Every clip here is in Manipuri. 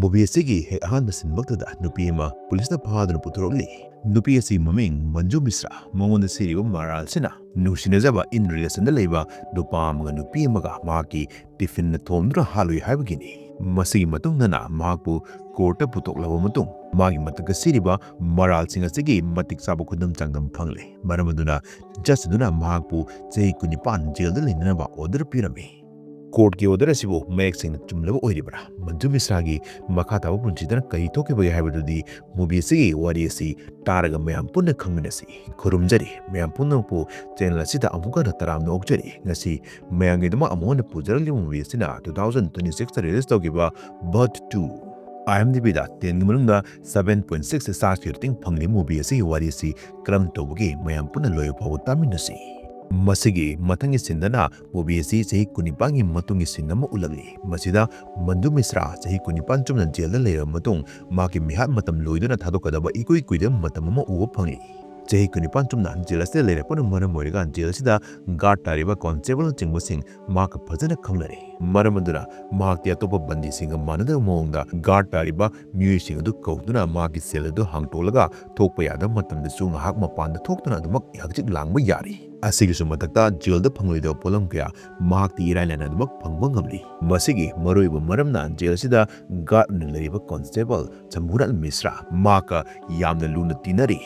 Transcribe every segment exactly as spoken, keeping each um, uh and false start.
ꯃꯨꯚꯤ ꯑꯁꯤꯒꯤ ꯍꯦꯛ ꯑꯍꯥꯟꯕ ꯁꯤꯟꯃꯛꯇꯗ ꯅꯨꯄꯤ ꯑꯃ ꯄꯨꯂꯤꯁꯅ ꯐꯥꯗꯨꯅ ꯄꯨꯊꯣꯔꯛꯂꯤ꯫ ꯅꯨꯄꯤ ꯑꯁꯤ ꯃꯃꯤꯡ ꯃꯟꯖꯨ ꯃꯤꯁ꯭ꯔꯥ꯫ ꯃꯉꯣꯟꯗ ꯁꯤꯔꯤꯕ ꯃꯔꯥꯜꯁꯤꯅ ꯅꯨꯡꯁꯤꯅꯖꯕ in relation ꯗ ꯂꯩꯕ ꯅꯨꯄꯥ ꯑꯃꯒ ꯅꯨꯄꯤ ꯑꯃꯒ ꯃꯍꯥꯛꯀꯤ ꯇꯤꯐꯤꯟꯅ ꯊꯣꯝꯗꯨꯅ ꯍꯥꯠꯂꯨꯏ ꯍꯥꯏꯕꯒꯤꯅꯤ꯫ ꯃꯁꯤꯒꯤ ꯃꯇꯨꯡꯗꯅ ꯃꯍꯥꯛꯄꯨ ꯀꯣꯔꯠꯇ ꯄꯨꯊꯣꯛꯂꯕ ꯃꯇꯨꯡ ꯃꯥꯒꯤ ꯃꯊꯛꯇ ꯁꯤꯔꯤꯕ ꯃꯔꯥꯜꯁꯤꯡ ꯑꯁꯤꯒꯤ ꯃꯇꯤꯛ ꯆꯥꯕ ꯈꯨꯗꯝ ꯆꯥꯡꯗꯝ ꯐꯪꯂꯦ꯫ ꯃꯔꯝ ꯑꯗꯨꯅ ꯖꯖ ꯑꯗꯨꯅ ꯃꯍꯥꯛꯄꯨ ꯆꯍꯤ ꯀꯨꯟꯅꯤꯄꯥꯟ ꯖꯦꯜꯗ ꯂꯩꯅꯅꯕ ꯑꯣꯔꯗꯔ ꯄꯤꯔꯝꯃꯤ꯫ ꯀꯣꯔꯠꯀꯤ ꯑꯣꯔꯗꯔ ꯑꯁꯤꯕꯨ ꯃꯌꯦꯛ ꯁꯦꯡꯅ ꯆꯨꯝꯂꯕ ꯑꯣꯏꯔꯤꯕ꯭ꯔꯥ? ꯃꯟꯖꯨ ꯃꯤꯁ꯭ꯔꯥꯒꯤ ꯃꯈꯥ ꯇꯥꯕ ꯄꯨꯟꯁꯤꯗꯅ ꯀꯔꯤ ꯊꯣꯛꯈꯤꯕꯒꯦ ꯍꯥꯏꯕꯗꯨꯗꯤ ꯃꯨꯚꯤ ꯑꯁꯤꯒꯤ ꯋꯥꯔꯤ ꯑꯁꯤ ꯇꯥꯔꯒ ꯃꯌꯥꯝ ꯄꯨꯟꯅ ꯈꯪꯃꯤꯟꯅꯁꯤ꯫ ꯈꯨꯔꯨꯝꯖꯔꯤ ꯃꯌꯥꯝ ꯄꯨꯝꯅꯃꯛꯄꯨ ꯆꯦꯅꯦꯜ ꯑꯁꯤꯗ ꯑꯃꯨꯛ ꯍꯟꯅ ꯇꯔꯥꯝꯅ ꯑꯣꯛꯆꯔꯤ꯫ ꯉꯁꯤ ꯃꯌꯥꯝꯒꯤꯗꯃꯛ ꯑꯃꯨꯛ ꯍꯟꯅ ꯄꯨꯖꯔꯛꯂꯤꯕ ꯃꯨꯚꯤ ꯑꯁꯤꯅ two thousand twenty six ꯇ ꯔꯤꯂꯤꯁ ꯇꯧꯈꯤꯕ ꯕꯔꯠ two꯫ IMDb ꯗ ten ꯒꯤ ꯃꯅꯨꯡꯗ seven point six star rating ꯐꯪꯂꯤ꯫ ꯃꯨꯚꯤ ꯑꯁꯤꯒꯤ ꯋꯥꯔꯤ ꯑꯁꯤ ꯀꯔꯝ ꯇꯧꯕꯒꯦ ꯃꯌꯥꯝ ꯄꯨꯟꯅ ꯂꯣꯏꯕ ꯐꯥꯎꯕ ꯇꯥꯃꯤꯟꯅꯁꯤ꯫ ꯃꯁꯤꯒꯤ ꯃꯊꯪꯒꯤ ꯁꯤꯟꯗꯅ ꯃꯨꯚꯤ ꯑꯁꯤ ꯆꯍꯤ ꯀꯨꯟꯅꯤꯄꯥꯟꯒꯤ ꯃꯇꯨꯡꯒꯤ ꯁꯤꯟ ꯑꯃ ꯎꯠꯂꯛꯂꯤ꯫ ꯃꯁꯤꯗ ꯃꯟꯖꯨ ꯃꯤꯁ꯭ꯔꯥ ꯆꯍꯤ ꯀꯨꯟꯅꯤꯄꯥꯟ ꯆꯨꯝꯅ ꯖꯦꯜꯗ ꯂꯩꯔꯕ ꯃꯇꯨꯡ ꯃꯍꯥꯛꯀꯤ ꯃꯤꯍꯥꯠ ꯃꯇꯝ ꯂꯣꯏꯗꯨꯅ ꯊꯥꯗꯣꯛꯀꯗꯕ ꯏꯀꯨꯏ ꯀꯨꯏꯗꯕ ꯃꯇꯝ ꯑꯃ ꯎꯕ ꯐꯪꯂꯤ꯫ ꯆꯍꯤ ꯀꯨꯟꯅꯤꯄꯥꯟ ꯆꯨꯝꯅ ꯖꯦꯜ ꯑꯁꯤꯗ ꯂꯩꯔꯛꯄꯅ ꯃꯔꯝ ꯑꯣꯏꯔꯒ ꯖꯦꯜ ꯑꯁꯤꯗ ꯒꯥꯔꯗ ꯇꯥꯔꯤꯕ ꯀꯣꯟꯁꯇꯦꯕꯜꯅꯆꯤꯡꯕꯁꯤꯡ ꯃꯍꯥꯛꯀ ꯐꯖꯅ ꯈꯪꯅꯔꯦ꯫ ꯃꯔꯝ ꯑꯗꯨꯅ ꯃꯍꯥꯛꯇꯤ ꯑꯇꯣꯞꯄ ꯕꯟꯗꯤꯁꯤꯡꯒ ꯃꯥꯟꯅꯗꯕ ꯃꯑꯣꯡꯗ ꯒꯥꯔꯗ ꯇꯥꯔꯤꯕ ꯃꯤꯑꯣꯏꯁꯤꯡ ꯑꯗꯨ ꯀꯧꯗꯨꯅ ꯃꯍꯥꯛꯀꯤ ꯁꯦꯜ ꯑꯗꯨ ꯍꯥꯡꯇꯣꯛꯂꯒ ꯊꯣꯛꯄ ꯌꯥꯗꯕ ꯃꯇꯝꯗꯁꯨ ꯉꯥꯏꯍꯥꯛ ꯃꯄꯥꯟꯗ ꯊꯣꯛꯇꯨꯅ ꯑꯗꯨꯃꯛ ꯍꯛꯆꯤꯛ ꯂꯥꯡꯕ ꯌꯥꯔꯤ꯫ ꯑꯁꯤꯒꯤꯁꯨ ꯃꯊꯛꯇ ꯖꯦꯜꯗ ꯐꯪꯂꯣꯏꯗꯕ ꯄꯣꯠꯂꯝ ꯀꯌꯥ ꯃꯍꯥꯛꯇꯤ ꯏꯔꯥꯏ ꯂꯥꯏꯅ ꯑꯗꯨꯃꯛ ꯐꯪꯕ ꯉꯝꯂꯤ꯫ ꯃꯁꯤꯒꯤ ꯃꯔꯨꯑꯣꯏꯕ ꯃꯔꯝꯅ ꯖꯦꯜ ꯑꯁꯤꯗ ꯒꯥꯔꯗ ꯑꯣꯏꯅ ꯂꯩꯔꯤꯕ ꯀꯣꯟꯁꯇꯦꯕꯜ ꯁꯝꯕꯨꯔꯥꯟ ꯃꯤꯁ꯭ꯔꯥ ꯃꯍꯥꯛꯀ ꯌꯥꯝꯅ ꯂꯨꯅ ꯇꯤꯟꯅꯔꯤ꯫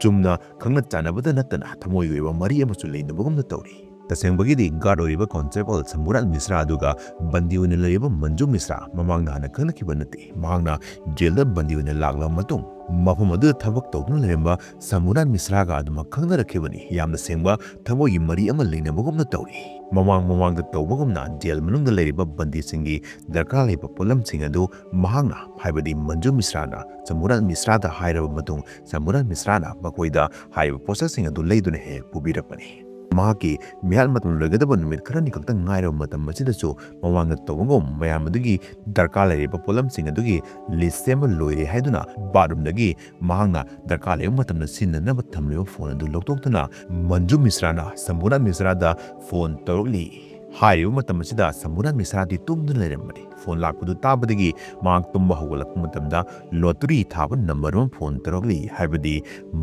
ꯆꯨꯝꯅ ꯈꯪꯅ ꯆꯥꯟꯅꯕꯗ ꯅꯠꯇꯅ ꯊꯃꯣꯏꯒꯤ ꯑꯣꯏꯕ ꯃꯔꯤ ꯑꯃꯁꯨ ꯂꯩꯅꯕꯒꯨꯝꯅ ꯇꯧꯔꯤ꯫ ꯇꯁꯦꯡꯕꯒꯤꯗꯤ ꯒꯥꯔꯗ ꯑꯣꯏꯔꯤꯕ ꯀꯣꯟꯁꯇꯦꯕꯜ ꯁꯝꯕꯨꯔꯥꯟ ꯃꯤꯁ꯭ꯔꯥ ꯑꯗꯨꯒ ꯕꯟꯗꯤ ꯑꯣꯏꯅ ꯂꯩꯔꯤꯕ ꯃꯟꯖꯨ ꯃꯤꯁ꯭ꯔꯥ ꯃꯃꯥꯡꯗ ꯍꯥꯟꯅ ꯈꯪꯅꯈꯤꯕ ꯅꯠꯇꯦ꯫ ꯃꯍꯥꯛꯅ ꯖꯦꯜꯗ ꯕꯟꯗꯤ ꯑꯣꯏꯅ ꯂꯥꯛꯂꯕ ꯃꯇꯨꯡ ꯃꯐꯝ ꯑꯗꯨꯗ ꯊꯕꯛ ꯇꯧꯗꯨꯅ ꯂꯩꯔꯝꯕ ꯁꯝꯕꯨꯔꯥꯟ ꯃꯤꯁ꯭ꯔꯥꯒ ꯑꯗꯨꯃꯛ ꯈꯪꯅꯔꯛꯈꯤꯕꯅꯤ꯫ ꯌꯥꯝꯅ ꯁꯦꯡꯕ ꯊꯃꯣꯏꯒꯤ ꯃꯔꯤ ꯑꯃ ꯂꯩꯅꯕꯒꯨꯝꯅ ꯇꯧꯔꯤ꯫ ꯃꯃꯥꯡ ꯃꯃꯥꯡꯗ ꯇꯧꯕꯒꯨꯝꯅ ꯖꯦꯜ ꯃꯅꯨꯡꯗ ꯂꯩꯔꯤꯕ ꯕꯟꯗꯤꯁꯤꯡꯒꯤ ꯗꯔꯀꯥꯔ ꯂꯩꯕ ꯄꯣꯠꯂꯝꯁꯤꯡ ꯑꯗꯨ ꯃꯍꯥꯛꯅ, ꯍꯥꯏꯕꯗꯤ ꯃꯟꯖꯨ ꯃꯤꯁ꯭ꯔꯥꯅ ꯁꯝꯕꯨꯔꯥꯟ ꯃꯤꯁ꯭ꯔꯥꯗ ꯍꯥꯏꯔꯕ ꯃꯇꯨꯡ ꯁꯝꯕꯨꯔꯥꯟ ꯃꯤꯁ꯭ꯔꯥꯅ ꯃꯈꯣꯏꯗ ꯍꯥꯏꯔꯤꯕ ꯄꯣꯠꯁꯛꯁꯤꯡ ꯑꯗꯨ ꯂꯩꯗꯨꯅ ꯍꯦꯛ ꯍꯦꯛ ꯄꯨꯕꯤꯔꯛꯄꯅꯤ꯫ ꯃꯍꯥꯛꯀꯤ ꯃꯤꯍꯥꯠ ꯃꯇꯝ ꯂꯣꯏꯒꯗꯕ ꯅꯨꯃꯤꯠ ꯈꯔꯅꯤ ꯈꯛꯇ ꯉꯥꯏꯔꯕ ꯃꯇꯝ ꯑꯁꯤꯗꯁꯨ ꯃꯃꯥꯡꯗ ꯇꯧꯕꯒꯨꯝ ꯃꯌꯥꯝ ꯑꯗꯨꯒꯤ ꯗꯔꯀꯥꯔ ꯂꯩꯔꯤꯕ ꯄꯣꯠꯂꯝꯁꯤꯡ ꯑꯗꯨꯒꯤ ꯂꯤꯁ ꯁꯦꯝꯕ ꯂꯣꯏꯔꯦ ꯍꯥꯏꯗꯨꯅ ꯕꯥꯠꯔꯨꯝꯗꯒꯤ ꯃꯍꯥꯛꯅ ꯗꯔꯀꯥꯔ ꯂꯩꯕ ꯃꯇꯝꯗ ꯁꯤꯖꯤꯟꯅꯅꯕ ꯊꯝꯂꯤꯕ ꯐꯣꯟ ꯑꯗꯨ ꯂꯧꯊꯣꯛꯇꯨꯅ ꯃꯟꯖꯨ ꯃꯤꯁ꯭ꯔꯥꯅ ꯁꯝꯕꯨꯔꯥꯟ ꯃꯤꯁ꯭ꯔꯥꯗ ꯐꯣꯟ ꯇꯧꯔꯛꯂꯤ꯫ ꯍꯥꯏꯔꯤꯕ ꯃꯇꯝ ꯑꯁꯤꯗ ꯁꯝꯕꯨꯔꯥꯟ ꯃꯤꯁ꯭ꯔꯥꯗꯤ ꯇꯨꯝꯗꯨꯅ ꯂꯩꯔꯝꯕꯅꯤ꯫ ꯐꯣꯟ ꯂꯥꯛꯄꯗꯨ ꯇꯥꯕꯗꯒꯤ ꯃꯍꯥꯛ ꯇꯨꯝꯕ ꯍꯧꯒꯠꯂꯛꯄ ꯃꯇꯝꯗ ꯂꯣꯇꯔꯤ ꯊꯥꯕ ꯅꯝꯕꯔ ꯑꯃ ꯐꯣꯟ ꯇꯧꯔꯛꯂꯤ ꯍꯥꯏꯕꯗꯤ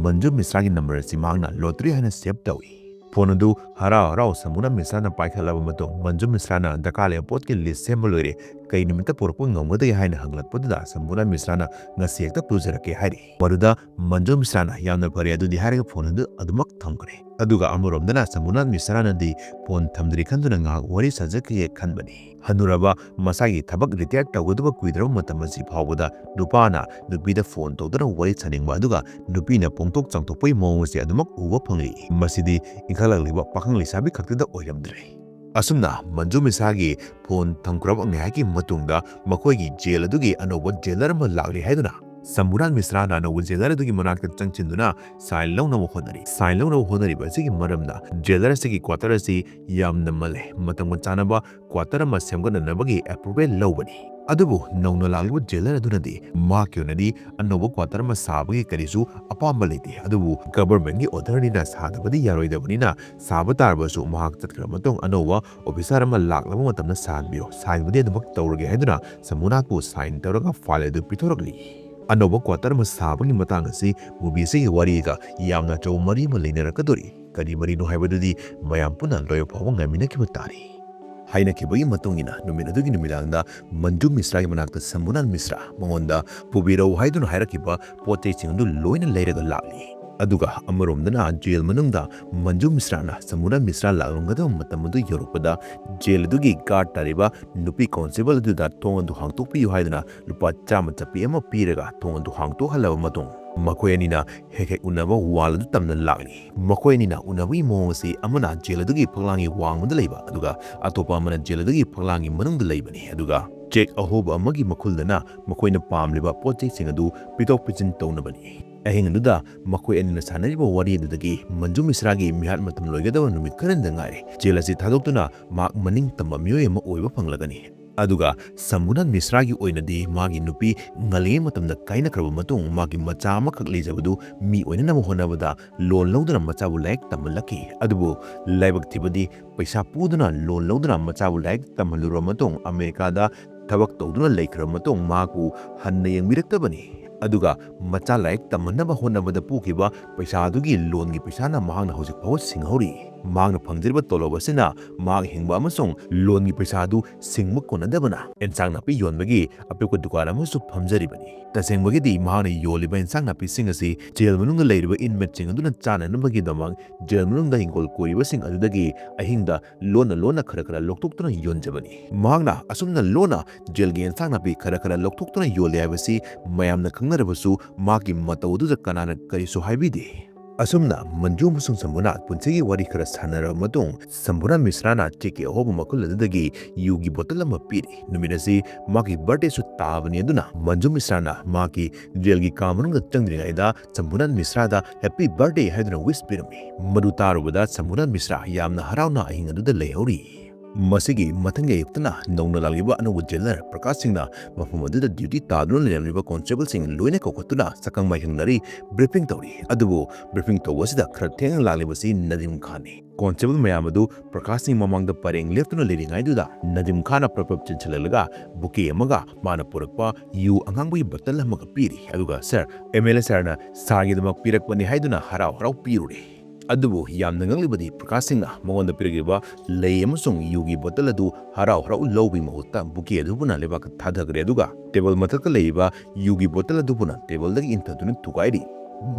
ꯃꯟꯖꯨ ꯃꯤꯁ꯭ꯔꯥꯒꯤ ꯅꯝꯕꯔ ꯑꯁꯤ ꯃꯍꯥꯛꯅ ꯂꯣꯇꯔꯤ ꯍꯥꯏꯅ ꯁꯦꯚ ꯇꯧꯏ꯫ ꯐꯣꯟ ꯑꯗꯨ ꯍꯔꯥꯎ ꯍꯔꯥꯎ ꯁꯝꯕꯨꯔꯥꯟ ꯃꯤꯁ꯭ꯔꯥꯅ ꯄꯥꯏꯈꯠꯂꯕ ꯃꯇꯨꯡ ꯃꯟꯖꯨ ꯃꯤꯁ꯭ꯔꯥꯅ ꯗꯔꯀꯥꯔ ꯂꯩꯕ ꯄꯣꯠꯀꯤ ꯂꯤꯁ꯭ꯠ ꯁꯦꯝꯕ ꯂꯣꯏꯔꯦ, ꯀꯩ ꯅꯨꯃꯤꯠꯇ ꯄꯨꯔꯛꯄ ꯉꯝꯒꯗꯒꯦ ꯍꯥꯏꯅ ꯍꯪꯂꯛꯄꯗꯨꯗ ꯁꯝꯕꯨꯔꯥꯟ ꯃꯤꯁ꯭ꯔꯥꯅ ꯉꯁꯤ ꯍꯦꯛꯇ ꯄꯨꯖꯔꯛꯀꯦ ꯍꯥꯏꯔꯤ꯫ ꯃꯗꯨꯗ ꯃꯟꯖꯨ ꯃꯤꯁ꯭ꯔꯥꯅ ꯌꯥꯝꯅ ꯐꯔꯦ ꯑꯗꯨꯗꯤ ꯍꯥꯏꯔꯒ ꯐꯣꯟ ꯑꯗꯨ ꯑꯗꯨꯃꯛ ꯊꯝꯈ꯭ꯔꯦ꯫ ꯑꯗꯨꯒ ꯑꯃꯔꯣꯝꯗꯅ ꯁꯝꯕꯨꯔꯥꯟ ꯃꯤꯁ꯭ꯔꯥꯅꯗꯤ ꯐꯣꯟ ꯊꯝꯗ꯭ꯔꯤ ꯈꯟꯗꯨꯅ ꯉꯥꯏꯍꯥꯛ ꯋꯥꯔꯤ ꯁꯥꯖꯈꯤꯒꯦ ꯈꯟꯕꯅꯤ꯫ ꯍꯟꯅꯨꯔꯕ ꯃꯁꯥꯒꯤ ꯊꯕꯛ ꯔꯤꯇꯥꯌꯔ ꯇꯧꯒꯗꯕ ꯀꯨꯏꯗ꯭ꯔꯕ ꯃꯇꯝ ꯑꯁꯤ ꯐꯥꯎꯕꯗ ꯅꯨꯄꯥꯅ ꯅꯨꯄꯤꯗ ꯐꯣꯟ ꯇꯧꯗꯨꯅ ꯋꯥꯔꯤ ꯁꯥꯅꯤꯡꯕ ꯑꯗꯨꯒ ꯅꯨꯄꯤꯅ ꯐꯣꯡꯗꯣꯛ ꯆꯥꯝꯊꯣꯛꯄꯒꯤ ꯃꯑꯣꯡ ꯑꯁꯤ ꯑꯗꯨꯃꯛ ꯎꯕ ꯐꯪꯂꯤ꯫ ꯃꯁꯤꯗꯤ ꯏꯟꯈꯠꯂꯛꯂꯤꯕ ꯄꯥꯈꯪ ꯂꯩꯁꯥꯕꯤ ꯈꯛꯇꯗ ꯑꯣꯏꯔꯝꯗ꯭ꯔꯦ꯫ ꯑꯁꯨꯝꯅ ꯃꯟꯖꯨ ꯃꯤꯁ꯭ꯔꯥꯒꯤ ꯐꯣꯟ ꯊꯝꯈ꯭ꯔꯕ ꯉꯥꯏꯍꯥꯛꯀꯤ ꯃꯇꯨꯡꯗ ꯃꯈꯣꯏꯒꯤ ꯖꯦꯜ ꯑꯗꯨꯒꯤ ꯑꯅꯧꯕ ꯖꯦꯂꯔ ꯑꯃ ꯂꯥꯛꯂꯤ ꯍꯥꯏꯗꯨꯅ ꯁꯝꯕꯨꯔꯥꯟ ꯃꯤꯁ꯭ꯔꯥꯅ ꯑꯅꯧꯕ ꯖꯦꯂꯔ ꯑꯗꯨꯒꯤ ꯃꯅꯥꯛꯇ ꯆꯪꯁꯤꯟꯗꯨꯅ ꯁꯥꯏꯟ ꯂꯧꯅꯕ ꯍꯣꯠꯅꯔꯤ꯫ ꯁꯥꯏꯟ ꯂꯧꯅꯕ ꯍꯣꯠꯅꯔꯤꯕ ꯑꯁꯤꯒꯤ ꯃꯔꯝꯅ ꯖꯦꯂꯔ ꯑꯁꯤꯒꯤ ꯀ꯭ꯋꯥꯇꯔ ꯑꯁꯤ ꯌꯥꯝꯅ ꯃꯜꯂꯦ, ꯃꯇꯝꯒ ꯆꯥꯟꯅꯕ ꯀ꯭ꯋꯥꯇꯔ ꯑꯃ ꯁꯦꯝꯒꯠꯅꯅꯕꯒꯤ ꯑꯦꯄ꯭ꯔꯨꯚꯦꯜ ꯂꯧꯕꯅꯤ꯫ ꯑꯗꯨꯕꯨ ꯅꯧꯅ ꯂꯥꯛꯂꯤꯕ ꯖꯦꯂꯔ ꯑꯗꯨꯅꯗꯤ ꯃꯍꯥꯛꯀꯤ ꯑꯣꯏꯅꯗꯤ ꯑꯅꯧꯕ ꯀ꯭ꯋꯥꯇꯔ ꯑꯃ ꯁꯥꯕꯒꯤ ꯀꯔꯤꯁꯨ ꯑꯄꯥꯝꯕ ꯂꯩꯇꯦ꯫ ꯑꯗꯨꯕꯨ ꯒꯚꯔꯟꯃꯦꯟꯠꯀꯤ ꯑꯣꯔꯗꯔꯅꯤꯅ ꯁꯥꯗꯕꯗꯤ ꯌꯥꯔꯣꯏꯗꯕꯅꯤꯅ ꯁꯥꯕ ꯇꯥꯔꯕꯁꯨ ꯃꯍꯥꯛ ꯆꯠꯈ꯭ꯔ ꯃꯇꯨꯡ ꯑꯅꯧꯕ ꯑꯣꯐꯤꯁꯥꯔ ꯑꯃ ꯂꯥꯛꯂꯕ ꯃꯇꯝꯗ ꯁꯥꯍꯟꯕꯤꯌꯨ, ꯁꯥꯏꯟꯕꯨꯗꯤ ꯑꯗꯨꯃꯛ ꯇꯧꯔꯒꯦ ꯍꯥꯏꯗꯨꯅ ꯁꯃꯨꯅꯥꯠꯄꯨ ꯁꯥꯏꯟ ꯇꯧꯔꯒ ꯐꯥꯏꯜ ꯑꯗꯨ ꯄꯤꯊꯣꯔꯛꯂꯤ꯫ ꯑꯅꯧꯕ ꯀ꯭ꯋꯥꯇꯔ ꯑꯃ ꯁꯥꯕꯒꯤ ꯃꯇꯥꯡ ꯑꯁꯤ ꯃꯨꯚꯤ ꯑꯁꯤꯒꯤ ꯋꯥꯔꯤꯒ ꯌꯥꯝꯅ ꯑꯆꯧꯕ ꯃꯔꯤ ꯑꯃ ꯂꯩꯅꯔꯛꯀꯗꯣꯔꯤ꯫ ꯀꯔꯤ ꯃꯔꯤꯅꯣ ꯍꯥꯏꯕꯗꯨꯗꯤ ꯃꯌꯥꯝ ꯄꯨꯟꯅ ꯂꯣꯏꯕ ꯐꯥꯎꯕ ꯉꯥꯏꯃꯤꯟꯅꯈꯤꯕ ꯇꯥꯔꯦ꯫ ꯍꯥꯏꯅꯈꯤꯕꯒꯤ ꯃꯇꯨꯡ ꯏꯟꯅ ꯅꯨꯃꯤꯠ ꯑꯗꯨꯒꯤ ꯅꯨꯃꯤꯗꯥꯡꯗ ꯃꯟꯖꯨ ꯃꯤꯁ꯭ꯔꯥꯒꯤ ꯃꯅꯥꯛꯇ ꯁꯝꯕꯨꯔꯥꯟ ꯃꯤꯁ꯭ꯔꯥ ꯃꯉꯣꯟꯗ ꯄꯨꯕꯤꯔꯛꯎ ꯍꯥꯏꯗꯨꯅ ꯍꯥꯏꯔꯛꯈꯤꯕ ꯄꯣꯠ ꯆꯩꯁꯤꯡ ꯑꯗꯨ ꯂꯣꯏꯅ ꯂꯩꯔꯒ ꯂꯥꯛꯂꯤ꯫ ꯑꯗꯨꯒ ꯑꯃꯔꯣꯝꯗꯅ ꯖꯦꯜ ꯃꯅꯨꯡꯗ ꯃꯟꯖꯨ ꯃꯤꯁ꯭ꯔꯥꯅ ꯁꯝꯕꯨꯔꯥꯟ ꯃꯤꯁ꯭ꯔꯥ ꯂꯥꯛꯂꯝꯒꯗꯕ ꯃꯇꯝ ꯑꯗꯨ ꯌꯧꯔꯛꯄꯗ ꯖꯦꯜ ꯑꯗꯨꯒꯤ ꯒꯥꯔꯗ ꯇꯥꯔꯤꯕ ꯅꯨꯄꯤ ꯀꯣꯟꯁꯇꯦꯕꯜ ꯑꯗꯨꯗ ꯊꯣꯡ ꯑꯗꯨ ꯍꯥꯡꯗꯣꯛꯄꯤꯌꯨ ꯍꯥꯏꯗꯨꯅ ꯂꯨꯄꯥ ꯆꯥꯝꯃ ꯆꯠꯄꯤ ꯑꯃ ꯄꯤꯔꯒ ꯊꯣꯡ ꯑꯗꯨ ꯍꯥꯡꯗꯣꯛꯍꯜꯂꯕ ꯃꯇꯨꯡ ꯃꯈꯣꯏ ꯑꯅꯤꯅ ꯍꯦꯛ ꯍꯦꯛ ꯎꯅꯕ ꯋꯥꯜ ꯑꯗꯨ ꯇꯝꯅ ꯂꯥꯛꯂꯤ꯫ ꯃꯈꯣꯏ ꯑꯅꯤꯅ ꯎꯅꯕꯒꯤ ꯃꯑꯣꯡ ꯑꯁꯤ ꯑꯃꯅ ꯖꯦꯜ ꯑꯗꯨꯒꯤ ꯐꯛꯂꯥꯡꯒꯤ ꯋꯥꯡꯃꯗ ꯂꯩꯕ ꯑꯗꯨꯒ ꯑꯇꯣꯞꯄ ꯑꯃꯅ ꯖꯦꯜ ꯑꯗꯨꯒꯤ ꯐꯛꯂꯥꯡꯒꯤ ꯃꯅꯨꯡꯗ ꯂꯩꯕꯅꯤ꯫ ꯑꯗꯨꯒ ꯆꯦꯛ ꯑꯍꯣꯕ ꯑꯃꯒꯤ ꯃꯈꯨꯜꯗꯅ ꯃꯈꯣꯏꯅ ꯄꯥꯝꯂꯤꯕ ꯄꯣꯠ ꯆꯩꯁꯤꯡ ꯑꯗꯨ ꯄꯤꯊꯣꯛ ꯄꯤꯁꯤꯟ ꯇꯧꯅꯕꯅꯤ꯫ ꯑꯍꯤꯡ ꯑꯗꯨꯗ ꯃꯈꯣꯏ ꯑꯅꯤꯅ ꯁꯥꯟꯅꯔꯤꯕ ꯋꯥꯔꯤ ꯑꯗꯨꯗꯒꯤ ꯃꯟꯖꯨ ꯃꯤꯁ꯭ꯔꯥꯒꯤ ꯃꯤꯍꯥꯠ ꯃꯇꯝ ꯂꯣꯏꯒꯗꯕ ꯅꯨꯃꯤꯠ ꯈꯔꯅꯤꯗ ꯉꯥꯏꯔꯦ꯫ ꯖꯦꯜ ꯑꯁꯤ ꯊꯥꯗꯣꯛꯇꯨꯅ ꯃꯍꯥꯛ ꯃꯅꯤꯡ ꯇꯝꯕ ꯃꯤꯑꯣꯏ ꯑꯃ ꯑꯣꯏꯕ ꯐꯪꯂꯒꯅꯤ꯫ ꯑꯗꯨꯒ ꯁꯝꯕꯨꯅꯥꯊ ꯃꯤꯁ꯭ꯔꯥꯒꯤ ꯑꯣꯏꯅꯗꯤ ꯃꯥꯒꯤ ꯅꯨꯄꯤ ꯉꯜꯂꯤꯉꯩ ꯃꯇꯝꯗ ꯀꯥꯏꯅꯈ꯭ꯔꯕ ꯃꯇꯨꯡ ꯃꯥꯒꯤ ꯃꯆꯥ ꯑꯃꯈꯛ ꯂꯩꯖꯕꯗꯨ ꯃꯤ ꯑꯣꯏꯅꯅꯕ ꯍꯣꯠꯅꯕꯗ ꯂꯣꯟ ꯂꯧꯗꯨꯅ ꯃꯆꯥꯕꯨ ꯂꯥꯏꯔꯤꯛ ꯇꯝꯍꯜꯂꯛꯈꯤ꯫ ꯑꯗꯨꯕꯨ ꯂꯥꯏꯕꯛ ꯊꯤꯕꯗꯤ ꯄꯩꯁꯥ ꯄꯨꯗꯨꯅ ꯂꯣꯟ ꯂꯧꯗꯨꯅ ꯃꯆꯥꯕꯨ ꯂꯥꯏꯔꯤꯛ ꯇꯝꯍꯜꯂꯨꯔꯕ ꯃꯇꯨꯡ ꯑꯃꯦꯔꯤꯀꯥꯗ ꯊꯕꯛ ꯇꯧꯗꯨꯅ ꯂꯩꯈ꯭ꯔꯕ ꯃꯇꯨꯡ ꯃꯍꯥꯛꯄꯨ ꯍꯟꯅ ꯌꯦꯡꯕꯤꯔꯛꯇꯕꯅꯤ꯫ ꯑꯗꯨꯒ ꯃꯆꯥ ꯂꯥꯏꯔꯤꯛ ꯇꯝꯍꯟꯅꯕ ꯍꯣꯠꯅꯕꯗ ꯄꯨꯈꯤꯕ ꯄꯩꯁꯥ ꯑꯗꯨꯒꯤ ꯂꯣꯟꯒꯤ ꯄꯩꯁꯥꯅ ꯃꯍꯥꯛꯅ ꯍꯧꯖꯤꯛ ꯐꯥꯎꯕ ꯁꯤꯡꯍꯧꯔꯤ꯫ ꯃꯍꯥꯛꯅ ꯐꯪꯖꯔꯤꯕ ꯇꯣꯂꯣꯞ ꯑꯁꯤꯅ ꯃꯍꯥꯛ ꯍꯤꯡꯕ ꯑꯃꯁꯨꯡ ꯂꯣꯟꯒꯤ ꯄꯩꯁꯥ ꯑꯗꯨ ꯁꯤꯡꯕ ꯀꯣꯟꯅꯗꯕꯅ ꯏꯟꯁꯥꯡ ꯅꯥꯄꯤ ꯌꯣꯟꯕꯒꯤ ꯑꯄꯤꯛꯄ ꯗꯨꯀꯥꯟ ꯑꯃꯁꯨ ꯐꯝꯖꯔꯤꯕꯅꯤ꯫ ꯇꯁꯦꯡꯕꯒꯤꯗꯤ ꯃꯍꯥꯛꯅ ꯌꯣꯜꯂꯤꯕ ꯏꯟꯁꯥꯡ ꯅꯥꯄꯤꯁꯤꯡ ꯑꯁꯤ ꯖꯦꯜ ꯃꯅꯨꯡꯗ ꯂꯩꯔꯤꯕ inmateꯁꯤꯡ ꯑꯗꯨꯅ ꯆꯥꯅꯅꯕꯒꯤꯗꯃꯛ ꯖꯦꯜ ꯃꯅꯨꯡꯗ ꯍꯤꯡꯒꯣꯜ ꯀꯣꯏꯔꯤꯕꯁꯤꯡ ꯑꯗꯨꯗꯒꯤ ꯑꯍꯤꯡꯗ ꯂꯣꯟꯅ ꯂꯣꯟꯅ ꯈꯔ ꯈꯔ ꯂꯧꯊꯣꯛꯇꯨꯅ ꯌꯣꯟꯖꯕꯅꯤ꯫ ꯃꯍꯥꯛꯅ ꯑꯁꯨꯝꯅ ꯂꯣꯟꯅ ꯖꯦꯜꯒꯤ ꯏꯟꯁꯥꯡ ꯅꯥꯄꯤ ꯈꯔ ꯈꯔ ꯂꯧꯊꯣꯛꯇꯨꯅ ꯌꯣꯜꯂꯤ ꯍꯥꯏꯕꯁꯤ ꯃꯌꯥꯝꯅ ꯈꯪꯅꯔꯕꯁꯨ ꯃꯍꯥꯛꯀꯤ ꯃꯇꯧ ꯑꯗꯨꯗ ꯀꯅꯥꯅ ꯀꯔꯤꯁꯨ ꯍꯥꯏꯕꯤꯗꯦ꯫ ꯑꯁꯨꯝꯅ ꯃꯟꯖꯨ ꯑꯃꯁꯨꯡ ꯁꯝꯕꯨꯅꯥꯊ ꯄꯨꯟꯁꯤꯒꯤ ꯋꯥꯔꯤ ꯈꯔ ꯁꯥꯟꯅꯔꯕ ꯃꯇꯨꯡ ꯁꯝꯕꯨꯅꯥꯊ ꯃꯤꯁ꯭ꯔꯥꯅ ꯆꯦꯛꯀꯤ ꯑꯍꯣꯕ ꯃꯈꯨꯜ ꯑꯗꯨꯗꯒꯤ ꯌꯨꯒꯤ ꯕꯣꯇꯜ ꯑꯃ ꯄꯤꯔꯤ꯫ ꯅꯨꯃꯤꯠ ꯑꯁꯤ ꯃꯥꯒꯤ birthdayꯁꯨ ꯇꯥꯕꯅꯤ꯫ ꯑꯗꯨꯅ ꯃꯟꯖꯨ ꯃꯤꯁ꯭ꯔꯥꯅ ꯃꯍꯥꯛꯀꯤ ꯖꯦꯜꯒꯤ ꯀꯥ ꯃꯅꯨꯡꯗ ꯆꯪꯗ꯭ꯔꯤꯉꯩꯗ ꯁꯝꯕꯨꯅꯥꯊ ꯃꯤꯁ꯭ꯔꯥꯗ happy birthday ꯍꯥꯏꯗꯨꯅ wish ꯄꯤꯔꯝꯃꯤ꯫ ꯃꯗꯨ ꯇꯥꯔꯨꯕꯗ ꯁꯝꯕꯨꯅꯥꯊ ꯃꯤꯁ꯭ꯔꯥ ꯌꯥꯝꯅ ꯍꯔꯥꯎꯅ ꯑꯍꯤꯡ ꯑꯗꯨꯗ ꯂꯩꯍꯧꯔꯤ꯫ ꯃꯁꯤꯒꯤ ꯃꯊꯪꯒꯤ ꯑꯌꯨꯛꯇꯅ ꯅꯧꯅ ꯂꯥꯛꯂꯤꯕ ꯑꯅꯧꯕ jailer ꯄ꯭ꯔꯀꯥꯁ ꯁꯤꯡꯅ ꯃꯐꯝ ꯑꯗꯨꯗ duty ꯇꯥꯗꯨꯅ ꯂꯩꯔꯝꯂꯤꯕ constableꯁꯤꯡ ꯂꯣꯏꯅ ꯀꯧꯈꯠꯇꯨꯅ ꯁꯛꯈꯪ ꯃꯥꯏꯈꯪꯅꯔꯤ, briefing ꯇꯧꯔꯤ꯫ ꯑꯗꯨꯕꯨ briefing ꯇꯧꯕ ꯑꯁꯤꯗ ꯈꯔ ꯊꯦꯡꯅ ꯂꯥꯛꯂꯤꯕꯁꯤ ꯅꯗꯤꯝ ꯈꯥꯟꯅꯤ꯫ Constable ꯃꯌꯥꯝ ꯑꯗꯨ ꯄ꯭ꯔꯀꯥꯁ ꯁꯤꯡ ꯃꯃꯥꯡꯗ ꯄꯔꯦꯡ ꯂꯦꯞꯇꯨꯅ ꯂꯩꯔꯤꯉꯩꯗꯨꯗ ꯅꯗꯤꯝ ꯈꯥꯟꯅ ꯄ꯭ꯔꯞ ꯄ꯭ꯔꯞ ꯆꯦꯟꯁꯤꯜꯂꯛꯂꯒ bouquet ꯑꯃꯒ ꯃꯥꯅ ꯄꯨꯔꯛꯄ ꯌꯨ ꯑꯉꯥꯡꯕꯒꯤ ꯕꯣꯇꯜ ꯑꯃꯒ ꯄꯤꯔꯤ꯫ ꯑꯗꯨꯒ "Sir, MLA sirꯅ sirꯒꯤꯗꯃꯛ ꯄꯤꯔꯛꯄꯅꯤ" ꯍꯥꯏꯗꯨꯅ ꯍꯔꯥꯎ ꯍꯔꯥꯎ ꯄꯤꯔꯨꯔꯦ꯫ ꯑꯗꯨꯕꯨ ꯌꯥꯝꯅ ꯉꯛꯂꯤꯕꯗꯤ ꯄ꯭ꯔꯀꯥꯁ ꯁꯤꯡꯅ ꯃꯉꯣꯟꯗ ꯄꯤꯔꯛꯂꯤꯕ ꯂꯩ ꯑꯃꯁꯨꯡ ꯌꯨꯒꯤ ꯕꯣꯇꯜ ꯑꯗꯨ ꯍꯔꯥꯎ ꯍꯔꯥꯎ ꯂꯧꯕꯒꯤ ꯃꯍꯨꯠꯇ bouquet ꯑꯗꯨ ꯄꯨꯟꯅ ꯂꯩꯕꯥꯛꯇ ꯊꯥꯗꯈ꯭ꯔꯦ꯫ ꯑꯗꯨꯒ table ꯃꯊꯛꯇ ꯂꯩꯔꯤꯕ ꯌꯨꯒꯤ ꯕꯣꯇꯜ ꯑꯗꯨ ꯄꯨꯟꯅ tableꯗꯒꯤ ꯏꯟꯊꯗꯨꯅ ꯊꯨꯒꯥꯏꯔꯤ꯫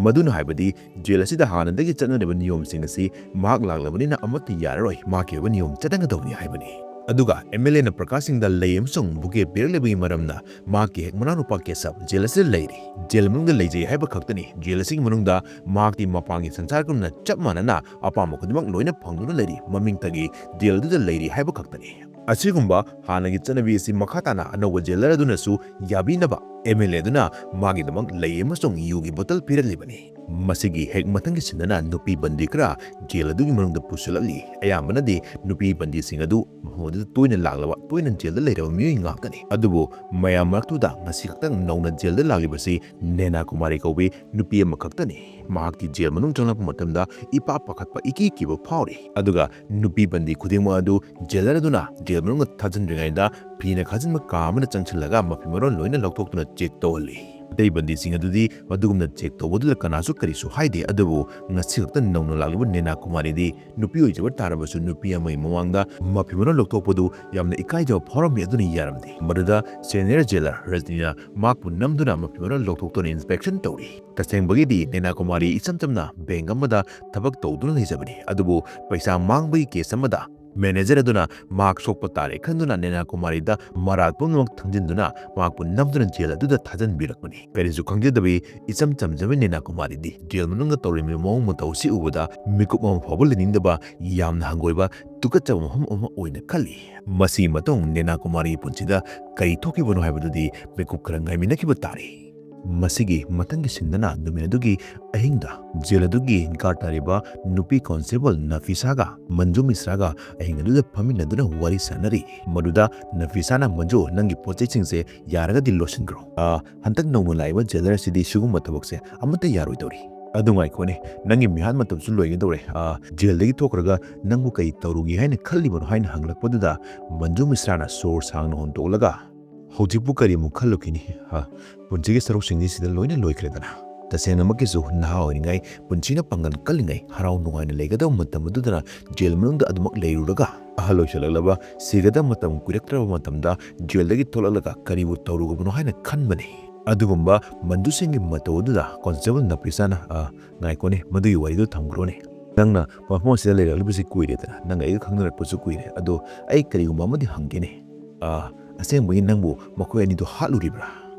ꯃꯗꯨꯅ ꯍꯥꯏꯕꯗꯤ ꯖꯦꯜ ꯑꯁꯤꯗ ꯍꯥꯟꯅꯗꯒꯤ ꯆꯠꯅꯔꯤꯕ ꯅꯤꯌꯣꯝꯁꯤꯡ ꯑꯁꯤ ꯃꯍꯥꯛ ꯂꯥꯛꯂꯕꯅꯤꯅ ꯑꯃꯠꯇ ꯌꯥꯔꯔꯣꯏ, ꯃꯍꯥꯛꯀꯤ ꯑꯣꯏꯕ ꯅꯤꯌꯣꯝ ꯆꯠꯅꯒꯗꯧꯕꯅꯤ ꯍꯥꯏꯕꯅꯤ꯫ ꯑꯗꯨꯒ MLAꯅ ꯄ꯭ꯔꯀꯥꯁ ꯁꯤꯡꯗ ꯂꯩ ꯑꯃꯁꯨꯡ bouquet ꯄꯤꯔꯛꯂꯤꯕꯒꯤ ꯃꯔꯝꯅ ꯃꯍꯥꯛꯀꯤ ꯍꯦꯛ ꯃꯅꯥꯎꯅꯨꯄꯥ ꯀꯦꯁꯕ ꯖꯦꯜ ꯑꯁꯤꯗ ꯂꯩꯔꯤ꯫ ꯖꯦꯜ ꯃꯅꯨꯡꯗ ꯂꯩꯖꯩ ꯍꯥꯏꯕ ꯈꯛꯇꯅꯤ꯫ ꯖꯦꯜ ꯑꯁꯤꯒꯤ ꯃꯅꯨꯡꯗ ꯃꯍꯥꯛꯇꯤ ꯃꯄꯥꯟꯒꯤ ꯁꯪꯁꯥꯔꯒꯨꯝꯅ ꯆꯞ ꯃꯥꯟꯅꯅ ꯑꯄꯥꯝꯕ ꯈꯨꯗꯤꯡꯃꯛ ꯂꯣꯏꯅ ꯐꯪꯗꯨꯅ ꯂꯩꯔꯤ꯫ ꯃꯃꯤꯡꯇꯒꯤ ꯖꯦꯜ ꯑꯗꯨꯗ ꯂꯩꯔꯤ ꯍꯥꯏꯕ ꯈꯛꯇꯅꯤ꯫ ꯑꯁꯤꯒꯨꯝꯕ ꯍꯥꯟꯅꯒꯤ ꯆꯠꯅꯕꯤ ꯑꯁꯤ ꯃꯈꯥ ꯇꯥꯅ ꯑꯅꯧꯕ jailer ꯑꯗꯨꯅꯁꯨ ꯌꯥꯕꯤꯅꯕ MLA ꯑꯗꯨꯅ ꯃꯥꯒꯤꯗꯃꯛ ꯂꯩ ꯑꯃꯁꯨꯡ ꯌꯨꯒꯤ ꯕꯣꯇꯜ ꯄꯤꯔꯛꯂꯤꯕꯅꯤ꯫ ꯃꯁꯤꯒꯤ ꯍꯦꯛ ꯃꯊꯪꯒꯤ ꯁꯤꯟꯗꯅ ꯅꯨꯄꯤ ꯕꯟꯗꯤ ꯈꯔ ꯖꯦꯜ ꯑꯗꯨꯒꯤ ꯃꯅꯨꯡꯗ ꯄꯨꯁꯤꯜꯂꯛꯂꯤ꯫ ꯑꯌꯥꯝꯕꯅꯗꯤ ꯅꯨꯄꯤ ꯕꯟꯗꯤꯁꯤꯡ ꯑꯗꯨ ꯃꯐꯝ ꯑꯗꯨꯗ ꯇꯣꯏꯅ ꯂꯥꯛꯂꯕ, ꯇꯣꯏꯅ ꯖꯦꯜꯗ ꯂꯩꯔꯕ ꯃꯤꯑꯣꯏ ꯉꯥꯛꯇꯅꯤ꯫ ꯑꯗꯨꯕꯨ ꯃꯌꯥꯝ ꯃꯔꯛꯇꯨꯗ ꯉꯁꯤ ꯈꯛꯇꯪ ꯅꯧꯅ ꯖꯦꯜꯗ ꯂꯥꯛꯂꯤꯕꯁꯤ ꯅꯦꯅꯥ ꯀꯨꯃꯥꯔꯤ ꯀꯧꯕꯤ ꯅꯨꯄꯤ ꯑꯃꯈꯛꯇꯅꯤ꯫ ꯃꯍꯥꯛꯇꯤ ꯖꯦꯜ ꯃꯅꯨꯡ ꯆꯪꯂꯛꯄ ꯃꯇꯝꯗ ꯏꯄꯥ ꯄꯥꯈꯠꯄ, ꯏꯀꯤ ꯀꯤꯕ ꯐꯥꯎꯔꯤ꯫ ꯑꯗꯨꯒ ꯅꯨꯄꯤ ꯕꯟꯗꯤ ꯈꯨꯗꯤꯡꯃꯛ ꯑꯗꯨ ꯖꯦꯂꯔ ꯑꯗꯨꯅ ꯖꯦꯜ ꯃꯅꯨꯡꯗ ꯊꯥꯖꯤꯟꯗ꯭ꯔꯤꯉꯩꯗ ꯐꯤꯅ ꯈꯥꯖꯤꯟꯕ ꯀꯥ ꯑꯃꯗ ꯆꯪꯁꯤꯜꯂꯒ ꯃꯐꯤ ꯃꯔꯣꯟ ꯂꯣꯏꯅ ꯂꯧꯊꯣꯛꯇꯨꯅ ꯆꯦꯛ ꯇꯧꯍꯜꯂꯤ꯫ ꯑꯇꯩ ꯕꯟꯗꯤꯁꯤꯡ ꯑꯗꯨꯗꯤ ꯃꯗꯨꯒꯨꯝꯅ ꯆꯦꯛ ꯇꯧꯕꯗꯨꯗ ꯀꯅꯥꯁꯨ ꯀꯔꯤꯁꯨ ꯍꯥꯏꯗꯦ꯫ ꯑꯗꯨꯕꯨ ꯉꯁꯤ ꯈꯛꯇ ꯅꯧꯅ ꯂꯥꯛꯂꯤꯕ ꯅꯦꯅꯥ ꯀꯨꯃꯥꯔꯤꯗꯤ ꯅꯨꯄꯤ ꯑꯣꯏꯖꯕ ꯇꯥꯔꯕꯁꯨ ꯅꯨꯄꯤ ꯑꯃꯒꯤ ꯃꯃꯥꯡꯗ ꯃꯐꯤ ꯃꯔꯣꯟ ꯂꯧꯊꯣꯛꯄꯗꯨ ꯌꯥꯝꯅ ꯏꯀꯥꯏꯖꯕ ꯐꯥꯎꯔꯝꯃꯤ꯫ ꯑꯗꯨꯅ ꯌꯥꯔꯝꯗꯦ꯫ ꯃꯗꯨꯗ ꯁꯦꯅꯤꯌꯔ ꯖꯦꯂꯔ ꯔꯖꯅꯤꯅ ꯃꯍꯥꯛꯄꯨ ꯅꯝꯗꯨꯅ ꯃꯐꯤ ꯃꯔꯣꯟ ꯂꯧꯊꯣꯛꯇꯨꯅ ꯏꯟꯁꯄꯦꯛꯁꯟ ꯇꯧꯔꯤ꯫ ꯇꯁꯦꯡꯕꯒꯤꯗꯤ ꯅꯦꯅꯥ ꯀꯨꯃꯥꯔꯤ ꯏꯆꯝ ꯆꯝꯅ ꯕꯦꯡꯛ ꯑꯃꯗ ꯊꯕꯛ ꯇꯧꯗꯨꯅ ꯂꯩꯖꯕꯅꯤ꯫ ꯑꯗꯨꯕꯨ ꯄꯩꯁꯥ ꯃꯥꯡꯕꯒꯤ ꯀꯦꯁ ꯑꯃꯗ ꯃꯦꯅꯦꯖꯔ ꯑꯗꯨꯅ ꯃꯍꯥꯛ ꯁꯣꯛꯄ ꯇꯥꯔꯦ ꯈꯟꯗꯨꯅ ꯅꯦꯅꯥ ꯀꯨꯃꯥꯔꯤꯗ ꯃꯔꯥꯜ ꯄꯨꯝꯅꯃꯛ ꯊꯝꯖꯤꯟꯗꯨꯅ ꯃꯍꯥꯛꯄꯨ ꯅꯝꯗꯨꯅ ꯖꯦꯜ ꯑꯗꯨꯗ ꯊꯥꯖꯤꯟꯕꯤꯔꯛꯄꯅꯤ꯫ ꯀꯔꯤꯁꯨ ꯈꯪꯖꯗꯕꯤ ꯏꯆꯝ ꯆꯝꯖꯕꯤ ꯅꯦꯅꯥ ꯀꯨꯃꯥꯔꯤꯗꯤ ꯖꯦꯜ ꯃꯅꯨꯡꯗ ꯇꯧꯔꯤꯕ ꯃꯑꯣꯡ ꯃꯇꯧ ꯑꯁꯤ ꯎꯕꯗ ꯃꯤꯀꯨꯞ ꯑꯃ ꯐꯥꯎꯕ ꯂꯩꯅꯤꯡꯗꯕ, ꯌꯥꯝꯅ ꯍꯪꯒꯣꯏꯕ, ꯇꯨꯀꯠꯆꯕ ꯃꯐꯝ ꯑꯃ ꯑꯣꯏꯅ ꯈꯜꯂꯤ꯫ ꯃꯁꯤꯒꯤ ꯃꯇꯨꯡ ꯅꯦꯅꯥ ꯀꯨꯃꯥꯔꯤꯒꯤ ꯄꯨꯟꯁꯤꯗ ꯀꯔꯤ ꯊꯣꯛꯈꯤꯕꯅꯣ ꯍꯥꯏꯕꯗꯨꯗꯤ ꯃꯤꯀꯨꯞ ꯈꯔ ꯉꯥꯏꯃꯤꯟꯅꯈꯤꯕ ꯇꯥꯔꯦ꯫ ꯃꯁꯤꯒꯤ ꯃꯊꯪꯒꯤ ꯁꯤꯟꯗꯅ ꯅꯨꯃꯤꯠ ꯑꯗꯨꯒꯤ ꯑꯍꯤꯡꯗ ꯖꯦꯜ ꯑꯗꯨꯒꯤ ꯒꯥꯔꯗ ꯇꯥꯔꯤꯕ ꯅꯨꯄꯤ ꯀꯣꯟꯁꯇꯦꯕꯜ ꯅꯐꯤꯁꯥꯒ ꯃꯟꯖꯨ ꯃꯤꯁ꯭ꯔꯥꯒ ꯑꯍꯤꯡ ꯑꯗꯨꯗ ꯐꯝꯃꯤꯟꯅꯗꯨꯅ ꯋꯥꯔꯤ ꯁꯥꯟꯅꯔꯤ꯫ ꯃꯗꯨꯗ ꯅꯐꯤꯁꯥꯅ, "ꯃꯟꯖꯨ, ꯅꯪꯒꯤ ꯄꯣꯠ ꯆꯩꯁꯤꯡꯁꯦ ꯌꯥꯔꯒꯗꯤ ꯂꯣꯠꯁꯤꯟꯈ꯭ꯔꯣ꯫ ꯑ, ꯍꯟꯗꯛ ꯅꯧꯅ ꯂꯥꯛꯏꯕ ꯖꯦꯂꯔ ꯑꯁꯤꯗꯤ ꯁꯤꯒꯨꯝꯕ ꯊꯕꯛꯁꯦ ꯑꯃꯠꯇ ꯌꯥꯔꯣꯏꯗꯧꯔꯤ꯫ ꯑꯗꯨ ꯉꯥꯏꯈꯣꯅꯦ, ꯅꯪꯒꯤ ꯃꯤꯍꯥꯠ ꯃꯇꯝꯁꯨ ꯂꯣꯏꯒꯗꯧꯔꯦ꯫ ꯑ, ꯖꯦꯜꯗꯒꯤ ꯊꯣꯛꯈ꯭ꯔꯒ ꯅꯪꯕꯨ ꯀꯔꯤ ꯇꯧꯔꯨꯒꯦ ꯍꯥꯏꯅ ꯈꯜꯂꯤꯕꯅꯣ?" ꯍꯥꯏꯅ ꯍꯪꯂꯛꯄꯗꯨꯗ ꯃꯟꯖꯨ ꯃꯤꯁ꯭ꯔꯥꯅ ꯁꯣꯔ ꯁꯥꯡꯅ ꯍꯣꯟꯗꯣꯛꯂꯒ, "ꯍꯧꯖꯤꯛꯄꯨ ꯀꯔꯤꯃꯨꯛ ꯈꯜꯂꯨꯈꯤꯅꯤ? ꯍꯥ? ꯄꯨꯟꯁꯤꯒꯤ ꯁꯔꯨꯛꯁꯤꯡꯗꯤ ꯁꯤꯗ ꯂꯣꯏꯅ ꯂꯣꯏꯈ꯭ꯔꯦꯗꯅ꯫ ꯇꯁꯦꯡꯅꯃꯛꯀꯤꯁꯨ ꯅꯍꯥ ꯑꯣꯏꯔꯤꯉꯩ, ꯄꯨꯟꯁꯤꯅ ꯄꯥꯡꯒꯜ ꯀꯜꯂꯤꯉꯩ, ꯍꯔꯥꯎ ꯅꯨꯡꯉꯥꯏꯅ ꯂꯩꯒꯗꯕ ꯃꯇꯝ ꯑꯗꯨꯗꯅ ꯖꯦꯜ ꯃꯅꯨꯡꯗ ꯑꯗꯨꯃꯛ ꯂꯩꯔꯨꯔꯒ, ꯑꯍꯜ ꯑꯣꯏꯁꯜꯂꯛꯂꯕ, ꯁꯤꯒꯗꯕ ꯃꯇꯝ ꯀꯨꯏꯔꯛꯇ꯭ꯔꯕ ꯃꯇꯝꯗ ꯖꯦꯜꯗꯒꯤ ꯊꯣꯛꯂꯛꯂꯒ ꯀꯔꯤꯕꯨ ꯇꯧꯔꯨꯒꯕꯅꯣ ꯍꯥꯏꯅ ꯈꯟꯕꯅꯤ?" ꯑꯗꯨꯒꯨꯝꯕ ꯃꯟꯖꯨ ꯁꯤꯡꯒꯤ ꯃꯇꯧ ꯑꯗꯨꯗ ꯀꯣꯟꯁꯇꯦꯕꯜ ꯅꯐꯤꯁꯥꯅ, "ꯑ, ꯉꯥꯏꯈꯣꯅꯦ, ꯃꯗꯨꯒꯤ ꯋꯥꯔꯤꯗꯨ ꯊꯝꯈ꯭ꯔꯣꯅꯦ꯫ ꯅꯪꯅ ꯃꯐꯝ ꯑꯁꯤꯗ ꯂꯩꯔꯛꯂꯤꯕꯁꯤ ꯀꯨꯏꯔꯦꯗꯅ, ꯅꯪ ꯑꯩꯒ ꯈꯪꯅꯔꯛꯄꯁꯨ ꯀꯨꯏꯔꯦ꯫ ꯑꯗꯣ ꯑꯩ ꯀꯔꯤꯒꯨꯝꯕ ꯑꯃꯗꯤ ꯍꯪꯒꯦꯅꯦ꯫ ꯑ, ꯑꯁꯦꯡꯕꯒꯤ ꯅꯪꯕꯨ ꯃꯈꯣꯏ ꯑꯅꯤꯗꯨ ꯍꯥꯠꯂꯨꯔꯤꯕ꯭ꯔꯥ?"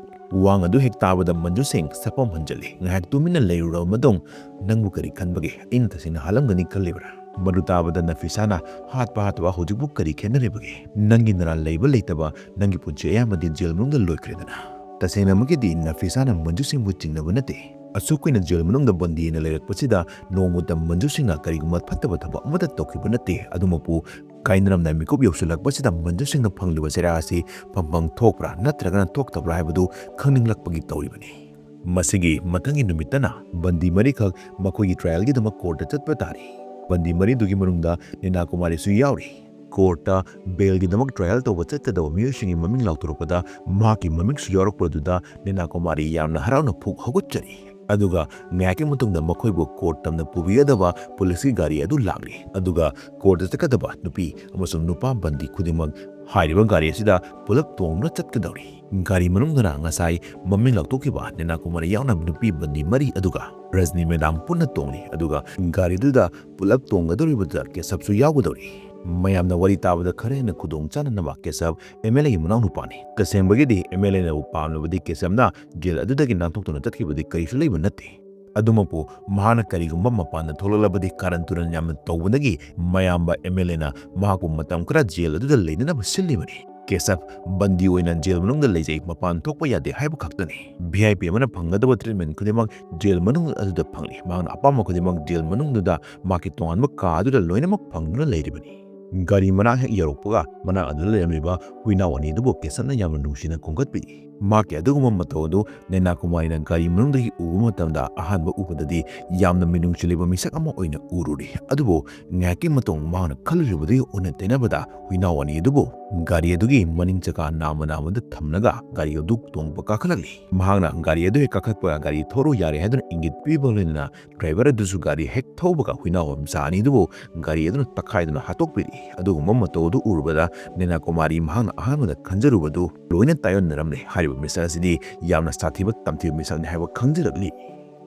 ꯋꯥꯍꯪ ꯑꯗꯨ ꯍꯦꯛ ꯇꯥꯕꯗ ꯃꯟꯖꯨ ꯁꯤꯡ ꯁꯛꯐꯝ ꯍꯟꯖꯤꯜꯂꯤ꯫ ꯉꯥꯏꯍꯥꯛ ꯇꯨꯃꯤꯟꯅ ꯂꯩꯔꯨꯔꯕ ꯃꯇꯨꯡ, "ꯅꯪꯕꯨ ꯀꯔꯤ ꯈꯟꯕꯒꯦ? ꯑꯩꯅ ꯇꯁꯦꯡꯅ ꯍꯥꯠꯂꯝꯒꯅꯤ ꯈꯜꯂꯤꯕ꯭ꯔꯥ?" ꯃꯗꯨ ꯇꯥꯕꯗ ꯅꯐꯤꯁꯥꯅ, "ꯍꯥꯠꯄ ꯍꯥꯠꯇꯕ ꯍꯧꯖꯤꯛꯄꯨ ꯀꯔꯤ ꯈꯦꯠꯅꯔꯤꯕꯒꯦ? ꯅꯪꯒꯤ ꯅꯔꯥꯜ ꯂꯩꯕ ꯂꯩꯇꯕ, ꯅꯪꯒꯤ ꯄꯨꯟꯁꯤ ꯑꯌꯥꯝꯕꯗꯤ ꯖꯦꯜ ꯃꯅꯨꯡꯗ ꯂꯣꯏꯈ꯭ꯔꯦꯗꯅ꯫" ꯇꯁꯦꯡꯅꯃꯛꯀꯤꯗꯤ ꯅꯐꯤꯁꯥꯅ ꯃꯟꯖꯨ ꯁꯤꯡꯕꯨ ꯆꯤꯡꯅꯕ ꯅꯠꯇꯦ꯫ ꯑꯁꯨꯛ ꯀꯨꯏꯅ ꯖꯦꯜ ꯃꯅꯨꯡꯗ ꯕꯟꯗꯤ ꯑꯣꯏꯅ ꯂꯩꯔꯛꯄꯁꯤꯗ ꯅꯣꯡꯃꯇ ꯃꯟꯖꯨ ꯁꯤꯡꯅ ꯀꯔꯤꯒꯨꯝꯕ ꯐꯠꯇꯕ ꯊꯕꯛ ꯑꯃꯠꯇ ꯇꯧꯈꯤꯕ ꯅꯠꯇꯦ꯫ ꯑꯗꯨꯃꯛꯄꯨ ꯀꯥꯏꯅꯔꯝꯗꯥꯏ ꯃꯤꯀꯨꯞ ꯌꯧꯁꯤꯜꯂꯛꯄꯁꯤꯗ ꯃꯟꯖꯨ ꯁꯤꯡꯅ ꯐꯪꯂꯤꯕ ꯆꯩꯔꯥꯛ ꯑꯁꯤ ꯐꯪꯐꯝ ꯊꯣꯛꯄ꯭ꯔꯥ ꯅꯠꯇ꯭ꯔꯒꯅ ꯊꯣꯛꯇꯕ꯭ꯔꯥ ꯍꯥꯏꯕꯗꯨ ꯈꯪꯅꯤꯡꯂꯛꯄꯒꯤ ꯇꯧꯔꯤꯕꯅꯤ꯫ ꯃꯁꯤꯒꯤ ꯃꯊꯪꯒꯤ ꯅꯨꯃꯤꯠꯇꯅ ꯕꯟꯗꯤ ꯃꯔꯤꯈꯛ ꯃꯈꯣꯏꯒꯤ trialꯒꯤꯗꯃꯛ courtꯇ ꯆꯠꯄ ꯇꯥꯔꯤ꯫ ꯕꯟꯗꯤ ꯃꯔꯤꯗꯨꯒꯤ ꯃꯅꯨꯡꯗ ꯅꯦꯅꯥ ꯀꯨꯃꯥꯔꯤꯁꯨ ꯌꯥꯎꯔꯤ꯫ Courtꯇ bailꯒꯤꯗꯃꯛ trial ꯇꯧꯕ ꯆꯠꯀꯗꯕ ꯃꯤꯑꯣꯏꯁꯤꯡꯒꯤ ꯃꯃꯤꯡ ꯂꯥꯎꯊꯣꯔꯛꯄꯗ ꯃꯍꯥꯛꯀꯤ ꯃꯃꯤꯡꯁꯨ ꯌꯥꯎꯔꯛꯄꯗꯨꯗ ꯅꯦꯅꯥ ꯀꯨꯃꯥꯔꯤ ꯌꯥꯝꯅ ꯍꯔꯥꯎꯅ ꯄꯨꯛ ꯍꯧꯒꯠꯆꯔꯤ꯫ ꯑꯗꯨꯒ ꯉꯥꯏꯍꯥꯛꯀꯤ ꯃꯇꯨꯡꯗ ꯃꯈꯣꯏꯕꯨ court ꯇꯝꯅ ꯄꯨꯕꯤꯒꯗꯕ ꯄꯨꯂꯤꯁꯀꯤ ꯒꯥꯔꯤ ꯑꯗꯨ ꯂꯥꯛꯂꯤ꯫ ꯑꯗꯨꯒ courtꯇ ꯆꯠꯀꯗꯕ ꯅꯨꯄꯤ ꯑꯃꯁꯨꯡ ꯅꯨꯄꯥ ꯕꯟꯗꯤ ꯈꯨꯗꯤꯡꯃꯛ ꯍꯥꯏꯔꯤꯕ ꯒꯥꯔꯤ ꯑꯁꯤꯗ ꯄꯨꯂꯞ ꯇꯣꯡꯗꯨꯅ ꯆꯠꯀꯗꯧꯔꯤ꯫ ꯒꯥꯔꯤ ꯃꯅꯨꯡꯗꯅ ꯉꯁꯥꯏ ꯃꯃꯤꯡ ꯂꯥꯎꯊꯣꯛꯈꯤꯕ ꯅꯦꯅꯥ ꯀꯨꯃꯥꯔꯤ ꯌꯥꯎꯅ ꯅꯨꯄꯤ ꯕꯟꯗꯤ ꯃꯔꯤ ꯑꯗꯨꯒ ꯔꯖꯅꯤ ꯃꯦꯗꯥꯝ ꯄꯨꯟꯅ ꯇꯣꯡꯂꯤ꯫ ꯑꯗꯨꯒ ꯒꯥꯔꯤꯗꯨꯗ ꯄꯨꯂꯞ ꯇꯣꯡꯒꯗꯧꯔꯤꯕꯗꯨꯗ ꯀꯦꯁꯕꯁꯨ ꯌꯥꯎꯒꯗꯧꯔꯤ꯫ ꯃꯌꯥꯝꯅ ꯋꯥꯔꯤ ꯇꯥꯕꯗ ꯈꯔ ꯍꯦꯟꯅ ꯈꯨꯗꯣꯡ ꯆꯥꯅꯅꯕ ꯀꯦꯁꯕ MLAꯒꯤ ꯃꯅꯥꯎꯅꯨꯄꯥꯅꯤ꯫ ꯇꯁꯦꯡꯕꯒꯤꯗꯤ MLAꯅꯕꯨ ꯄꯥꯝꯂꯕꯗꯤ ꯀꯦꯁꯕꯅ ꯖꯦꯜ ꯑꯗꯨꯗꯒꯤ ꯅꯥꯟꯊꯣꯛꯇꯨꯅ ꯆꯠꯈꯤꯕꯗꯤ ꯀꯔꯤꯁꯨ ꯂꯩꯕ ꯅꯠꯇꯦ꯫ ꯑꯗꯨꯃꯛꯄꯨ ꯃꯍꯥꯛꯅ ꯀꯔꯤꯒꯨꯝꯕ ꯃꯄꯥꯟꯗ ꯊꯣꯛꯂꯛꯂꯕꯗꯤ ꯀꯥꯔꯟ ꯇꯨꯔꯟ ꯌꯥꯝꯅ ꯇꯧꯕꯗꯒꯤ ꯃꯌꯥꯝꯕ MLAꯅ ꯃꯍꯥꯛꯄꯨ ꯃꯇꯝ ꯈꯔ ꯖꯦꯜ ꯑꯗꯨꯗ ꯂꯩꯅꯅꯕ ꯁꯤꯜꯂꯤꯕꯅꯤ꯫ ꯀꯦꯁꯕ ꯕꯟꯗꯤ ꯑꯣꯏꯅ ꯖꯦꯜ ꯃꯅꯨꯡꯗ ꯂꯩꯖꯩ, ꯃꯄꯥꯟ ꯊꯣꯛꯄ ꯌꯥꯗꯦ ꯍꯥꯏꯕ ꯈꯛꯇꯅꯤ꯫ VIP ꯑꯃꯅ ꯐꯪꯒꯗꯕ treatment ꯈꯨꯗꯤꯡꯃꯛ ꯖꯦꯜ ꯃꯅꯨꯡ ꯑꯗꯨꯗ ꯐꯪꯂꯤ꯫ ꯃꯍꯥꯛꯅ ꯑꯄꯥꯝꯕ ꯈꯨꯗꯤꯡꯃꯛ ꯖꯦꯜ ꯃꯅꯨꯡꯗꯨꯗ ꯃꯍꯥꯛꯀꯤ ꯇꯣꯉꯥꯟꯕ ꯀꯥ ꯑꯗꯨꯗ ꯂꯣꯏꯅꯃꯛ ꯐꯪꯗꯨꯅ ꯂꯩꯔꯤꯕꯅꯤ꯫ ꯒꯥꯔꯤ ꯃꯅꯥꯛ ꯍꯦꯛ ꯌꯧꯔꯛꯄꯒ ꯃꯅꯥꯛ ꯑꯗꯨꯗ ꯂꯩꯔꯝꯂꯤꯕ ꯍꯨꯏꯅꯥꯎ ꯑꯅꯤ ꯑꯗꯨꯕꯨ ꯀꯦꯁꯕꯅ ꯌꯥꯝꯅ ꯅꯨꯡꯁꯤꯅ ꯈꯣꯝꯒꯠꯄꯤꯔꯤ꯫ ꯃꯍꯥꯛꯀꯤ ꯑꯗꯨꯒꯨꯝꯕ ꯃꯇꯧ ꯑꯗꯨ ꯅꯦꯅꯥ ꯀꯨꯃꯥꯔꯤꯅ ꯒꯥꯔꯤ ꯃꯅꯨꯡꯗꯒꯤ ꯎꯕ ꯃꯇꯝꯗ ꯑꯍꯥꯟꯕ ꯎꯕꯗꯗꯤ ꯌꯥꯝꯅ ꯃꯤꯅꯨꯡꯁꯤ ꯂꯩꯕ ꯃꯤꯁꯛ ꯑꯃ ꯑꯣꯏꯅ ꯎꯔꯨꯔꯤ꯫ ꯑꯗꯨꯕꯨ ꯉꯥꯏꯍꯥꯛꯀꯤ ꯃꯇꯨꯡ ꯃꯍꯥꯛꯅ ꯈꯜꯂꯨꯔꯤꯕꯗꯨꯒꯤ ꯑꯣꯟꯅ ꯇꯩꯅꯕꯗ ꯍꯨꯏꯅꯥꯎ ꯑꯅꯤ ꯑꯗꯨꯕꯨ ꯒꯥꯔꯤ ꯑꯗꯨꯒꯤ ꯃꯅꯤꯡ ꯆꯀꯥ ꯅꯥꯝꯃ ꯅꯥꯝꯃꯗ ꯊꯝꯂꯒ ꯒꯥꯔꯤ ꯑꯗꯨ ꯇꯣꯡꯕ ꯀꯥꯈꯠꯂꯛꯂꯤ꯫ ꯃꯍꯥꯛꯅ ꯒꯥꯔꯤ ꯑꯗꯨ ꯍꯦꯛ ꯀꯥꯈꯠꯄꯒ ꯒꯥꯔꯤ ꯊꯧꯔꯨ ꯌꯥꯔꯦ ꯍꯥꯏꯗꯨꯅ ꯏꯪꯒꯤꯠ ꯄꯤꯕ ꯂꯣꯏꯅꯅ driver ꯑꯗꯨꯁꯨ ꯒꯥꯔꯤ ꯍꯦꯛ ꯊꯧꯕꯒ ꯍꯨꯏꯅꯥꯎ ꯃꯆꯥ ꯑꯅꯤꯗꯨꯕꯨ ꯒꯥꯔꯤ ꯑꯗꯨꯅ ꯇꯛꯈꯥꯏꯗꯨꯅ ꯍꯥꯠꯇꯣꯛꯄꯤꯔꯛꯏ꯫ ꯑꯗꯨꯒꯨꯝꯕ ꯃꯇꯧ ꯑꯗꯨ ꯎꯔꯨꯕꯗ ꯅꯦꯅꯥ ꯀꯨꯃꯥꯔꯤ ꯃꯍꯥꯛꯅ ꯑꯍꯥꯟꯕꯗ ꯈꯟꯖꯔꯨꯕꯗꯨ ꯂꯣꯏꯅ ꯇꯥꯏꯑꯣꯟꯅꯔꯝꯂꯦ꯫ ꯍꯥꯏꯔꯤꯕ ꯃꯤꯁꯛ ꯑꯁꯤꯗꯤ ꯌꯥꯝꯅ ꯁꯥꯊꯤꯕ ꯇꯝꯊꯤꯕ ꯃꯤꯁꯛꯅꯤ ꯍꯥꯏꯕ ꯈꯪꯖꯔꯛꯂꯤ꯫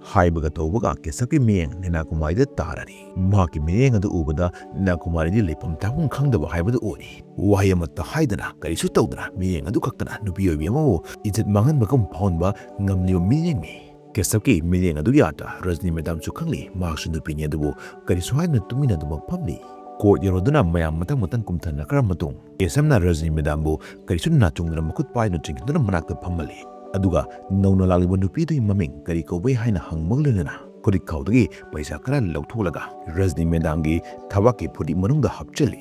ꯍꯥꯏꯕꯒ ꯇꯧꯕꯒ ꯀꯦꯁꯕꯀꯤ ꯃꯤꯠꯌꯦꯡ ꯅꯦꯅꯥ ꯀꯨꯃꯥꯔꯤꯗ ꯇꯥꯔꯔꯤ꯫ ꯃꯍꯥꯛꯀꯤ ꯃꯤꯠꯌꯦꯡ ꯑꯗꯨ ꯎꯕꯗ ꯅꯦꯅꯥ ꯀꯨꯃꯥꯔꯤꯗꯤ ꯂꯩꯐꯝ ꯆꯥꯐꯝ ꯈꯪꯗꯕ ꯍꯥꯏꯕꯗꯨ ꯑꯣꯏꯔꯤ꯫ ꯋꯥꯍꯩ ꯑꯃꯠꯇ ꯍꯥꯏꯗꯅ ꯀꯔꯤꯁꯨ ꯇꯧꯗꯅ ꯃꯤꯠꯌꯦꯡ ꯑꯗꯨ ꯈꯛꯇꯅ ꯅꯨꯄꯤ ꯑꯣꯏꯕꯤ ꯑꯃꯕꯨ ꯏꯖꯠ ꯃꯥꯡꯍꯟꯕꯒꯨꯝ ꯐꯥꯎꯍꯟꯕ ꯉꯝꯂꯤꯕ ꯃꯤꯠꯌꯦꯡꯅꯤ꯫ ꯀꯦꯁꯕꯀꯤ ꯃꯤꯠꯌꯦꯡ ꯑꯗꯨꯒꯤ ꯑꯥꯔꯊ ꯔꯖꯅꯤ ꯃꯦꯗꯥꯝꯁꯨ ꯈꯪꯂꯤ꯫ ꯃꯍꯥꯛꯁꯨ ꯅꯨꯄꯤꯅꯤ ꯑꯗꯨꯕꯨ ꯀꯔꯤꯁꯨ ꯍꯥꯏꯗꯅ ꯇꯨꯃꯤꯟꯅ ꯑꯗꯨꯃꯛ ꯐꯝꯂꯤ꯫ Court ꯌꯧꯔꯗꯨꯅ ꯃꯌꯥꯝ ꯃꯊꯪ ꯃꯊꯪ ꯀꯨꯝꯊꯅꯈ꯭ꯔ ꯃꯇꯨꯡ ꯀꯦꯁꯕꯅ ꯔꯖꯅꯤ ꯃꯦꯗꯥꯝꯕꯨ ꯀꯔꯤꯁꯨ ꯅꯥꯆꯨꯡꯗꯅ ꯃꯈꯨꯠ ꯄꯥꯏꯗꯨꯅ ꯆꯤꯡꯈꯠꯇꯨꯅ ꯃꯅꯥꯛꯇ ꯐꯝꯍꯜꯂꯤ꯫ ꯑꯗꯨꯒ ꯅꯧꯅ ꯂꯥꯛꯂꯤꯕ ꯅꯨꯄꯤꯗꯨꯒꯤ ꯃꯃꯤꯡ ꯀꯔꯤ ꯀꯧꯕꯒꯦ ꯍꯥꯏꯅ ꯍꯪꯕꯒ ꯂꯣꯏꯅꯅ ꯈꯨꯔꯤꯈꯥꯎꯗꯒꯤ ꯄꯩꯁꯥ ꯈꯔ ꯂꯧꯊꯣꯛꯂꯒ ꯔꯖꯅꯤ ꯃꯦꯗꯥꯝꯒꯤ ꯊꯕꯥꯛꯀꯤ ꯐꯨꯔꯤꯠ ꯃꯅꯨꯡꯗ ꯍꯥꯞꯆꯤꯜꯂꯤ꯫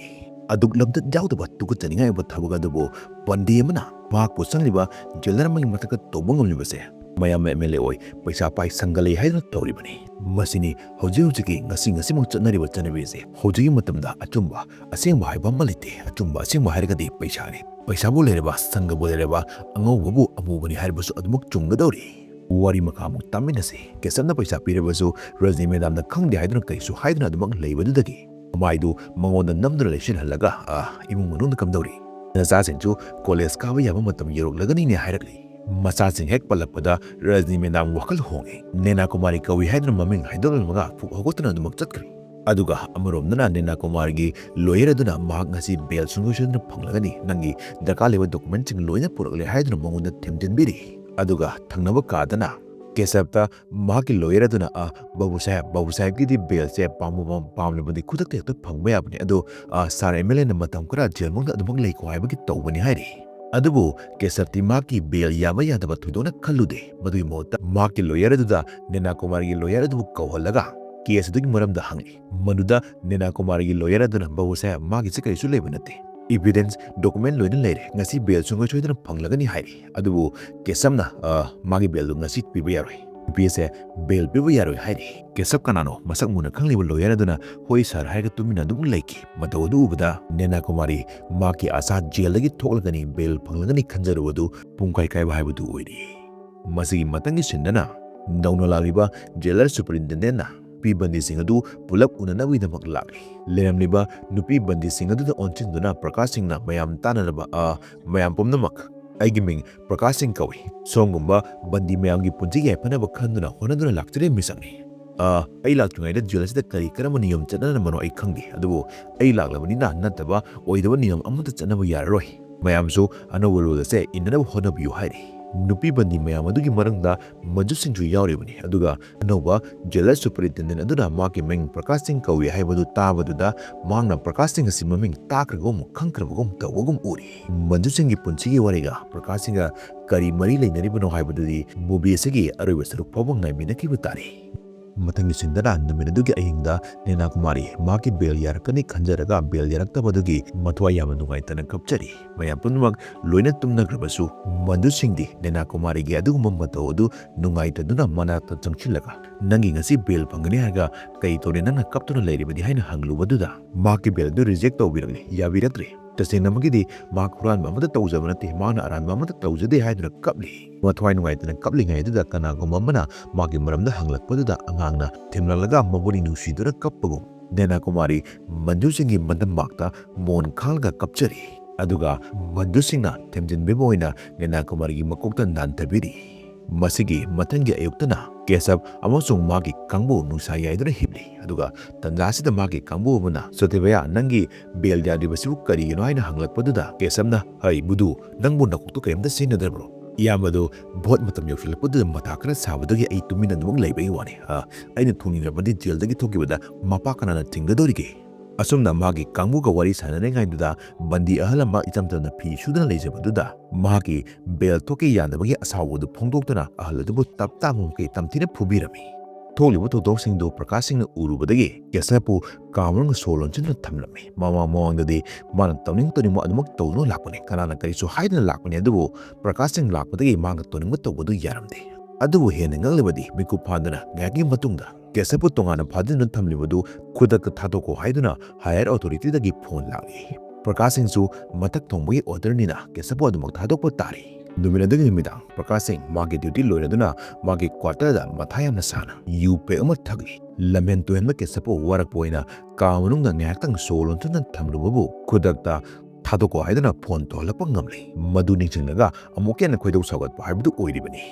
ꯑꯗꯨꯛ ꯂꯝꯆꯠ ꯌꯥꯎꯗꯕ ꯇꯨꯀꯠꯆꯅꯤꯡꯉꯥꯏ ꯑꯣꯏꯕ ꯊꯕꯛ ꯑꯗꯨꯕꯨ ꯕꯟꯗꯤ ꯑꯃꯅ ꯃꯍꯥꯛꯄꯨ ꯆꯪꯂꯤꯕ ꯖꯦꯂꯔ ꯑꯃꯒꯤ ꯃꯊꯛꯇ ꯇꯧꯕ ꯉꯝꯂꯤꯕꯁꯦ ꯃꯌꯥꯝ ꯑꯦꯝ ꯑꯦꯜ ꯑꯦ ꯑꯣꯏ ꯄꯩꯁꯥ ꯄꯥꯏ ꯁꯪꯒ ꯂꯩ ꯍꯥꯏꯗꯨꯅ ꯇꯧꯔꯤꯕꯅꯤ꯫ ꯃꯁꯤꯅꯤ ꯍꯧꯖꯤꯛ ꯍꯧꯖꯤꯛꯀꯤ ꯉꯁꯤ ꯉꯁꯤꯃꯛ ꯆꯠꯅꯔꯤꯕ ꯆꯠꯅꯕꯤ ꯑꯁꯤ꯫ ꯍꯧꯖꯤꯛꯀꯤ ꯃꯇꯝꯗ ꯑꯆꯨꯝꯕ ꯑꯁꯦꯡꯕ ꯍꯥꯏꯕ ꯑꯃ ꯂꯩꯇꯦ꯫ ꯑꯆꯨꯝꯕ ꯑꯁꯦꯡꯕ ꯍꯥꯏꯔꯒꯗꯤ ꯄꯩꯁꯥꯅꯤ꯫ ꯄꯩꯁꯥꯕꯨ ꯂꯩꯔꯕ, ꯁꯪꯒꯕꯨ ꯂꯩꯔꯕ, ꯑꯉꯧꯕꯕꯨ ꯑꯃꯨꯕꯅꯤ ꯍꯥꯏꯔꯕꯁꯨ ꯑꯗꯨꯃꯛ ꯆꯨꯝꯒꯗꯧꯔꯤ꯫ ꯋꯥꯔꯤ ꯃꯈꯥ ꯑꯃꯨꯛ ꯇꯥꯃꯤꯟꯅꯁꯤ꯫ ꯀꯦꯁꯕꯅ ꯄꯩꯁꯥ ꯄꯤꯔꯕꯁꯨ ꯔꯖꯅꯤ ꯃꯦꯗꯥꯝꯅ ꯈꯪꯗꯦ ꯍꯥꯏꯗꯨꯅ ꯀꯔꯤꯁꯨ ꯍꯥꯏꯗꯨꯅ ꯑꯗꯨꯃꯛ ꯂꯩꯕꯗꯨꯗꯒꯤ ꯃꯃꯥꯏꯗꯨ ꯃꯉꯣꯟꯗ ꯅꯝꯗꯨꯅ ꯂꯩꯁꯤꯟꯍꯜꯂꯒ, "ꯑ, ꯏꯃꯨꯡ ꯃꯅꯨꯡꯗ ꯀꯝꯗꯧꯔꯤ? ꯅꯆꯥꯁꯤꯡꯁꯨ ꯀꯣꯂꯦꯖ ꯀꯥꯕ ꯌꯥꯕ ꯃꯇꯝ ꯌꯧꯔꯛꯂꯒꯅꯤꯅꯦ" ꯍꯥꯏꯔꯛꯂꯤ꯫ ꯃꯆꯥꯁꯤꯡ ꯍꯦꯛ ꯄꯜꯂꯛꯄꯗ ꯔꯖꯅꯤ ꯃꯦꯗꯥꯝ ꯋꯥꯈꯜ ꯍꯣꯡꯉꯤ꯫ ꯅꯦꯅꯥ ꯀꯨꯃꯥꯔꯤ ꯀꯧꯏ ꯍꯥꯏꯗꯨꯅ ꯃꯃꯤꯡ ꯍꯥꯏꯗꯣꯛꯂꯝꯃꯒ ꯐꯨꯛ ꯍꯧꯒꯠꯇꯨꯅ ꯑꯗꯨꯃꯛ ꯆꯠꯈ꯭ꯔꯤ꯫ ꯑꯗꯨꯒ ꯑꯃꯔꯣꯝꯗꯅ ꯅꯦꯅꯥ ꯀꯨꯃꯥꯔꯒꯤ ꯂꯣꯌꯔ ꯑꯗꯨꯅ ꯃꯍꯥꯛ ꯉꯁꯤ ꯕꯦꯜ ꯁꯨꯡꯁꯣꯏ ꯁꯣꯏꯗꯅ ꯐꯪꯂꯒꯅꯤ, ꯅꯪꯒꯤ ꯗꯔꯀꯥꯔ ꯂꯩꯕ ꯗꯣꯀꯨꯃꯦꯟꯁꯤꯡ ꯂꯣꯏꯅ ꯄꯨꯔꯛꯂꯦ ꯍꯥꯏꯗꯨꯅ ꯃꯉꯣꯟꯗ ꯊꯦꯝꯖꯤꯟꯕꯤꯔꯤ꯫ ꯑꯗꯨꯒ ꯊꯪꯅꯕ ꯀꯥꯗꯅ ꯀꯦꯁꯕꯇ ꯃꯍꯥꯛꯀꯤ ꯂꯣꯌꯔ ꯑꯗꯨꯅ, "ꯑ, ꯕꯥꯕꯨ ꯁꯥꯍꯦꯕ, ꯕꯥꯕꯨ ꯁꯥꯍꯦꯕꯀꯤꯗꯤ ꯕꯦꯜꯁꯦ ꯄꯥꯝꯕꯨ ꯄꯥꯝ-, ꯄꯥꯝꯂꯕꯗꯤ ꯈꯨꯗꯛꯇ ꯍꯦꯛꯇ ꯐꯪꯕ ꯌꯥꯕꯅꯤ꯫ ꯑꯗꯣ, ꯑ, ꯁꯥꯔ ꯑꯦꯝ ꯑꯦꯜ ꯑꯦꯅ ꯃꯇꯝ ꯈꯔ ꯖꯦꯜ ꯃꯅꯨꯡꯗ ꯑꯗꯨꯃꯛ ꯂꯩꯈꯣ ꯍꯥꯏꯕꯒꯤ ꯇꯧꯕꯅꯤ" ꯍꯥꯏꯔꯤ꯫ ꯑꯗꯨꯕꯨ ꯀꯦꯁꯕꯇꯤ ꯃꯍꯥꯛꯀꯤ ꯕꯦꯜ ꯌꯥꯕ ꯌꯥꯗꯕ ꯊꯣꯏꯗꯣꯛꯅ ꯈꯜꯂꯨꯗꯦ꯫ ꯃꯗꯨꯒꯤ ꯃꯍꯨꯠꯇ ꯃꯍꯥꯛꯀꯤ ꯂꯣꯌꯔ ꯑꯗꯨꯗ ꯅꯦꯅꯥ ꯀꯨꯃꯥꯔꯒꯤ ꯂꯣꯌꯔ ꯑꯗꯨꯕꯨ ꯀꯧꯍꯜꯂꯒ ꯀꯦꯁ ꯑꯗꯨꯒꯤ ꯃꯔꯝꯗ ꯍꯪꯉꯤ꯫ ꯃꯗꯨꯗ ꯅꯦꯅꯥ ꯀꯨꯃꯥꯔꯒꯤ ꯂꯣꯌꯔ ꯑꯗꯨꯅ, "ꯕꯥꯕꯨ ꯁꯥꯍꯦꯕ, ꯃꯥꯒꯤꯁꯦ ꯀꯔꯤꯁꯨ ꯂꯩꯕ ꯅꯠꯇꯦ꯫ ꯏꯚꯤꯗꯦꯟꯁ, ꯗꯣꯀꯨꯃꯦꯟ ꯂꯣꯏꯅ ꯂꯩꯔꯦ꯫ ꯉꯁꯤ ꯕꯦꯜ ꯁꯨꯡꯁꯣꯏ ꯁꯣꯏꯗꯅ ꯐꯪꯂꯒꯅꯤ" ꯍꯥꯏꯔꯤ꯫ ꯑꯗꯨꯕꯨ ꯀꯦꯁꯕꯅ, "ꯑ, ꯃꯥꯒꯤ ꯕꯦꯜꯗꯨ ꯉꯁꯤ ꯄꯤꯕ ꯌꯥꯔꯣꯏ꯫ ꯅꯨꯄꯤ ꯑꯁꯦ ꯕꯦꯜ ꯄꯤꯕ ꯌꯥꯔꯣꯏ" ꯍꯥꯏꯔꯤ꯫ ꯀꯦꯁꯕ ꯀꯅꯥꯅꯣ ꯃꯁꯛ ꯃꯨꯟꯅ ꯈꯪꯂꯤꯕ ꯂꯣꯌꯔ ꯑꯗꯨꯅ, "ꯍꯣꯏ ꯁꯥꯔ" ꯍꯥꯏꯔꯒ ꯇꯨꯃꯤꯟꯅ ꯑꯗꯨꯝ ꯂꯩꯈꯤ꯫ ꯃꯇꯧ ꯑꯗꯨ ꯎꯕꯗ ꯅꯦꯅꯥ ꯀꯨꯃꯥꯔꯤ ꯃꯍꯥꯛꯀꯤ ꯑꯁꯥ ꯖꯦꯜꯗꯒꯤ ꯊꯣꯛꯂꯒꯅꯤ, ꯕꯦꯜ ꯐꯪꯂꯒꯅꯤ ꯈꯟꯖꯔꯨꯕꯗꯨ ꯄꯨꯡꯀꯥꯏ ꯀꯥꯏꯕ ꯍꯥꯏꯕꯗꯨ ꯑꯣꯏꯔꯤ꯫ ꯃꯁꯤꯒꯤ ꯃꯊꯪꯒꯤ ꯁꯤꯟꯗꯅ ꯅꯧꯅ ꯂꯥꯛꯂꯤꯕ ꯖꯦꯂꯔ ꯁꯨꯄꯔꯤꯟꯇꯦꯟꯗꯦꯟꯠꯅ ꯅꯨꯄꯤ ꯕꯟꯗꯤꯁꯤꯡ ꯑꯗꯨ ꯄꯨꯂꯞ ꯎꯅꯅꯕꯒꯤꯗꯃꯛ ꯂꯥꯛꯂꯤ꯫ ꯂꯩꯔꯝꯂꯤꯕ ꯅꯨꯄꯤ ꯕꯟꯗꯤꯁꯤꯡ ꯑꯗꯨꯗ ꯑꯣꯟꯁꯤꯟꯗꯨꯅ ꯄ꯭ꯔꯀꯥꯁ ꯁꯤꯡꯅ ꯃꯌꯥꯝ ꯇꯥꯟꯅꯅꯕ, "ꯑ, ꯃꯌꯥꯝ ꯄꯨꯝꯅꯃꯛ, ꯑꯩꯒꯤ ꯃꯤꯡ ꯄ꯭ꯔꯀꯥꯁ ꯁꯤꯡ ꯀꯧꯏ꯫ ꯁꯣꯝꯒꯨꯝꯕ ꯕꯟꯗꯤ ꯃꯌꯥꯝꯒꯤ ꯄꯨꯟꯁꯤ ꯌꯥꯏꯐꯅꯕ ꯈꯟꯗꯨꯅ ꯍꯣꯠꯅꯗꯨꯅ ꯂꯥꯛꯆꯔꯤꯕ ꯃꯤꯁꯛꯅꯤ꯫ ꯑ, ꯑꯩ ꯂꯥꯛꯇ꯭ꯔꯤꯉꯩꯗ ꯖꯦꯜ ꯑꯁꯤꯗ ꯀꯔꯤ ꯀꯔꯝꯕ ꯅꯤꯌꯣꯝ ꯆꯠꯅꯔꯝꯕꯅꯣ ꯑꯩ ꯈꯪꯗꯦ, ꯑꯗꯨꯕꯨ ꯑꯩ ꯂꯥꯛꯂꯕꯅꯤꯅ ꯅꯠꯇꯕ ꯑꯣꯏꯗꯕ ꯅꯤꯌꯣꯝ ꯑꯃꯠꯇ ꯆꯠꯅꯕ ꯌꯥꯔꯔꯣꯏ꯫ ꯃꯌꯥꯝꯁꯨ ꯑꯅꯧꯕ ꯔꯨꯜ ꯑꯁꯦ ꯏꯟꯅꯅꯕ ꯍꯣꯠꯅꯕꯤꯌꯨ" ꯍꯥꯏꯔꯤ꯫ ꯅꯨꯄꯤ ꯕꯟꯗꯤ ꯃꯌꯥꯝ ꯑꯗꯨꯒꯤ ꯃꯅꯨꯡꯗ ꯃꯟꯖꯨ ꯁꯤꯡꯁꯨ ꯌꯥꯎꯔꯤꯕꯅꯤ꯫ ꯑꯗꯨꯒ ꯑꯅꯧꯕ ꯖꯦꯂꯔ ꯁꯨꯄꯔꯤꯟꯇꯦꯟꯗꯦꯟ ꯑꯗꯨꯅ ꯃꯍꯥꯛꯀꯤ ꯃꯤꯡ ꯄ꯭ꯔꯀꯥꯁ ꯁꯤꯡ ꯀꯧꯏ ꯍꯥꯏꯕꯗꯨ ꯇꯥꯕꯗꯨꯗ ꯃꯍꯥꯛꯅ ꯄ꯭ꯔꯀꯥꯁ ꯁꯤꯡ ꯑꯁꯤ ꯃꯃꯤꯡ ꯇꯥꯈ꯭ꯔꯒꯨꯝ ꯈꯪꯈ꯭ꯔꯕꯒꯨꯝ ꯇꯧꯕꯒꯨꯝ ꯎꯔꯤ꯫ ꯃꯟꯖꯨ ꯁꯤꯡꯒꯤ ꯄꯨꯟꯁꯤꯒꯤ ꯋꯥꯔꯤꯒ ꯄ꯭ꯔꯀꯥꯁ ꯁꯤꯡꯒ ꯀꯔꯤ ꯃꯔꯤ ꯂꯩꯅꯔꯤꯕꯅꯣ ꯍꯥꯏꯕꯗꯨꯗꯤ movie ꯑꯁꯤꯒꯤ ꯑꯔꯣꯏꯕ ꯁꯔꯨꯛ ꯐꯥꯎꯕ ꯉꯥꯏꯃꯤꯟꯅꯈꯤꯕ ꯇꯥꯔꯦ꯫ ꯃꯊꯪꯒꯤ ꯁꯤꯟꯗꯅ ꯅꯨꯃꯤꯠ ꯑꯗꯨꯒꯤ ꯑꯍꯤꯡꯗ ꯅꯦꯅꯥ ꯀꯨꯃꯥꯔꯤ ꯃꯍꯥꯛꯀꯤ ꯕꯦꯜ ꯌꯥꯔꯛꯀꯅꯤ ꯈꯟꯖꯔꯒ ꯕꯦꯜ ꯌꯥꯔꯛꯇꯕꯗꯨꯒꯤ ꯃꯊ꯭ꯋꯥꯏ ꯌꯥꯝꯅ ꯅꯨꯡꯉꯥꯏꯇꯅ ꯀꯞꯆꯔꯤ꯫ ꯃꯌꯥꯝ ꯄꯨꯝꯅꯃꯛ ꯂꯣꯏꯅ ꯇꯨꯝꯅꯈ꯭ꯔꯕꯁꯨ ꯃꯟꯖꯨ ꯁꯤꯡꯗꯤ ꯅꯦꯅꯥ ꯀꯨꯃꯥꯔꯤꯒꯤ ꯑꯗꯨꯒꯨꯝꯕ ꯃꯇꯧ ꯑꯗꯨ ꯅꯨꯡꯉꯥꯏꯇꯗꯨꯅ ꯃꯅꯥꯛꯇ ꯆꯪꯁꯤꯜꯂꯒ, "ꯅꯪꯒꯤ ꯉꯁꯤ ꯕꯦꯜ ꯐꯪꯒꯅꯤ ꯍꯥꯏꯔꯒ ꯀꯩ ꯇꯧꯔꯦ ꯅꯪꯅ ꯀꯞꯇꯨꯅ ꯂꯩꯔꯤꯕꯗꯤ?" ꯍꯥꯏꯅ ꯍꯪꯂꯨꯕꯗꯨꯗ ꯃꯍꯥꯛꯀꯤ ꯕꯦꯜ ꯑꯗꯨ ꯔꯤꯖꯦꯛ ꯇꯧꯕꯤꯔꯛꯂꯦ, ꯌꯥꯕꯤꯔꯛꯇ꯭ꯔꯦ꯫ ꯇꯁꯦꯡꯅꯃꯛꯀꯤꯗꯤ ꯃꯍꯥꯛ ꯍꯨꯔꯥꯟꯕ ꯑꯃꯠꯇ ꯇꯧꯖꯕ ꯅꯠꯇꯦ, ꯃꯍꯥꯛꯅ ꯑꯔꯥꯟꯕ ꯑꯃꯠꯇ ꯇꯧꯖꯗꯦ ꯍꯥꯏꯗꯨꯅ ꯀꯞꯂꯤ꯫ ꯃꯊ꯭ꯋꯥꯏ ꯅꯨꯡꯉꯥꯏꯇꯅ ꯀꯞꯂꯤꯉꯩ ꯑꯗꯨꯗ ꯀꯅꯥꯒꯨꯝꯕ ꯑꯃꯅ ꯃꯥꯒꯤ ꯃꯔꯝꯗ ꯍꯪꯂꯛꯄꯗꯨꯗ ꯑꯉꯥꯡꯅ ꯊꯦꯝꯂꯛꯂꯒ ꯃꯕꯨꯛꯅꯤꯡ ꯅꯨꯡꯁꯤꯗꯨꯅ ꯀꯞꯄꯒꯨꯝ ꯅꯦꯅꯥ ꯀꯨꯃꯥꯔꯤ ꯃꯟꯖꯨ ꯁꯤꯡꯒꯤ ꯃꯅꯝꯃꯥꯛꯇ ꯃꯣꯟ ꯈꯥꯡꯂꯒ ꯀꯞꯆꯔꯤ꯫ ꯑꯗꯨꯒ ꯃꯟꯖꯨ ꯁꯤꯡꯅ ꯊꯦꯝꯖꯤꯟꯕꯤꯕ ꯑꯣꯏꯅ ꯅꯦꯅꯥ ꯀꯨꯃꯥꯔꯤꯒꯤ ꯃꯀꯣꯛꯇ ꯅꯥꯟꯊꯕꯤꯔꯤ꯫ ꯃꯁꯤꯒꯤ ꯃꯊꯪꯒꯤ ꯑꯌꯨꯛꯇꯅ ꯀꯦꯁꯕ ꯑꯃꯁꯨꯡ ꯃꯥꯒꯤ ꯀꯥꯡꯕꯨ ꯅꯨꯡꯁꯥ ꯌꯥꯏꯗꯨꯅ ꯍꯤꯞꯂꯤ꯫ ꯑꯗꯨꯒ ꯇꯟꯖꯥ ꯑꯁꯤꯗ ꯃꯥꯒꯤ ꯀꯥꯡꯕꯨ ꯑꯃꯅ, "ꯁꯣꯇꯦꯕꯌꯥ, ꯅꯪꯒꯤ ꯕꯦꯜ ꯌꯥꯗ꯭ꯔꯤꯕꯁꯤꯕꯨ ꯀꯔꯤꯒꯤꯅꯣ?" ꯍꯥꯏꯅ ꯍꯪꯂꯛꯄꯗꯨꯗ ꯀꯦꯁꯕꯅ, "ꯍꯩ ꯕꯨꯙꯨ, ꯅꯪꯕꯨ ꯅꯀꯣꯛꯇꯣ ꯀꯔꯤꯝꯇ ꯁꯤꯖꯤꯟꯅꯗ꯭ꯔꯕ꯭ꯔꯣ? ꯏꯌꯥꯝꯕꯗꯨ ꯚꯣꯠ ꯃꯇꯝ ꯌꯧꯁꯤꯜꯂꯛꯄꯗꯨꯗ ꯃꯊꯥ ꯈꯔ ꯁꯥꯕꯗꯒꯤ ꯑꯩ ꯇꯨꯃꯤꯟꯅ ꯑꯗꯨꯃꯛ ꯂꯩꯕꯒꯤ ꯋꯥꯅꯤ꯫ ꯑ, ꯑꯩꯅ ꯊꯣꯡꯅꯤꯡꯂꯕꯗꯤ ꯖꯦꯜꯗꯒꯤ ꯊꯣꯛꯈꯤꯕꯗ ꯃꯄꯥ ꯀꯅꯥꯅ ꯊꯤꯡꯒꯗꯧꯔꯤꯒꯦ?" ꯑꯁꯨꯝꯅ ꯃꯥꯒꯤ ꯀꯥꯡꯕꯨꯒ ꯋꯥꯔꯤ ꯁꯥꯟꯅꯔꯤꯉꯩꯗꯨꯗ ꯕꯟꯗꯤ ꯑꯍꯜ ꯑꯃ ꯏꯆꯝ ꯆꯝꯅ ꯐꯤ ꯁꯨꯗꯨꯅ ꯂꯩꯖꯕꯗꯨꯗ ꯃꯍꯥꯛꯀꯤ ꯕꯦꯜ ꯊꯣꯛꯀꯦ ꯌꯥꯗꯕꯒꯤ ꯑꯁꯥꯎꯕꯗꯨ ꯐꯣꯡꯗꯣꯛꯇꯨꯅ ꯑꯍꯜ ꯑꯗꯨꯕꯨ ꯇꯞ ꯇꯥꯕ ꯃꯈꯩ ꯇꯝꯊꯤꯅ ꯐꯨꯕꯤꯔꯝꯃꯤ꯫ ꯊꯣꯛꯂꯤꯕ ꯊꯧꯗꯣꯛꯁꯤꯡꯗꯨ ꯄ꯭ꯔꯀꯥꯁ ꯁꯤꯡꯅ ꯎꯔꯨꯕꯗꯒꯤ ꯀꯦꯁꯕꯄꯨ ꯀꯥ ꯃꯅꯨꯡꯗ ꯁꯣ ꯂꯣꯟꯁꯤꯟꯗꯨꯅ ꯊꯝꯂꯝꯃꯤ꯫ ꯃꯃꯥꯡ ꯃꯃꯥꯡꯗꯗꯤ ꯃꯥꯅ ꯇꯧꯅꯤꯡ ꯇꯧꯅꯤꯡꯕ ꯑꯗꯨꯃꯛ ꯇꯧꯗꯨꯅ ꯂꯥꯛꯄꯅꯤ, ꯀꯅꯥꯅ ꯀꯔꯤꯁꯨ ꯍꯥꯏꯗꯅ ꯂꯥꯛꯄꯅꯤ, ꯑꯗꯨꯕꯨ ꯄ꯭ꯔꯀꯥꯁ ꯁꯤꯡ ꯂꯥꯛꯄꯗꯒꯤ ꯃꯥꯅ ꯇꯧꯅꯤꯡꯕ ꯇꯧꯕꯗꯨ ꯌꯥꯔꯝꯗꯦ꯫ ꯑꯗꯨꯕꯨ ꯍꯦꯟꯅ ꯉꯛꯂꯕꯗꯤ ꯃꯤꯀꯨꯞ ꯐꯥꯗꯨꯅ ꯉꯥꯏꯍꯥꯛꯀꯤ ꯃꯇꯨꯡꯗ ꯀꯦꯁꯕꯄꯨ ꯇꯣꯉꯥꯟꯅ ꯐꯥꯖꯤꯟꯗꯨꯅ ꯊꯝꯂꯤꯕꯗꯨ ꯈꯨꯗꯛꯇ ꯊꯥꯗꯣꯛꯈꯣ ꯍꯥꯏꯗꯨꯅ higher authority ꯗꯒꯤ ꯐꯣꯟ ꯂꯥꯛꯂꯤ꯫ ꯄ꯭ꯔꯀꯥꯁ ꯁꯤꯡꯁꯨ ꯃꯊꯛ ꯊꯣꯡꯕꯒꯤ order ꯅꯤꯅ ꯀꯦꯁꯕꯄꯨ ꯑꯗꯨꯃꯛ ꯊꯥꯗꯣꯛꯄ ꯇꯥꯔꯤ꯫ ꯅꯨꯃꯤꯠ ꯑꯗꯨꯒꯤ ꯅꯨꯃꯤꯗꯥꯡ ꯄ꯭ꯔꯀꯥꯁ ꯁꯤꯡ ꯃꯥꯒꯤ duty ꯂꯣꯏꯔꯗꯨꯅ ꯃꯥꯒꯤ quarter ꯗ ꯃꯊꯥ ꯌꯥꯝꯅ ꯁꯥꯅ ꯌꯨ pack ꯑꯃ ꯊꯛꯂꯤ꯫ ꯂꯝꯍꯦꯟ ꯇꯨꯍꯦꯟꯕ ꯀꯦꯁꯕꯄꯨ ꯋꯥꯔꯛꯄ ꯑꯣꯏꯅ ꯀꯥ ꯃꯅꯨꯡꯗ ꯉꯥꯏꯍꯥꯛꯇꯪ ꯁꯣ ꯂꯣꯟꯁꯤꯟꯗꯨꯅ ꯊꯝꯂꯨꯕꯕꯨ ꯈꯨꯗꯛꯇ ꯊꯥꯗꯣꯛꯈꯣ ꯍꯥꯏꯗꯨꯅ ꯐꯣꯟ ꯇꯧꯍꯜꯂꯛꯄ ꯉꯝꯂꯤ꯫ ꯃꯗꯨ ꯅꯤꯡꯁꯤꯡꯂꯒ ꯑꯃꯨꯛꯀ ꯍꯦꯟꯅ ꯈꯣꯏꯗꯧ ꯁꯥꯎꯒꯠꯄ ꯍꯥꯏꯕꯗꯨ ꯑꯣꯏꯔꯤꯕꯅꯤ꯫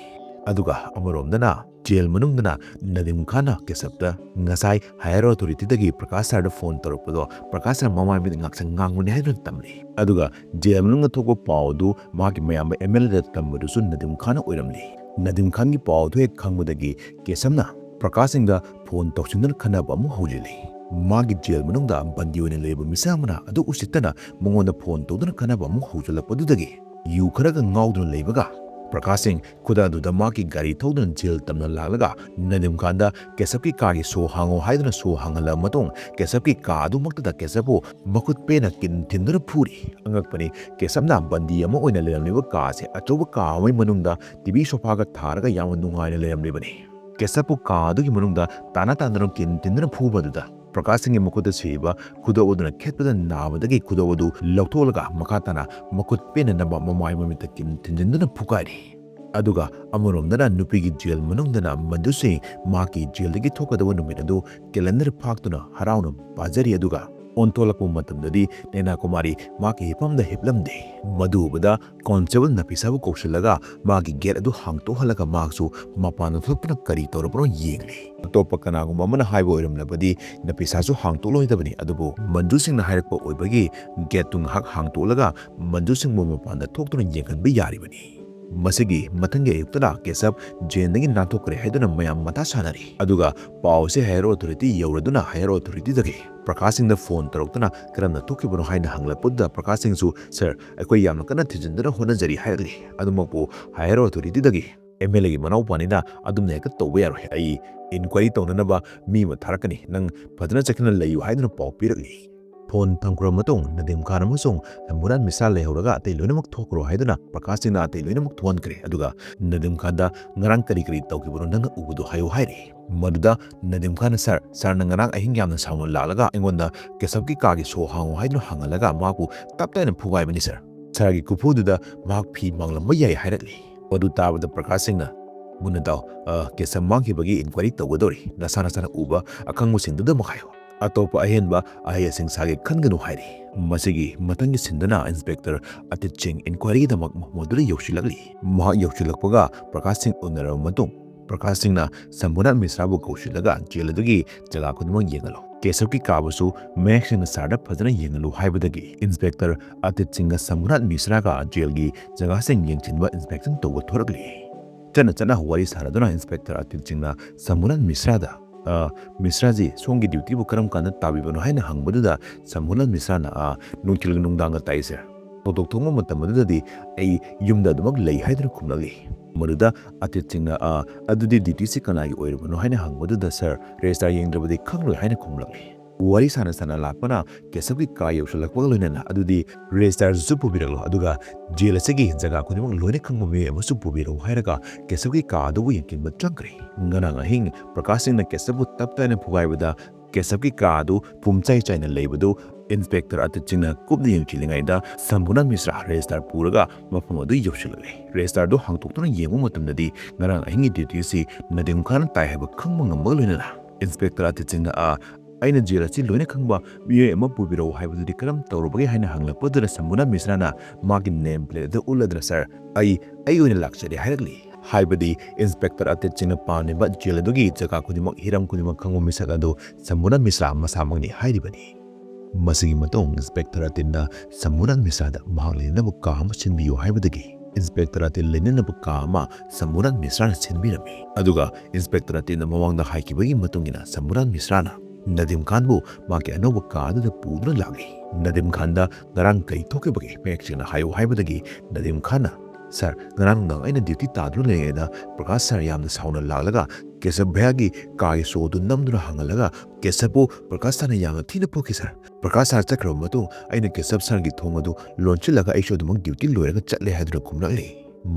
ꯑꯗꯨꯒ ꯑꯃꯔꯣꯝꯗꯅ ꯖꯦꯜ ꯃꯅꯨꯡꯗꯅ ꯅꯗꯤꯝ ꯈꯥꯟꯅ ꯀꯦꯁꯕꯇ ꯉꯁꯥꯏ higher authorityꯗꯒꯤ ꯄ꯭ꯔꯀꯥꯁ ꯁꯥꯔꯗ ꯐꯣꯟ ꯇꯧꯔꯛꯄꯗꯣ ꯄ꯭ꯔꯀꯥꯁ ꯁꯥꯔ ꯃꯃꯥꯏ ꯃꯤꯠ ꯉꯥꯛꯁꯪ ꯉꯥꯡꯕꯅꯤ ꯍꯥꯏꯗꯨꯅ ꯇꯝꯂꯤ꯫ ꯑꯗꯨꯒ ꯖꯦꯜ ꯃꯅꯨꯡꯗ ꯊꯣꯛꯄ ꯄꯥꯎ ꯑꯗꯨ ꯃꯍꯥꯛꯀꯤ ꯃꯌꯥꯝꯕ MLAꯗ ꯇꯝꯕꯗꯨꯁꯨ ꯅꯗꯤꯝ ꯈꯥꯟꯅ ꯑꯣꯏꯔꯝꯂꯤ꯫ ꯅꯗꯤꯝ ꯈꯥꯟꯒꯤ ꯄꯥꯎ ꯑꯗꯨ ꯍꯦꯛ ꯈꯪꯕꯗꯒꯤ ꯀꯦꯁꯕꯅ ꯄ꯭ꯔꯀꯥꯁ ꯁꯤꯡꯗ ꯐꯣꯟ ꯇꯧꯁꯤꯟꯗꯨꯅ ꯈꯟꯅꯕ ꯑꯃꯨꯛ ꯍꯧꯖꯤꯜꯂꯤ꯫ ꯃꯥꯒꯤ ꯖꯦꯜ ꯃꯅꯨꯡꯗ ꯕꯟꯗꯤ ꯑꯣꯏꯅ ꯂꯩꯕ ꯃꯤꯁꯛ ꯑꯃꯅ ꯑꯗꯨ ꯎꯁꯤꯠꯇꯅ ꯃꯉꯣꯟꯗ ꯐꯣꯟ ꯇꯧꯗꯨꯅ ꯈꯟꯅꯕ ꯑꯃꯨꯛ ꯍꯧꯖꯤꯜꯂꯛꯄꯗꯨꯗꯒꯤ ꯌꯨ ꯈꯔꯒ ꯉꯥꯎꯗꯨꯅ ꯂꯩꯕꯒ ꯄ꯭ꯔꯀꯥꯁ ꯁꯤꯡ ꯈꯨꯗꯛ ꯑꯗꯨꯗ ꯃꯍꯥꯛꯀꯤ ꯒꯥꯔꯤ ꯊꯧꯗꯨꯅ ꯖꯦꯜ ꯇꯝꯅ ꯂꯥꯛꯂꯒ ꯅꯗꯤꯝ ꯈꯥꯟꯗ ꯀꯦꯁꯕꯀꯤ ꯀꯥꯒꯤ ꯁꯣ ꯍꯥꯡꯉꯣ ꯍꯥꯏꯗꯨꯅ ꯁꯣ ꯍꯥꯡꯍꯜꯂꯕ ꯃꯇꯨꯡ ꯀꯦꯁꯕꯀꯤ ꯀꯥ ꯑꯗꯨꯃꯛꯇꯗ ꯀꯦꯁꯕꯄꯨ ꯃꯈꯨꯠ ꯄꯦꯟꯅ ꯀꯤꯟ ꯊꯤꯟꯗꯨꯅ ꯐꯨꯔꯤ꯫ ꯑꯉꯛꯄꯅꯤ, ꯀꯦꯁꯕꯅ ꯕꯟꯗꯤ ꯑꯃ ꯑꯣꯏꯅ ꯂꯩꯔꯝꯂꯤꯕ ꯀꯥ ꯑꯁꯤ ꯑꯆꯧꯕ ꯀꯥ ꯑꯃꯒꯤ ꯃꯅꯨꯡꯗ ꯇꯤ ꯚꯤ ꯁꯣꯐꯥꯒ ꯊꯥꯔꯒ ꯌꯥꯝꯅ ꯅꯨꯡꯉꯥꯏꯅ ꯂꯩꯔꯝꯂꯤꯕꯅꯤ꯫ ꯀꯦꯁꯕꯄꯨ ꯀꯥ ꯑꯗꯨꯒꯤ ꯃꯅꯨꯡꯗ ꯇꯥꯅ ꯇꯥꯅꯗꯨꯅ ꯀꯤꯟ ꯊꯤꯟꯗꯨꯅ ꯐꯨꯕ ꯑꯗꯨꯗ ꯄ꯭ꯔꯀꯥꯁ ꯁꯤꯡꯒꯤ ꯃꯈꯨꯠꯇ ꯁꯤꯔꯤꯕ ꯈꯨꯗꯣꯞ ꯑꯗꯨꯅ ꯈꯦꯠꯄꯗ ꯅꯥꯕꯗꯒꯤ ꯈꯨꯗꯣꯞ ꯑꯗꯨ ꯂꯧꯊꯣꯛꯂꯒ ꯃꯈꯥ ꯇꯥꯅ ꯃꯈꯨꯠ ꯄꯦꯟꯅꯅꯕ ꯃꯃꯥꯏ ꯃꯃꯤꯠꯇ ꯀꯤꯟ ꯊꯤꯟꯖꯤꯟꯗꯨꯅ ꯐꯨꯒꯥꯏꯔꯤ꯫ ꯑꯗꯨꯒ ꯑꯃꯔꯣꯝꯗꯅ ꯅꯨꯄꯤꯒꯤ ꯖꯦꯜ ꯃꯅꯨꯡꯗꯅ ꯃꯟꯖꯨ ꯁꯤꯡ ꯃꯍꯥꯛꯀꯤ ꯖꯦꯜꯗꯒꯤ ꯊꯣꯛꯀꯗꯕ ꯅꯨꯃꯤꯠ ꯑꯗꯨ ꯀꯦꯂꯦꯟꯗꯔ ꯐꯥꯛꯇꯨꯅ ꯍꯔꯥꯎꯅ ꯄꯥꯖꯔꯤ꯫ ꯑꯗꯨꯒ ꯑꯣꯟꯊꯣꯂꯛꯄ ꯃꯇꯝꯗꯗꯤ ꯅꯦꯅꯥ ꯀꯨꯃꯥꯔꯤ ꯃꯍꯥꯛꯀꯤ ꯍꯤꯞꯐꯝꯗ ꯍꯤꯞꯂꯝꯗꯦ꯫ ꯃꯗꯨ ꯎꯕꯗ ꯀꯣꯟꯁꯇꯦꯕꯜ ꯅꯐꯤꯁꯥꯕꯨ ꯀꯧꯁꯤꯜꯂꯒ ꯃꯥꯒꯤ ꯒꯦꯠ ꯑꯗꯨ ꯍꯥꯡꯇꯣꯛꯍꯜꯂꯒ ꯃꯍꯥꯛꯁꯨ ꯃꯄꯥꯟꯗ ꯊꯣꯛꯇꯨꯅ ꯀꯔꯤ ꯇꯧꯔꯕꯅꯣ ꯌꯦꯡꯂꯤ꯫ ꯑꯇꯣꯞꯄ ꯀꯅꯥꯒꯨꯝꯕ ꯑꯃꯅ ꯍꯥꯏꯕ ꯑꯣꯏꯔꯝꯂꯕꯗꯤ ꯅꯐꯤꯁꯥꯁꯨ ꯍꯥꯡꯇꯣꯛꯂꯣꯏꯗꯕꯅꯤ, ꯑꯗꯨꯕꯨ ꯃꯟꯖꯨ ꯁꯤꯡꯅ ꯍꯥꯏꯔꯛꯄ ꯑꯣꯏꯕꯒꯤ ꯒꯦꯠꯇꯨ ꯉꯥꯏꯍꯥꯛ ꯍꯥꯡꯇꯣꯛꯂꯒ ꯃꯟꯖꯨ ꯁꯤꯡꯕꯨ ꯃꯄꯥꯟꯗ ꯊꯣꯛꯇꯨꯅ ꯌꯦꯡꯍꯟꯕ ꯌꯥꯔꯤꯕꯅꯤ꯫ ꯃꯁꯤꯒꯤ ꯃꯊꯪꯒꯤ ꯑꯌꯨꯛꯇꯅ ꯀꯦꯁꯕ ꯖꯦꯜꯗꯒꯤ ꯅꯥꯟꯊꯣꯛꯈ꯭ꯔꯦ ꯍꯥꯏꯗꯨꯅ ꯃꯌꯥꯝ ꯃꯊꯥ ꯁꯥꯅꯔꯤ꯫ ꯑꯗꯨꯒ ꯄꯥꯎ ꯑꯁꯤ higher authority ꯌꯧꯔꯗꯨꯅ higher authorityꯗꯒꯤ ꯄ꯭ꯔꯀꯥꯁ ꯁꯤꯡꯗ ꯐꯣꯟ ꯇꯧꯔꯛꯇꯨꯅ ꯀꯔꯝꯅ ꯊꯣꯛꯈꯤꯕꯅꯣ ꯍꯥꯏꯅ ꯍꯪꯂꯛꯄꯗꯨꯗ ꯄ꯭ꯔꯀꯥꯁ ꯁꯤꯡꯁꯨ, "ꯁꯥꯔ, ꯑꯩꯈꯣꯏ ꯌꯥꯝꯅ ꯀꯟꯅ ꯊꯤꯖꯤꯟꯗꯨꯅ ꯍꯣꯠꯅꯖꯔꯤ" ꯍꯥꯏꯔꯛꯂꯤ꯫ ꯑꯗꯨꯃꯛꯄꯨ higher authorityꯗꯒꯤ, "MLAꯒꯤ ꯃꯅꯥꯎꯄꯥꯅꯤꯅ ꯑꯗꯨꯝꯅ ꯍꯦꯛꯇ ꯇꯧꯕ ꯌꯥꯔꯣꯏ꯫ ꯑꯩ inquiry ꯇꯧꯅꯅꯕ ꯃꯤ ꯑꯃ ꯊꯥꯔꯛꯀꯅꯤ꯫ ꯅꯪ ꯐꯖꯅ ꯆꯦꯛꯁꯤꯟꯅ ꯂꯩꯌꯨ" ꯍꯥꯏꯗꯨꯅ ꯄꯥꯎ ꯄꯤꯔꯛꯂꯤ꯫ ꯐꯣꯟ ꯊꯝꯈ꯭ꯔꯕ ꯃꯇꯨꯡ ꯅꯗꯤꯝ ꯈꯥꯟ ꯑꯃꯁꯨꯡ ꯁꯝꯕꯨꯔꯥꯟ ꯃꯤꯁꯥ ꯂꯩꯍꯧꯔꯒ ꯑꯇꯩ ꯂꯣꯏꯅꯃꯛ ꯊꯣꯛꯈ꯭ꯔꯣ ꯍꯥꯏꯗꯨꯅ ꯄ꯭ꯔꯀꯥꯁ ꯁꯤꯡꯅ ꯑꯇꯩ ꯂꯣꯏꯅꯃꯛ ꯊꯣꯛꯍꯟꯈ꯭ꯔꯦ꯫ ꯑꯗꯨꯒ ꯅꯗꯤꯝ ꯈꯥꯟꯗ, "ꯉꯔꯥꯡ ꯀꯔꯤ ꯀꯔꯤ ꯇꯧꯈꯤꯕꯅꯣ ꯅꯪꯅ ꯎꯕꯗꯣ ꯍꯥꯏꯌꯨ" ꯍꯥꯏꯔꯤ꯫ ꯃꯗꯨꯗ ꯅꯗꯤꯝ ꯈꯥꯟꯅ, "ꯁꯥꯔ, ꯁꯥꯔꯅ ꯉꯔꯥꯡ ꯑꯍꯤꯡ ꯌꯥꯝꯅ ꯁꯥꯎꯅ ꯂꯥꯛꯂꯒ ꯑꯩꯉꯣꯟꯗ ꯀꯦꯁꯕꯀꯤ ꯀꯥꯒꯤ ꯁꯣ ꯍꯥꯡꯉꯨ ꯍꯥꯏꯗꯨꯅ ꯍꯪꯍꯜꯂꯒ ꯃꯍꯥꯛꯄꯨ ꯇꯞ ꯇꯥꯏꯅ ꯐꯨꯒꯥꯏꯕꯅꯤ ꯁꯥꯔ꯫ ꯁꯥꯔꯒꯤ ꯈꯨꯐꯨꯗꯨꯗ ꯃꯍꯥꯛ ꯐꯤ ꯃꯥꯡꯂꯝꯕ ꯌꯥꯏ" ꯍꯥꯏꯔꯛꯂꯤ꯫ ꯃꯗꯨ ꯇꯥꯕꯗ ꯄ꯭ꯔꯀꯥꯁ ꯁꯤꯡꯅ, "ꯃꯨꯟꯅ ꯇꯥꯎ, ꯑ, ꯀꯦꯁꯕ ꯃꯥꯡꯈꯤꯕꯒꯤ inquiry ꯇꯧꯒꯗꯧꯔꯤ꯫ ꯅꯁꯥ ꯅꯁꯥꯅ ꯎꯕ ꯑꯈꯪꯕꯁꯤꯡꯗꯨꯗꯃꯛ ꯍꯥꯏꯌꯨ"꯫ ꯑꯇꯣꯞꯄ ꯑꯍꯦꯟꯕ ꯑꯍꯩ ꯑꯁꯤꯡ ꯁꯥꯒꯦ ꯈꯟꯒꯅꯨ ꯍꯥꯏꯔꯤ꯫ ꯃꯁꯤꯒꯤ ꯃꯊꯪꯒꯤ ꯁꯤꯟꯗꯨꯅ ꯏꯟꯁꯄꯦꯛꯇꯔ ꯑꯇꯤꯠ ꯁꯤꯡ ꯏꯟꯀ꯭ꯋꯥꯏꯔꯤꯒꯤꯗꯃꯛ ꯃꯐꯝ ꯑꯗꯨꯗ ꯌꯧꯁꯤꯜꯂꯛꯂꯤ꯫ ꯃꯍꯥꯛ ꯌꯧꯁꯤꯜꯂꯛꯄꯒ ꯄ꯭ꯔꯀꯥꯁ ꯁꯤꯡ ꯎꯅꯔꯕ ꯃꯇꯨꯡ ꯄ꯭ꯔꯀꯥꯁ ꯁꯤꯡꯅ ꯁꯝꯕꯨꯅꯥꯊ ꯃꯤꯁ꯭ꯔꯥꯕꯨ ꯀꯧꯁꯤꯜꯂꯒ ꯖꯦꯜ ꯑꯗꯨꯒꯤ ꯖꯒꯥ ꯈꯨꯗꯤꯡꯃꯛ ꯌꯦꯡꯍꯜꯂꯨ, ꯀꯦꯁꯕꯀꯤ ꯀꯥꯕꯨꯁꯨ ꯃꯌꯦꯛ ꯁꯦꯡꯅ ꯁꯥꯔꯗ ꯐꯖꯅ ꯌꯦꯡꯍꯜꯂꯨ ꯍꯥꯏꯕꯗꯒꯤ ꯏꯟꯁꯄꯦꯛꯇꯔ ꯑꯇꯤꯠ ꯁꯤꯡꯒ ꯁꯝꯕꯨꯅꯥꯊ ꯃꯤꯁ꯭ꯔꯥꯒ ꯖꯦꯜꯒꯤ ꯖꯒꯥꯁꯤꯡ ꯌꯦꯡꯁꯤꯟꯕ ꯏꯟꯁꯄꯦꯛꯁꯟ ꯇꯧꯕ ꯊꯣꯔꯛꯂꯤ꯫ ꯆꯠꯅ ꯆꯠꯅ ꯋꯥꯔꯤ ꯁꯥꯟꯅꯗꯨꯅ ꯏꯟꯁꯄꯦꯛꯇꯔ ꯑꯇꯤꯠ ꯁꯤꯡꯅ ꯁꯝꯕꯨꯅꯥꯊ ꯃꯤꯁ꯭ꯔꯥꯗ, "ꯑ, ꯃꯤꯁ꯭ꯔꯥꯖꯤ, ꯁꯣꯝꯒꯤ ꯗ꯭ꯌꯨꯇꯤꯕꯨ ꯀꯔꯝ ꯀꯥꯟꯗ ꯇꯥꯕꯤꯕꯅꯣ?" ꯍꯥꯏꯅ ꯍꯪꯕꯗꯨꯗ ꯁꯝꯕꯨꯅꯥꯊ ꯃꯤꯁ꯭ꯔꯥꯅ, "ꯑ, ꯅꯨꯡꯊꯤꯜꯒ ꯅꯨꯡꯗꯥꯡꯒ ꯇꯥꯏ ꯁꯥꯔ꯫ ꯊꯧꯗꯣꯛ ꯊꯣꯛꯄ ꯃꯇꯝ ꯑꯗꯨꯗꯗꯤ ꯑꯩ ꯌꯨꯝꯗ ꯑꯗꯨꯃꯛ ꯂꯩ" ꯍꯥꯏꯗꯨꯅ ꯈꯨꯝꯂꯛꯂꯤ꯫ ꯃꯗꯨꯗ ꯑꯇꯤꯠ ꯁꯤꯡꯅ, "ꯑ, ꯑꯗꯨꯗꯤ ꯗ꯭ꯌꯨꯇꯤꯁꯤ ꯀꯅꯥꯒꯤ ꯑꯣꯏꯔꯕꯅꯣ?" ꯍꯥꯏꯅ ꯍꯪꯕꯗꯨꯗ, "ꯁꯥꯔ, ꯔꯦꯖꯤꯁꯇꯥꯔ ꯌꯦꯡꯗ꯭ꯔꯕꯗꯤ ꯈꯪꯂꯣꯏ" ꯍꯥꯏꯅ ꯈꯨꯝꯂꯛꯂꯤ꯫ ꯋꯥꯔꯤ ꯁꯥꯅ ꯁꯥꯅ ꯂꯥꯛꯄꯅ ꯀꯦꯁꯕꯀꯤ ꯀꯥ ꯌꯧꯁꯤꯜꯂꯛꯄꯒ ꯂꯣꯏꯅꯅ, "ꯑꯗꯨꯗꯤ ꯔꯦꯖꯤꯁꯇꯥꯔꯁꯨ ꯄꯨꯕꯤꯔꯛꯂꯣ, ꯑꯗꯨꯒ ꯖꯦꯜ ꯑꯁꯤꯒꯤ ꯖꯒꯥ ꯈꯨꯗꯤꯡꯃꯛ ꯂꯣꯏꯅ ꯈꯪꯕ ꯃꯤꯑꯣꯏ ꯑꯃꯁꯨ ꯄꯨꯕꯤꯔꯛꯎ" ꯍꯥꯏꯔꯒ ꯀꯦꯁꯕꯀꯤ ꯀꯥ ꯑꯗꯨꯕꯨ ꯌꯦꯡꯁꯤꯟꯕ ꯆꯪꯈ꯭ꯔꯦ꯫ ꯉꯔꯥꯡ ꯑꯍꯤꯡ ꯄ꯭ꯔꯀꯥꯁ ꯁꯤꯡꯅ ꯀꯦꯁꯕꯄꯨ ꯇꯞ ꯇꯥꯏꯅ ꯐꯨꯒꯥꯏꯕꯗ ꯀꯦꯁꯕꯀꯤ ꯀꯥ ꯑꯗꯨ ꯄꯨꯝꯆꯥꯏ ꯆꯥꯏꯅ ꯂꯩꯕꯗꯨ ꯏꯟꯁꯄꯦꯛꯇꯔ ꯑꯇꯤꯠ ꯁꯤꯡꯅ ꯀꯨꯞꯅ ꯌꯦꯡꯁꯤꯜꯂꯤꯉꯩꯗ ꯁꯝꯕꯨꯅꯥꯊ ꯃꯤꯁ꯭ꯔꯥ ꯔꯦꯖꯤꯁꯇꯥꯔ ꯄꯨꯔꯒ ꯃꯐꯝ ꯑꯗꯨ ꯌꯧꯁꯤꯜꯂꯛꯂꯦ꯫ ꯔꯦꯖꯤꯁꯇꯥꯔꯗꯨ ꯍꯥꯡꯗꯣꯛꯇꯨꯅ ꯌꯦꯡꯕ ꯃꯇꯝꯗꯗꯤ ꯉꯔꯥꯡ ꯑꯍꯤꯡꯒꯤ ꯗ꯭ꯌꯨꯇꯤ ꯑꯁꯤ ꯅꯗꯤꯝ ꯈꯥꯟꯅ ꯇꯥꯏ ꯍꯥꯏꯕ ꯈꯪꯕ ꯉꯝꯕꯒ ꯂꯣꯏꯅꯅ ꯏꯟꯁꯄꯦꯛꯇꯔ ꯑꯇꯤꯠ ꯁꯤꯡꯅ, "ꯑ, ꯑꯩꯅ ꯖꯦꯜ ꯑꯁꯤ ꯂꯣꯏꯅ ꯈꯪꯕ ꯃꯤꯑꯣꯏ ꯑꯃ ꯄꯨꯕꯤꯔꯛꯎ ꯍꯥꯏꯕꯗꯨꯗꯤ ꯀꯔꯝ ꯇꯧꯔꯕꯒꯦ?" ꯍꯥꯏꯅ ꯍꯪꯂꯛꯄꯗꯨꯗ ꯁꯝꯕꯨꯅꯥꯊ ꯃꯤꯁ꯭ꯔꯥꯅ ꯃꯥꯒꯤ ꯅꯦꯝ ꯄ꯭ꯂꯦꯠ ꯑꯗꯨ ꯎꯠꯂꯗꯨꯅ, "ꯁꯥꯔ, ꯑꯩ, ꯑꯩ ꯑꯣꯏꯅ ꯂꯥꯛꯆꯔꯦ" ꯍꯥꯏꯔꯛꯂꯤ꯫ ꯍꯥꯏꯕꯗꯤ ꯏꯟꯁꯄꯦꯛꯇꯔ ꯑꯇꯤꯠ ꯁꯤꯡꯅ ꯄꯥꯝꯂꯤꯕ ꯖꯦꯜ ꯑꯗꯨꯒꯤ ꯖꯒꯥ ꯈꯨꯗꯤꯡꯃꯛ, ꯍꯤꯔꯝ ꯈꯨꯗꯤꯡꯃꯛ ꯈꯪꯕ ꯃꯤꯁꯛ ꯑꯗꯨ ꯁꯝꯕꯨꯅꯥꯊ ꯃꯤꯁ꯭ꯔꯥ ꯃꯁꯥꯃꯛꯅꯤ ꯍꯥꯏꯔꯤꯕꯅꯤ꯫ ꯃꯁꯤꯒꯤ ꯃꯇꯨꯡ ꯏꯟꯁꯄꯦꯛꯇꯔ ꯑꯇꯤꯠꯅ ꯁꯝꯕꯨꯅꯥꯊ ꯃꯤꯁ꯭ꯔꯥꯗ ꯃꯍꯥꯛ ꯂꯩꯅꯅꯕ ꯀꯥ ꯑꯃ ꯁꯤꯟꯕꯤꯌꯨ ꯍꯥꯏꯕꯗꯒꯤ ꯏꯟꯁꯄꯦꯛꯇꯔ ꯑꯇꯤꯠ ꯂꯩꯅꯅꯕ ꯀꯥ ꯑꯃ ꯁꯝꯕꯨꯅꯥꯊ ꯃꯤꯁ꯭ꯔꯥꯅ ꯁꯤꯟꯕꯤꯔꯝꯃꯤ꯫ ꯑꯗꯨꯒ ꯏꯟꯁꯄꯦꯛꯇꯔ ꯑꯇꯤꯠꯅ ꯃꯃꯥꯡꯗ ꯍꯥꯏꯈꯤꯕꯒꯤ ꯃꯇꯨꯡ ꯏꯟꯅ ꯁꯝꯕꯨꯅꯥꯊ ꯃꯤꯁ꯭ꯔꯥꯅ ꯅꯗꯤꯝ ꯈꯥꯟꯕꯨ ꯃꯥꯒꯤ ꯑꯅꯧꯕ ꯀꯥ ꯑꯗꯨꯗ ꯄꯨꯗꯨꯅ ꯂꯥꯛꯂꯤ꯫ ꯅꯗꯤꯝ ꯈꯥꯟꯗ ꯉꯔꯥꯡ ꯀꯔꯤ ꯊꯣꯛꯈꯤꯕꯒꯦ ꯃꯌꯦꯛ ꯁꯦꯡꯅ ꯍꯥꯏꯌꯨ ꯍꯥꯏꯕꯗꯒꯤ ꯅꯗꯤꯝ ꯈꯥꯟꯅ, "ꯁꯥꯔ, ꯉꯔꯥꯡ ꯅꯨꯡꯗꯥꯡ ꯑꯩꯅ ꯗ꯭ꯌꯨꯇꯤ ꯇꯥꯗꯨꯅ ꯂꯩꯔꯤꯉꯩꯗ ꯄ꯭ꯔꯀꯥꯁ ꯁꯥꯔ ꯌꯥꯝꯅ ꯁꯥꯎꯅ ꯂꯥꯛꯂꯒ ꯀꯦꯁꯕ ꯚꯩꯌꯥꯒꯤ ꯀꯥꯒꯤ ꯁꯣ ꯑꯗꯨ ꯅꯝꯗꯨꯅ ꯍꯥꯡꯍꯜꯂꯒ ꯀꯦꯁꯕꯄꯨ ꯄ꯭ꯔꯀꯥꯁ ꯁꯥꯔꯅ ꯌꯥꯝꯅ ꯊꯤꯅ ꯐꯨꯈꯤ ꯁꯥꯔ꯫ ꯄ꯭ꯔꯀꯥꯁ ꯁꯥꯔ ꯆꯠꯈ꯭ꯔꯕ ꯃꯇꯨꯡ ꯑꯩꯅ ꯀꯦꯁꯕ ꯁꯥꯔꯒꯤ ꯊꯣꯡ ꯑꯗꯨ ꯂꯣꯟꯁꯤꯜꯂꯒ ꯑꯩꯁꯨ ꯑꯗꯨꯃꯛ ꯗ꯭ꯌꯨꯇꯤ ꯂꯣꯏꯔꯒ ꯆꯠꯂꯦ" ꯍꯥꯏꯗꯨꯅ ꯈꯨꯝꯂꯛꯂꯤ꯫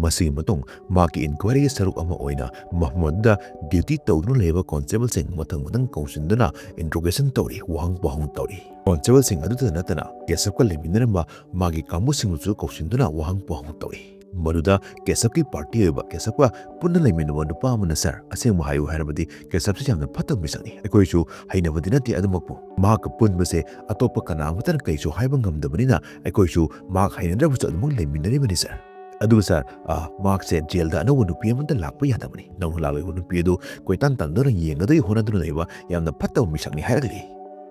ꯃꯁꯤꯒꯤ ꯃꯇꯨꯡ ꯃꯍꯥꯛꯀꯤ ꯏꯟꯀ꯭ꯋꯥꯏꯔꯤꯒꯤ ꯁꯔꯨꯛ ꯑꯃ ꯑꯣꯏꯅ ꯃꯐꯝ ꯑꯗꯨꯗ ꯗ꯭ꯌꯨꯇꯤ ꯇꯧꯗꯨꯅ ꯂꯩꯔꯤꯕ ꯀꯣꯟꯁꯇꯦꯕꯜꯁꯤꯡ ꯃꯊꯪ ꯃꯊꯪ ꯀꯧꯁꯤꯟꯗꯨꯅ ꯏꯟꯇ꯭ꯔꯣꯒꯦꯁꯟ ꯇꯧꯔꯤ, ꯋꯥꯍꯪ ꯄꯥꯎꯍꯪ ꯇꯧꯔꯤ꯫ ꯀꯣꯟꯁꯇꯦꯕꯜꯁꯤꯡ ꯑꯗꯨꯇ ꯅꯠꯇꯅ ꯀꯦꯁꯕꯀ ꯂꯩꯃꯤꯟꯅꯔꯝꯕ ꯃꯥꯒꯤ ꯀꯥꯡꯕꯨꯁꯤꯡꯕꯨꯁꯨ ꯀꯧꯁꯤꯟꯗꯨꯅ ꯋꯥꯍꯪ ꯄꯥꯎꯍꯪ ꯇꯧꯔꯤ꯫ ꯃꯗꯨꯗ ꯀꯦꯁꯕꯀꯤ ꯄꯥꯔꯇꯤ ꯑꯣꯏꯕ, ꯀꯦꯁꯕꯀ ꯄꯨꯟꯅ ꯂꯩꯃꯤꯟꯅꯕ ꯅꯨꯄꯥ ꯑꯃꯅ, "ꯁꯥꯔ, ꯑꯁꯦꯡꯕ ꯍꯥꯏꯌꯨ ꯍꯥꯏꯔꯕꯗꯤ ꯀꯦꯁꯕꯁꯤ ꯌꯥꯝꯅ ꯐꯠꯇꯕ ꯃꯤꯁꯛꯅꯤ꯫ ꯑꯩꯈꯣꯏꯁꯨ ꯍꯩꯅꯕꯗꯤ ꯅꯠꯇꯦ, ꯑꯗꯨꯃꯛꯄꯨ ꯃꯍꯥꯛꯀ ꯄꯨꯟꯕꯁꯦ ꯑꯇꯣꯞꯄ ꯀꯅꯥ ꯑꯃꯠꯇꯅ ꯀꯩꯁꯨ ꯍꯥꯏꯕ ꯉꯝꯗꯕꯅꯤꯅ ꯑꯩꯈꯣꯏꯁꯨ ꯃꯍꯥꯛ ꯍꯩꯅꯗ꯭ꯔꯕꯁꯨ ꯑꯗꯨꯃꯛ ꯂꯩꯃꯤꯟꯅꯔꯤꯕꯅꯤ, ꯁꯥꯔ꯫ ꯑꯗꯨꯒ ꯁꯥꯔ, ꯑ, ꯃꯍꯥꯛꯁꯦ ꯖꯦꯜꯗ ꯑꯅꯧꯕ ꯅꯨꯄꯤ ꯑꯃꯠꯇ ꯂꯥꯛꯄ ꯌꯥꯗꯕꯅꯤ꯫ ꯅꯧꯅ ꯂꯥꯛꯂꯤꯕ ꯅꯨꯄꯤ ꯑꯗꯨ ꯀꯣꯏꯇꯥꯟ ꯇꯥꯟꯗꯨꯅ ꯌꯦꯡꯒꯗꯒꯤ ꯍꯣꯠꯅꯗꯨꯅ ꯂꯩꯕ ꯌꯥꯝꯅ ꯐꯠꯇꯕ ꯃꯤꯁꯛꯅꯤ" ꯍꯥꯏꯔꯛꯂꯤ꯫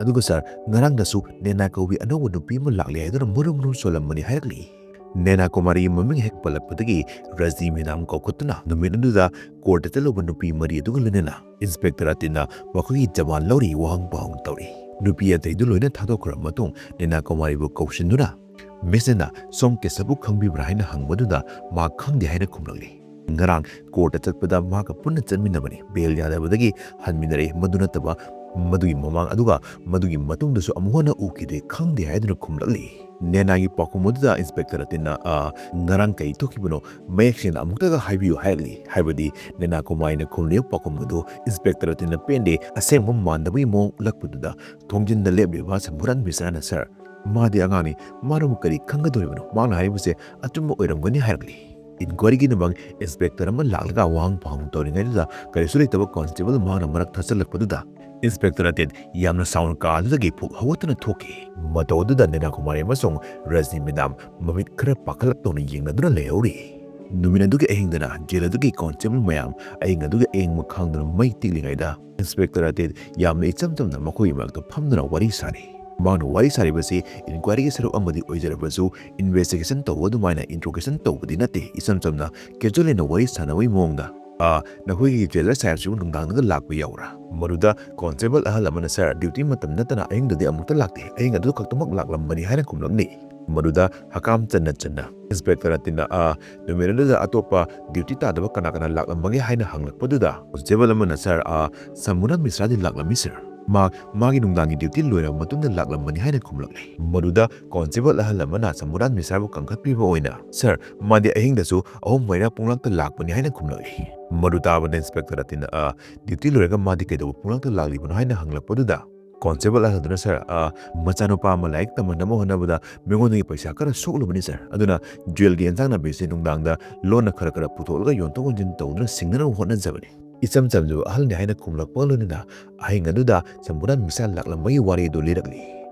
ꯑꯗꯨꯒ ꯁꯥꯔ, ꯉꯔꯥꯡꯗꯁꯨ ꯅꯦꯅꯥ ꯀꯧꯕꯤ ꯑꯅꯧꯕ ꯅꯨꯄꯤ ꯑꯃ ꯂꯥꯛꯂꯦ ꯍꯥꯏꯗꯨꯅ ꯃꯨꯔꯨꯝ ꯃꯨꯔꯨꯝ ꯁꯣꯜꯂꯝꯕꯅꯤ ꯍꯥꯏꯔꯛꯂꯤ꯫ ꯅꯦꯅꯥ ꯀꯨꯃꯥꯔꯤꯒꯤ ꯃꯃꯤꯡ ꯍꯦꯛ ꯄꯜꯂꯛꯄꯗꯒꯤ ꯔꯖꯅꯤ ꯃꯦꯗꯥꯝ ꯀꯧꯈꯠꯇꯨꯅ ꯅꯨꯃꯤꯠ ꯑꯗꯨꯗ ꯀꯣꯔꯠꯇ ꯆꯠꯂꯨꯕ ꯅꯨꯄꯤ ꯃꯔꯤ ꯑꯗꯨꯒ ꯂꯣꯏꯅꯅ ꯏꯟꯁꯄꯦꯛꯇꯔ ꯑꯇꯤꯟꯅ ꯃꯈꯣꯏꯒꯤ ꯖꯃꯥꯟ ꯂꯧꯔꯤ, ꯋꯥꯍꯪ ꯄꯥꯎꯍꯪ ꯇꯧꯔꯤ꯫ ꯅꯨꯄꯤ ꯑꯇꯩꯗꯨ ꯂꯣꯏꯅ ꯊꯥꯗꯣꯛꯈ꯭ꯔꯕ ꯃꯇꯨꯡ ꯅꯦꯅꯥ ꯀꯨꯃꯥꯔꯤꯕꯨ ꯀꯧꯁꯤꯟꯗꯨꯅ, "ꯃꯤꯁ ꯅꯦꯅꯥ, ꯁꯣꯝ ꯀꯦꯁꯕꯄꯨ ꯈꯪꯕꯤꯕ꯭ꯔꯥ?" ꯍꯥꯏꯅ ꯍꯪꯕꯗꯨꯗ ꯃꯥ ꯈꯪꯗꯦ ꯍꯥꯏꯅ ꯈꯨꯝꯂꯛꯂꯤ꯫ ꯉꯔꯥꯡ ꯀꯣꯔꯠꯇ ꯆꯠꯄꯗ ꯃꯍꯥꯛꯀ ꯄꯨꯟꯅ ꯆꯠꯃꯤꯟꯅꯕꯅꯤ꯫ ꯕꯦꯜ ꯌꯥꯗꯕꯗꯒꯤ ꯍꯟꯃꯤꯟꯅꯔꯛꯏ꯫ ꯃꯗꯨ ꯅꯠꯇꯕ ꯃꯗꯨꯒꯤ ꯃꯃꯥꯡ ꯑꯗꯨꯒ ꯃꯗꯨꯒꯤ ꯃꯇꯨꯡꯗꯁꯨ ꯑꯃꯨꯛ ꯍꯟꯅ ꯎꯈꯤꯗꯦ, ꯈꯪꯗꯦ ꯍꯥꯏꯗꯨꯅ ꯈꯨꯝꯂꯛꯂꯤ꯫ ꯅꯦꯅꯥꯒꯤ ꯄꯥꯎꯈꯨꯝ ꯑꯗꯨꯗ ꯏꯟꯁꯄꯦꯛꯇꯔ ꯑꯇꯤꯟꯅ, "ꯑ, ꯉꯔꯥꯡ ꯀꯩ ꯊꯣꯛꯈꯤꯕꯅꯣ ꯃꯌꯦꯛ ꯁꯦꯡꯅ ꯑꯃꯨꯛꯇꯒ ꯍꯥꯏꯕꯤꯌꯨ" ꯍꯥꯏꯔꯛꯂꯤ꯫ ꯍꯥꯏꯕꯗꯤ ꯅꯦꯅꯥ ꯀꯨꯃꯥꯔꯤꯅ ꯈꯨꯝꯂꯤꯕ ꯄꯥꯎꯈꯨꯝ ꯑꯗꯨ ꯏꯟꯁꯄꯦꯛꯇꯔ ꯑꯇꯤꯟꯅ ꯄꯦꯟꯗꯦ, ꯑꯁꯦꯡꯕ ꯃꯥꯟꯗꯕꯒꯤ ꯃꯑꯣꯡ ꯎꯠꯂꯛꯄꯗꯨꯗ ꯊꯣꯡꯖꯤꯟꯗ ꯂꯦꯞꯂꯤꯕ ꯁꯝꯕꯨꯔꯥꯟ ꯃꯤꯁ꯭ꯔꯥꯅ, "ꯁꯥꯔ, ꯃꯥꯗꯤ ꯑꯉꯥꯡꯅꯤ, ꯃꯥꯅꯕꯨ ꯀꯔꯤ ꯈꯪꯒꯗꯧꯔꯤꯕꯅꯣ? ꯃꯍꯥꯛꯅ ꯍꯥꯏꯔꯤꯕꯁꯦ ꯑꯆꯨꯝꯕ ꯑꯣꯏꯔꯝꯒꯅꯤ" ꯍꯥꯏꯔꯛꯂꯤ꯫ ꯏꯟꯀ꯭ꯋꯥꯏꯔꯤꯒꯤꯗꯃꯛ ꯏꯟꯁꯄꯦꯛꯇꯔ ꯑꯃ ꯂꯥꯛꯂꯒ ꯋꯥꯍꯪ ꯄꯥꯎꯍꯪ ꯇꯧꯔꯤꯉꯩꯗꯨꯗ ꯀꯔꯤꯁꯨ ꯂꯩꯇꯕ ꯀꯣꯟꯁꯇꯦꯕꯜ ꯃꯍꯥꯛꯅ ꯃꯔꯛ ꯊꯠꯆꯜꯂꯛꯄꯗꯨꯗ ꯏꯟꯁꯄꯦꯛꯇꯔ ꯑꯇꯤꯟ ꯌꯥꯝꯅ ꯁꯥꯎꯅ ꯀꯥ ꯑꯗꯨꯗꯒꯤ ꯐꯨꯛ ꯍꯧꯒꯠꯇꯨꯅ ꯊꯣꯛꯈꯤ꯫ ꯃꯇꯧ ꯑꯗꯨꯗ ꯅꯦꯅꯥ ꯀꯨꯃꯥꯔꯤ ꯑꯃꯁꯨꯡ ꯔꯖꯅꯤ ꯃꯦꯗꯥꯝ ꯃꯃꯤꯠ ꯈꯔ ꯄꯥꯈꯠꯂꯛꯇꯧꯅ ꯌꯦꯡꯅꯗꯨꯅ ꯂꯩꯍꯧꯔꯤ꯫ ꯅꯨꯃꯤꯠ ꯑꯗꯨꯒꯤ ꯑꯍꯤꯡꯗꯅ ꯖꯦꯜ ꯑꯗꯨꯒꯤ ꯀꯣꯟꯁꯇꯦꯕꯜ ꯃꯌꯥꯝ ꯑꯍꯤꯡ ꯑꯗꯨꯒꯤ ꯑꯌꯤꯡꯕ ꯈꯥꯡꯗꯨꯅ ꯃꯩ ꯇꯤꯛꯂꯤꯉꯩꯗ ꯏꯟꯁꯄꯦꯛꯇꯔ ꯑꯇꯤꯟ ꯌꯥꯝꯅ ꯏꯆꯝ ꯆꯝꯅ ꯃꯈꯣꯏꯒꯤ ꯃꯔꯛꯇ ꯐꯝꯗꯨꯅ ꯋꯥꯔꯤ ꯁꯥꯔꯤ꯫ ꯃꯍꯥꯛꯅ ꯋꯥꯔꯤ ꯁꯥꯔꯤꯕꯁꯤ ꯏꯟꯀ꯭ꯋꯥꯏꯔꯤꯒꯤ ꯁꯔꯨꯛ ꯑꯃꯗꯤ ꯑꯣꯏꯖꯔꯕꯁꯨ ꯏꯟꯚꯦꯁꯇꯤꯒꯦꯁꯟ ꯇꯧꯕ ꯑꯗꯨꯃꯥꯏꯅ ꯏꯟꯇ꯭ꯔꯣꯒꯦꯁꯟ ꯇꯧꯕꯗꯤ ꯅꯠꯇꯦ꯫ ꯏꯆꯝ ꯆꯝꯅ ꯀꯦꯖꯨꯋꯦꯜ ꯑꯣꯏꯅ ꯋꯥꯔꯤ ꯁꯥꯟꯅꯕꯒꯤ ꯃꯑꯣꯡꯗ, "ꯑ, ꯅꯈꯣꯏꯒꯤ ꯖꯦꯂꯔ ꯁꯥꯍꯦꯕꯁꯤꯕꯨ ꯅꯨꯡꯗꯥꯡꯗꯒ ꯂꯥꯛꯄ ꯌꯥꯎꯕ꯭ꯔꯥ?" ꯃꯗꯨꯗ ꯀꯣꯟꯁꯇꯦꯕꯜ ꯑꯍꯜ ꯑꯃꯅ, "ꯁꯥꯔ, ꯗ꯭ꯌꯨꯇꯤ ꯃꯇꯝ ꯅꯠꯇꯅ ꯑꯍꯤꯡꯗꯗꯤ ꯑꯃꯨꯛꯇ ꯂꯥꯛꯇꯦ꯫ ꯑꯍꯤꯡ ꯑꯗꯨ ꯈꯛꯇꯃꯛ ꯂꯥꯛꯂꯝꯕꯅꯤ" ꯍꯥꯏꯅ ꯈꯨꯝꯂꯛꯂꯤ꯫ ꯃꯗꯨꯗ ꯍꯀꯥꯝ ꯆꯟꯅ ꯆꯟꯅ ꯏꯟꯁꯄꯦꯛꯇꯔ ꯑꯇꯤꯟꯅ, "ꯑ, ꯅꯨꯃꯤꯠ ꯑꯗꯨꯗ ꯑꯇꯣꯞꯄ ꯗ꯭ꯌꯨꯇꯤ ꯇꯥꯗꯕ ꯀꯅꯥ ꯀꯅꯥ ꯂꯥꯛꯂꯝꯕꯒꯦ?" ꯍꯥꯏꯅ ꯍꯪꯂꯛꯄꯗꯨꯗ ꯀꯣꯟꯁꯇꯦꯕꯜ ꯑꯃꯅ, "ꯁꯥꯔ, ꯑ, ꯁꯝꯕꯨꯔꯥꯟ ꯃꯤꯁ꯭ꯔꯥꯗꯤ ꯂꯥꯛꯂꯝꯃꯤ, ꯁꯥꯔ꯫ ꯃꯥ, ꯃꯥꯒꯤ ꯅꯨꯡꯗꯥꯡꯒꯤ ꯗ꯭ꯌꯨꯇꯤ ꯂꯣꯏꯔꯕ ꯃꯇꯨꯡꯗ ꯂꯥꯛꯂꯝꯕꯅꯤ" ꯍꯥꯏꯅ ꯈꯨꯝꯂꯛꯂꯤ꯫ ꯃꯗꯨꯗ ꯀꯣꯟꯁꯇꯦꯕꯜ ꯑꯍꯜ ꯑꯃꯅ ꯁꯝꯕꯨꯔꯥꯟ ꯃꯤꯁ꯭ꯔꯥꯕꯨ ꯀꯟꯈꯠꯄꯤꯕ ꯑꯣꯏꯅ, "ꯁꯥꯔ, ꯃꯥꯗꯤ ꯑꯍꯤꯡꯗꯁꯨ ꯑꯍꯨꯝ ꯃꯔꯤꯔꯛ ꯄꯨꯡꯂꯥꯛꯇ ꯂꯥꯛꯄꯅꯤ" ꯍꯥꯏꯅ ꯈꯨꯝꯂꯛꯂꯤ꯫ ꯃꯗꯨ ꯇꯥꯕꯗ ꯏꯟꯁꯄꯦꯛꯇꯔ ꯑꯇꯤꯟꯅ, "ꯑ, ꯗ꯭ꯌꯨꯇꯤ ꯂꯣꯏꯔꯒ ꯃꯥꯗꯤ ꯀꯩꯗꯧꯕ ꯄꯨꯡꯂꯥꯛꯇ ꯂꯥꯛꯂꯤꯕꯅꯣ?" ꯍꯥꯏꯅ ꯍꯪꯂꯛꯄꯗꯨꯗ ꯀꯣꯟꯁꯇꯦꯕꯜ ꯑꯍꯜꯗꯨꯅ, "ꯁꯥꯔ, ꯑ, ꯃꯆꯥꯅꯨꯄꯥ ꯑꯃ ꯂꯥꯏꯔꯤꯛ ꯇꯝꯍꯟꯅꯕ ꯍꯣꯠꯅꯕꯗ ꯃꯉꯣꯟꯗꯒꯤ ꯄꯩꯁꯥ ꯈꯔ ꯁꯣꯛꯂꯨꯕꯅꯤ, ꯁꯥꯔ꯫ ꯑꯗꯨꯅ ꯖꯦꯜꯒꯤ ꯑꯦꯟꯖꯥꯡ ꯅꯥꯄꯤꯁꯦ ꯅꯨꯡꯗꯥꯡꯗ ꯂꯣꯟꯅ ꯈꯔ ꯈꯔ ꯄꯨꯊꯣꯛꯂꯒ ꯌꯣꯟꯊꯣꯛ ꯌꯣꯟꯁꯤꯟ ꯇꯧꯗꯨꯅ ꯁꯤꯡꯅꯅꯕ ꯍꯣꯠꯅꯖꯕꯅꯤ"꯫ ꯏꯆꯝ ꯆꯝꯖꯕ ꯑꯍꯜꯅꯤ ꯍꯥꯏꯅ ꯈꯨꯝꯂꯛꯄꯒ ꯂꯣꯏꯅꯅ ꯑꯍꯤꯡ ꯑꯗꯨꯗ ꯁꯝꯕꯨꯔꯥꯟ ꯃꯤꯁꯥ ꯂꯥꯛꯂꯝꯕꯒꯤ ꯋꯥꯔꯤ ꯑꯗꯨ ꯂꯤꯔꯛꯂꯤ꯫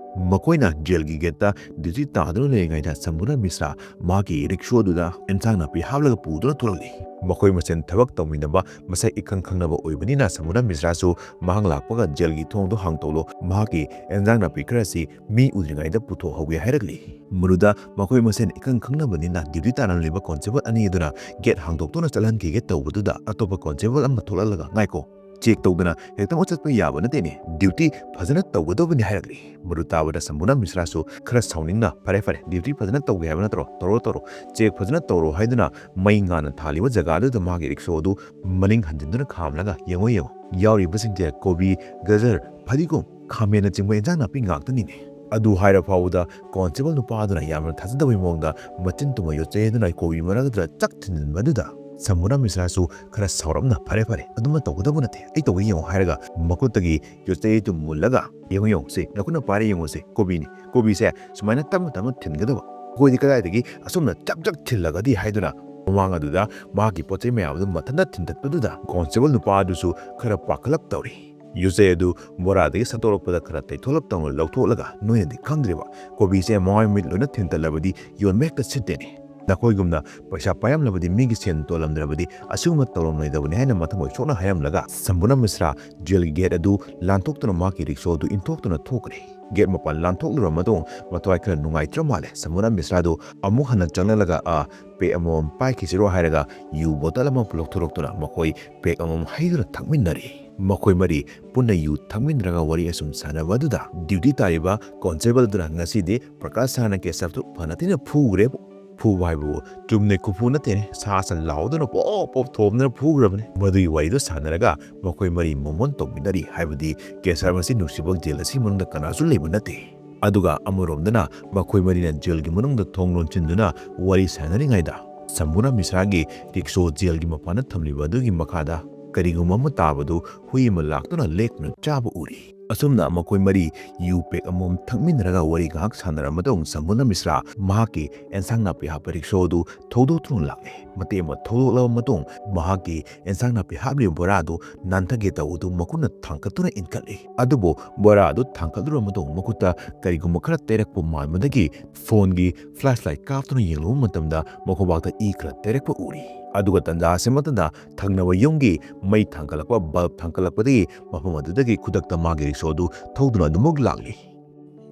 ꯃꯈꯣꯏꯅ ꯖꯦꯜꯒꯤ ꯒꯦꯠꯇ ꯗ꯭ꯌꯨꯇꯤ ꯇꯥꯗꯨꯅ ꯂꯩꯔꯤꯉꯩꯗ ꯁꯝꯕꯨꯔꯥꯟ ꯃꯤꯁ꯭ꯔꯥ ꯃꯍꯥꯛꯀꯤ ꯔꯤꯛꯁꯣꯗꯨꯗ ꯑꯦꯟꯁꯥꯡ ꯅꯥꯄꯤ ꯍꯥꯞꯂꯒ ꯄꯨꯗꯨꯅ ꯊꯣꯛꯂꯛꯂꯤ꯫ ꯃꯈꯣꯏ ꯃꯁꯦꯟ ꯊꯕꯛ ꯇꯧꯃꯤꯟꯅꯕ ꯃꯁꯛ ꯏꯈꯪ ꯈꯪꯅꯕ ꯑꯣꯏꯕꯅꯤꯅ ꯁꯝꯕꯨꯔꯥꯟ ꯃꯤꯁ꯭ꯔꯥꯁꯨ ꯃꯍꯥꯛ ꯂꯥꯛꯄꯒ "ꯖꯦꯜꯒꯤ ꯊꯣꯡꯗꯨ ꯍꯥꯡꯗꯣꯛꯂꯣ, ꯃꯍꯥꯛꯀꯤ ꯑꯦꯟꯁꯥꯡ ꯅꯥꯄꯤ ꯈꯔꯁꯤ ꯃꯤ ꯎꯗ꯭ꯔꯤꯉꯩꯗ ꯄꯨꯊꯣꯛꯍꯧꯒꯦ" ꯍꯥꯏꯔꯛꯂꯤ꯫ ꯃꯗꯨꯗ ꯃꯈꯣꯏ ꯃꯁꯦꯟ ꯏꯈꯪ ꯈꯪꯅꯕꯅꯤꯅ ꯗ꯭ꯌꯨꯇꯤ ꯇꯥꯔꯝꯂꯤꯕ ꯀꯣꯟꯁꯇꯦꯕꯜ ꯑꯅꯤ ꯑꯗꯨꯅ ꯒꯦꯠ ꯍꯥꯡꯗꯣꯛꯇꯨꯅ ꯆꯠꯍꯟꯈꯤꯒꯦ ꯇꯧꯕꯗꯨꯗ ꯑꯇꯣꯞꯄ ꯀꯣꯟꯁꯇꯦꯕꯜ ꯑꯃ ꯊꯣꯛꯂꯛꯂꯒ, "ꯉꯥꯏꯈꯣ, ꯆꯦꯛ ꯇꯧꯗꯅ ꯍꯦꯛꯇꯃꯛ ꯆꯠꯄ ꯌꯥꯕ ꯅꯠꯇꯦꯅꯦ, ꯗ꯭ꯌꯨꯇꯤ ꯐꯖꯅ ꯇꯧꯒꯗꯕꯅꯤ" ꯍꯥꯏꯔꯛꯂꯤ꯫ ꯃꯗꯨ ꯇꯥꯕꯗ ꯁꯝꯕꯨꯔꯥꯟ ꯃꯤꯁ꯭ꯔꯥꯁꯨ ꯈꯔ ꯁꯥꯎꯅꯤꯡꯅ, "ꯐꯔꯦ, ꯐꯔꯦ, ꯗ꯭ꯌꯨꯇꯤ ꯐꯖꯅ ꯇꯧꯒꯦ ꯍꯥꯏꯕ ꯅꯠꯇ꯭ꯔꯣ? ꯇꯧꯔꯣ, ꯇꯧꯔꯣ, ꯆꯦꯛ ꯐꯖꯅ ꯇꯧꯔꯣ" ꯍꯥꯏꯗꯨꯅ ꯃꯩ ꯉꯥꯟꯅ ꯊꯥꯜꯂꯤꯕ ꯖꯒꯥꯗꯨꯗ ꯃꯥꯒꯤ ꯔꯤꯛꯁꯣ ꯑꯗꯨ ꯃꯅꯤꯡ ꯍꯟꯖꯤꯟꯗꯨꯅ ꯈꯥꯝꯂꯒ, "ꯌꯦꯡꯉꯣ, ꯌꯦꯡꯉꯣ, ꯌꯥꯎꯔꯤꯕꯁꯤꯡꯁꯦ ꯀꯣꯕꯤ, ꯒꯖꯔ, ꯐꯗꯤꯒꯣꯝ, ꯈꯥꯃꯦꯟꯅꯆꯤꯡꯕ ꯏꯟꯖꯥꯡ ꯅꯥꯄꯤ ꯉꯥꯛꯇꯅꯤꯅꯦ"꯫ ꯑꯗꯨ ꯍꯥꯏꯔ ꯐꯥꯎꯕꯗ ꯀꯣꯟꯁꯇꯦꯕꯜ ꯅꯨꯄꯥ ꯑꯗꯨꯅ ꯌꯥꯝꯅ ꯊꯥꯖꯗꯕꯒꯤ ꯃꯑꯣꯡꯗ ꯃꯆꯤꯟ ꯇꯨꯝꯃ ꯌꯣꯠꯆꯩ ꯑꯗꯨꯅ ꯀꯣꯕꯤ ꯃꯔꯛ ꯑꯗꯨꯗ ꯆꯛ ꯊꯤꯟꯖꯤꯟꯕ ꯑꯗꯨꯗ ꯁꯝꯕꯨꯔꯥꯟ ꯃꯤꯁ꯭ꯔꯥꯁꯨ ꯈꯔ ꯁꯥꯎꯔꯞꯅ, "ꯐꯔꯦ, ꯐꯔꯦ, ꯑꯗꯨꯃ ꯇꯧꯒꯗꯕ ꯅꯠꯇꯦ, ꯑꯩ ꯇꯧꯒꯦ ꯌꯦꯡꯉꯣ" ꯍꯥꯏꯔꯒ ꯃꯈꯨꯠꯇꯒꯤ ꯌꯣꯠꯆꯩ ꯑꯗꯨ ꯃꯨꯜꯂꯒ, "ꯌꯦꯡꯉꯨ, ꯌꯦꯡꯉꯨ, ꯁꯦ, ꯅꯈꯨꯠꯅ ꯄꯥꯏꯔ ꯌꯦꯡꯉꯨ, ꯁꯦ, ꯀꯣꯕꯤꯅꯤ, ꯀꯣꯕꯤꯁꯦ ꯁꯨꯃꯥꯏꯅ ꯇꯞꯅ ꯇꯞꯅ ꯊꯤꯟꯒꯗꯕ, ꯑꯩꯈꯣꯏꯗꯤ ꯀꯗꯥꯏꯗꯒꯤ ꯑꯁꯨꯝꯅ ꯆꯞ ꯆꯞ ꯊꯤꯜꯂꯒꯗꯤ" ꯍꯥꯏꯗꯨꯅ ꯃꯃꯥꯡ ꯑꯗꯨꯗ ꯃꯍꯥꯛꯀꯤ ꯄꯣꯠ ꯆꯩ ꯃꯌꯥꯝ ꯑꯗꯨ ꯃꯊꯟꯇ ꯊꯤꯟꯗꯠꯄꯗꯨꯗ ꯀꯣꯟꯁꯇꯦꯕꯜ ꯅꯨꯄꯥ ꯑꯗꯨꯁꯨ ꯈꯔ ꯄꯥꯈꯠꯂꯞ ꯇꯧꯔꯤ꯫ ꯌꯣꯠꯆꯩ ꯑꯗꯨ ꯕꯣꯔꯥꯗꯒꯤ ꯁꯠꯇꯣꯔꯛꯄꯗ ꯈꯔ ꯇꯩꯊꯣꯛꯂꯞ ꯇꯧꯅ ꯂꯧꯊꯣꯛꯂꯒ, "ꯅꯣꯏꯅꯗꯤ ꯈꯪꯗ꯭ꯔꯤꯕ, ꯀꯣꯕꯤꯁꯦ ꯃꯃꯥꯏ ꯃꯃꯤꯠ ꯂꯣꯏꯅ ꯊꯤꯟꯇꯠꯂꯕꯗꯤ ꯌꯣꯟꯕ ꯍꯦꯛꯇ ꯁꯤꯠꯇꯦꯅꯦ꯫ ꯅꯈꯣꯏꯒꯨꯝꯅ ꯄꯩꯁꯥ ꯄꯥꯏꯔꯝꯂꯕꯗꯤ, ꯃꯤꯒꯤ ꯁꯦꯟ ꯇꯣꯜꯂꯝꯗ꯭ꯔꯕꯗꯤ ꯑꯁꯤꯒꯨꯝꯕ ꯇꯧꯔꯝꯂꯣꯏꯗꯕꯅꯤ" ꯍꯥꯏꯅ ꯃꯊꯃꯣꯏ ꯁꯣꯛꯅ ꯍꯥꯏꯔꯝꯂꯒ ꯁꯝꯕꯨꯔꯥꯟ ꯃꯤꯁ꯭ꯔꯥ ꯖꯦꯜꯒꯤ ꯒꯦꯠ ꯑꯗꯨ ꯂꯥꯟꯊꯣꯛꯇꯨꯅ ꯃꯍꯥꯛꯀꯤ ꯔꯤꯛꯁꯣ ꯑꯗꯨ ꯏꯟꯊꯣꯛꯇꯨꯅ ꯊꯣꯛꯈ꯭ꯔꯦ꯫ ꯒꯦꯠ ꯃꯄꯥꯟ ꯂꯥꯟꯊꯣꯛꯂꯨꯔꯕ ꯃꯇꯨꯡ ꯃꯊ꯭ꯋꯥꯏ ꯈꯔ ꯅꯨꯡꯉꯥꯏꯇ꯭ꯔ ꯃꯥꯜꯂꯦ꯫ ꯁꯝꯕꯨꯔꯥꯟ ꯃꯤꯁ꯭ꯔꯥꯗꯨ ꯑꯃꯨꯛ ꯍꯟꯅ ꯆꯪꯂꯛꯂꯒ, "ꯑ, ꯄꯦꯛ ꯑꯃꯃꯝ ꯄꯥꯏꯈꯤꯁꯤꯔꯣ?" ꯍꯥꯏꯔꯒ ꯌꯨ ꯕꯣꯇꯜ ꯑꯃ ꯂꯧꯊꯣꯔꯛꯇꯨꯅ ꯃꯈꯣꯏ ꯄꯦꯛ ꯑꯃꯃꯝ ꯍꯩꯗꯨꯅ ꯊꯛꯃꯤꯟꯅꯔꯦ꯫ ꯃꯈꯣꯏ ꯃꯔꯤ ꯄꯨꯟꯅ ꯌꯨ ꯊꯛꯃꯤꯟꯅꯔꯒ ꯋꯥꯔꯤ ꯑꯁꯨꯝ ꯁꯥꯟꯅꯕ ꯑꯗꯨꯗ ꯗ꯭ꯌꯨꯇꯤ ꯇꯥꯔꯤꯕ ꯀꯣꯟꯁꯇꯦꯕꯜꯗꯨꯅ ꯉꯁꯤꯗꯤ ꯄ꯭ꯔꯀꯥꯁ ꯁꯥꯔꯅ ꯀꯦꯁꯕꯇꯨ ꯐꯅ ꯊꯤꯅ ꯐꯨꯈ꯭ꯔꯦꯕꯨ꯫ ꯐꯨꯕ ꯍꯥꯏꯕꯕꯨ ꯆꯨꯝꯅ ꯈꯨꯐꯨ ꯅꯠꯇꯦꯅꯦ, ꯁꯥ ꯁꯟ ꯂꯥꯎꯗꯨꯅ ꯄꯣꯞ ꯄꯣꯞ ꯊꯣꯝꯗꯨꯅ ꯐꯨꯈ꯭ꯔꯕꯅꯤ꯫ ꯃꯗꯨꯒꯤ ꯋꯥꯔꯤꯗꯨ ꯁꯥꯟꯅꯔꯒ ꯃꯈꯣꯏ ꯃꯔꯤ ꯃꯣꯃꯣꯟ ꯇꯧꯃꯤꯟꯅꯔꯤ꯫ ꯍꯥꯏꯕꯗꯤ ꯀꯦꯁꯕ ꯑꯁꯤ ꯅꯨꯡꯁꯤꯕꯧ ꯖꯦꯜ ꯑꯁꯤ ꯃꯅꯨꯡꯗ ꯀꯅꯥꯁꯨ ꯂꯩꯕ ꯅꯠꯇꯦ꯫ ꯑꯗꯨꯒ ꯑꯃꯔꯣꯝꯗꯅ ꯃꯈꯣꯏ ꯃꯔꯤꯅ ꯖꯦꯜꯒꯤ ꯃꯅꯨꯡꯗ ꯊꯣꯡ ꯂꯣꯟꯁꯤꯟꯗꯨꯅ ꯋꯥꯔꯤ ꯁꯥꯟꯅꯔꯤꯉꯩꯗ ꯁꯝꯕꯨꯔꯥꯟ ꯃꯤꯁ꯭ꯔꯥꯒꯤ ꯔꯤꯛꯁꯣ ꯖꯦꯜꯒꯤ ꯃꯄꯥꯟꯗ ꯊꯝꯂꯤꯕ ꯑꯗꯨꯒꯤ ꯃꯈꯥꯗ ꯀꯔꯤꯒꯨꯝꯕ ꯑꯃ ꯇꯥꯕꯗꯨ ꯍꯨꯏ ꯑꯃ ꯂꯥꯛꯇꯨꯅ ꯂꯦꯛꯇꯨꯅ ꯆꯥꯕ ꯎꯔꯤ꯫ ꯑꯁꯨꯝꯅ ꯃꯈꯣꯏ ꯃꯔꯤ ꯌꯨ ꯄꯦꯛ ꯑꯃꯃꯝ ꯊꯛꯃꯤꯟꯅꯔꯒ ꯋꯥꯔꯤ ꯉꯥꯏꯍꯥꯛ ꯁꯥꯟꯅꯔꯕ ꯃꯇꯨꯡ ꯁꯝꯕꯨꯅ ꯃꯤꯁ꯭ꯔꯥ ꯃꯍꯥꯛꯀꯤ ꯑꯦꯟꯁꯥꯡ ꯅꯥꯄꯤ ꯍꯥꯞꯄ ꯔꯤꯛꯁꯣ ꯑꯗꯨ ꯊꯧꯗꯣꯛꯇꯨꯅ ꯂꯥꯛꯂꯦ꯫ ꯃꯇꯦꯛ ꯑꯃ ꯊꯧꯗꯣꯛꯂꯕ ꯃꯇꯨꯡ ꯃꯍꯥꯛꯀꯤ ꯑꯦꯟꯁꯥꯡ ꯅꯥꯄꯤ ꯍꯥꯞꯂꯤꯕ ꯕꯣꯔꯥ ꯑꯗꯨ ꯅꯥꯟꯊꯒꯦ ꯇꯧꯕꯗꯨ ꯃꯈꯨꯠꯅ ꯊꯥꯡꯒꯠꯇꯨꯅ ꯏꯟꯈꯠꯂꯤ꯫ ꯑꯗꯨꯕꯨ ꯕꯣꯔꯥ ꯑꯗꯨ ꯊꯥꯡꯒꯠꯂꯨꯔꯕ ꯃꯇꯨꯡ ꯃꯈꯨꯠꯇ ꯀꯔꯤꯒꯨꯝꯕ ꯈꯔ ꯇꯩꯔꯛꯄ ꯃꯥꯟꯕꯗꯒꯤ ꯐꯣꯟꯒꯤ ꯐ꯭ꯂꯥꯁ ꯂꯥꯏꯠ ꯀꯥꯞꯇꯨꯅ ꯌꯦꯡꯂꯨꯕ ꯃꯇꯝꯗ ꯃꯈꯣꯡꯕꯥꯛꯇ ꯏ ꯈꯔ ꯇꯩꯔꯛꯄ ꯎꯔꯤ꯫ ꯑꯗꯨꯒ ꯇꯟꯖꯥ ꯑꯁꯤꯃꯛꯇꯗ ꯊꯪꯅꯕ ꯌꯨꯝꯒꯤ ꯃꯩ ꯊꯥꯡꯒꯠꯂꯛꯄ, ꯕꯜꯕ ꯊꯥꯡꯒꯠꯂꯛꯄꯗꯒꯤ ꯃꯐꯝ ꯑꯗꯨꯗꯒꯤ ꯈꯨꯗꯛꯇ ꯃꯥꯒꯤ ꯔꯤꯛꯁꯣ ꯑꯗꯨ ꯊꯧꯗꯨꯅ ꯑꯗꯨꯃꯛ ꯂꯥꯛꯂꯤ꯫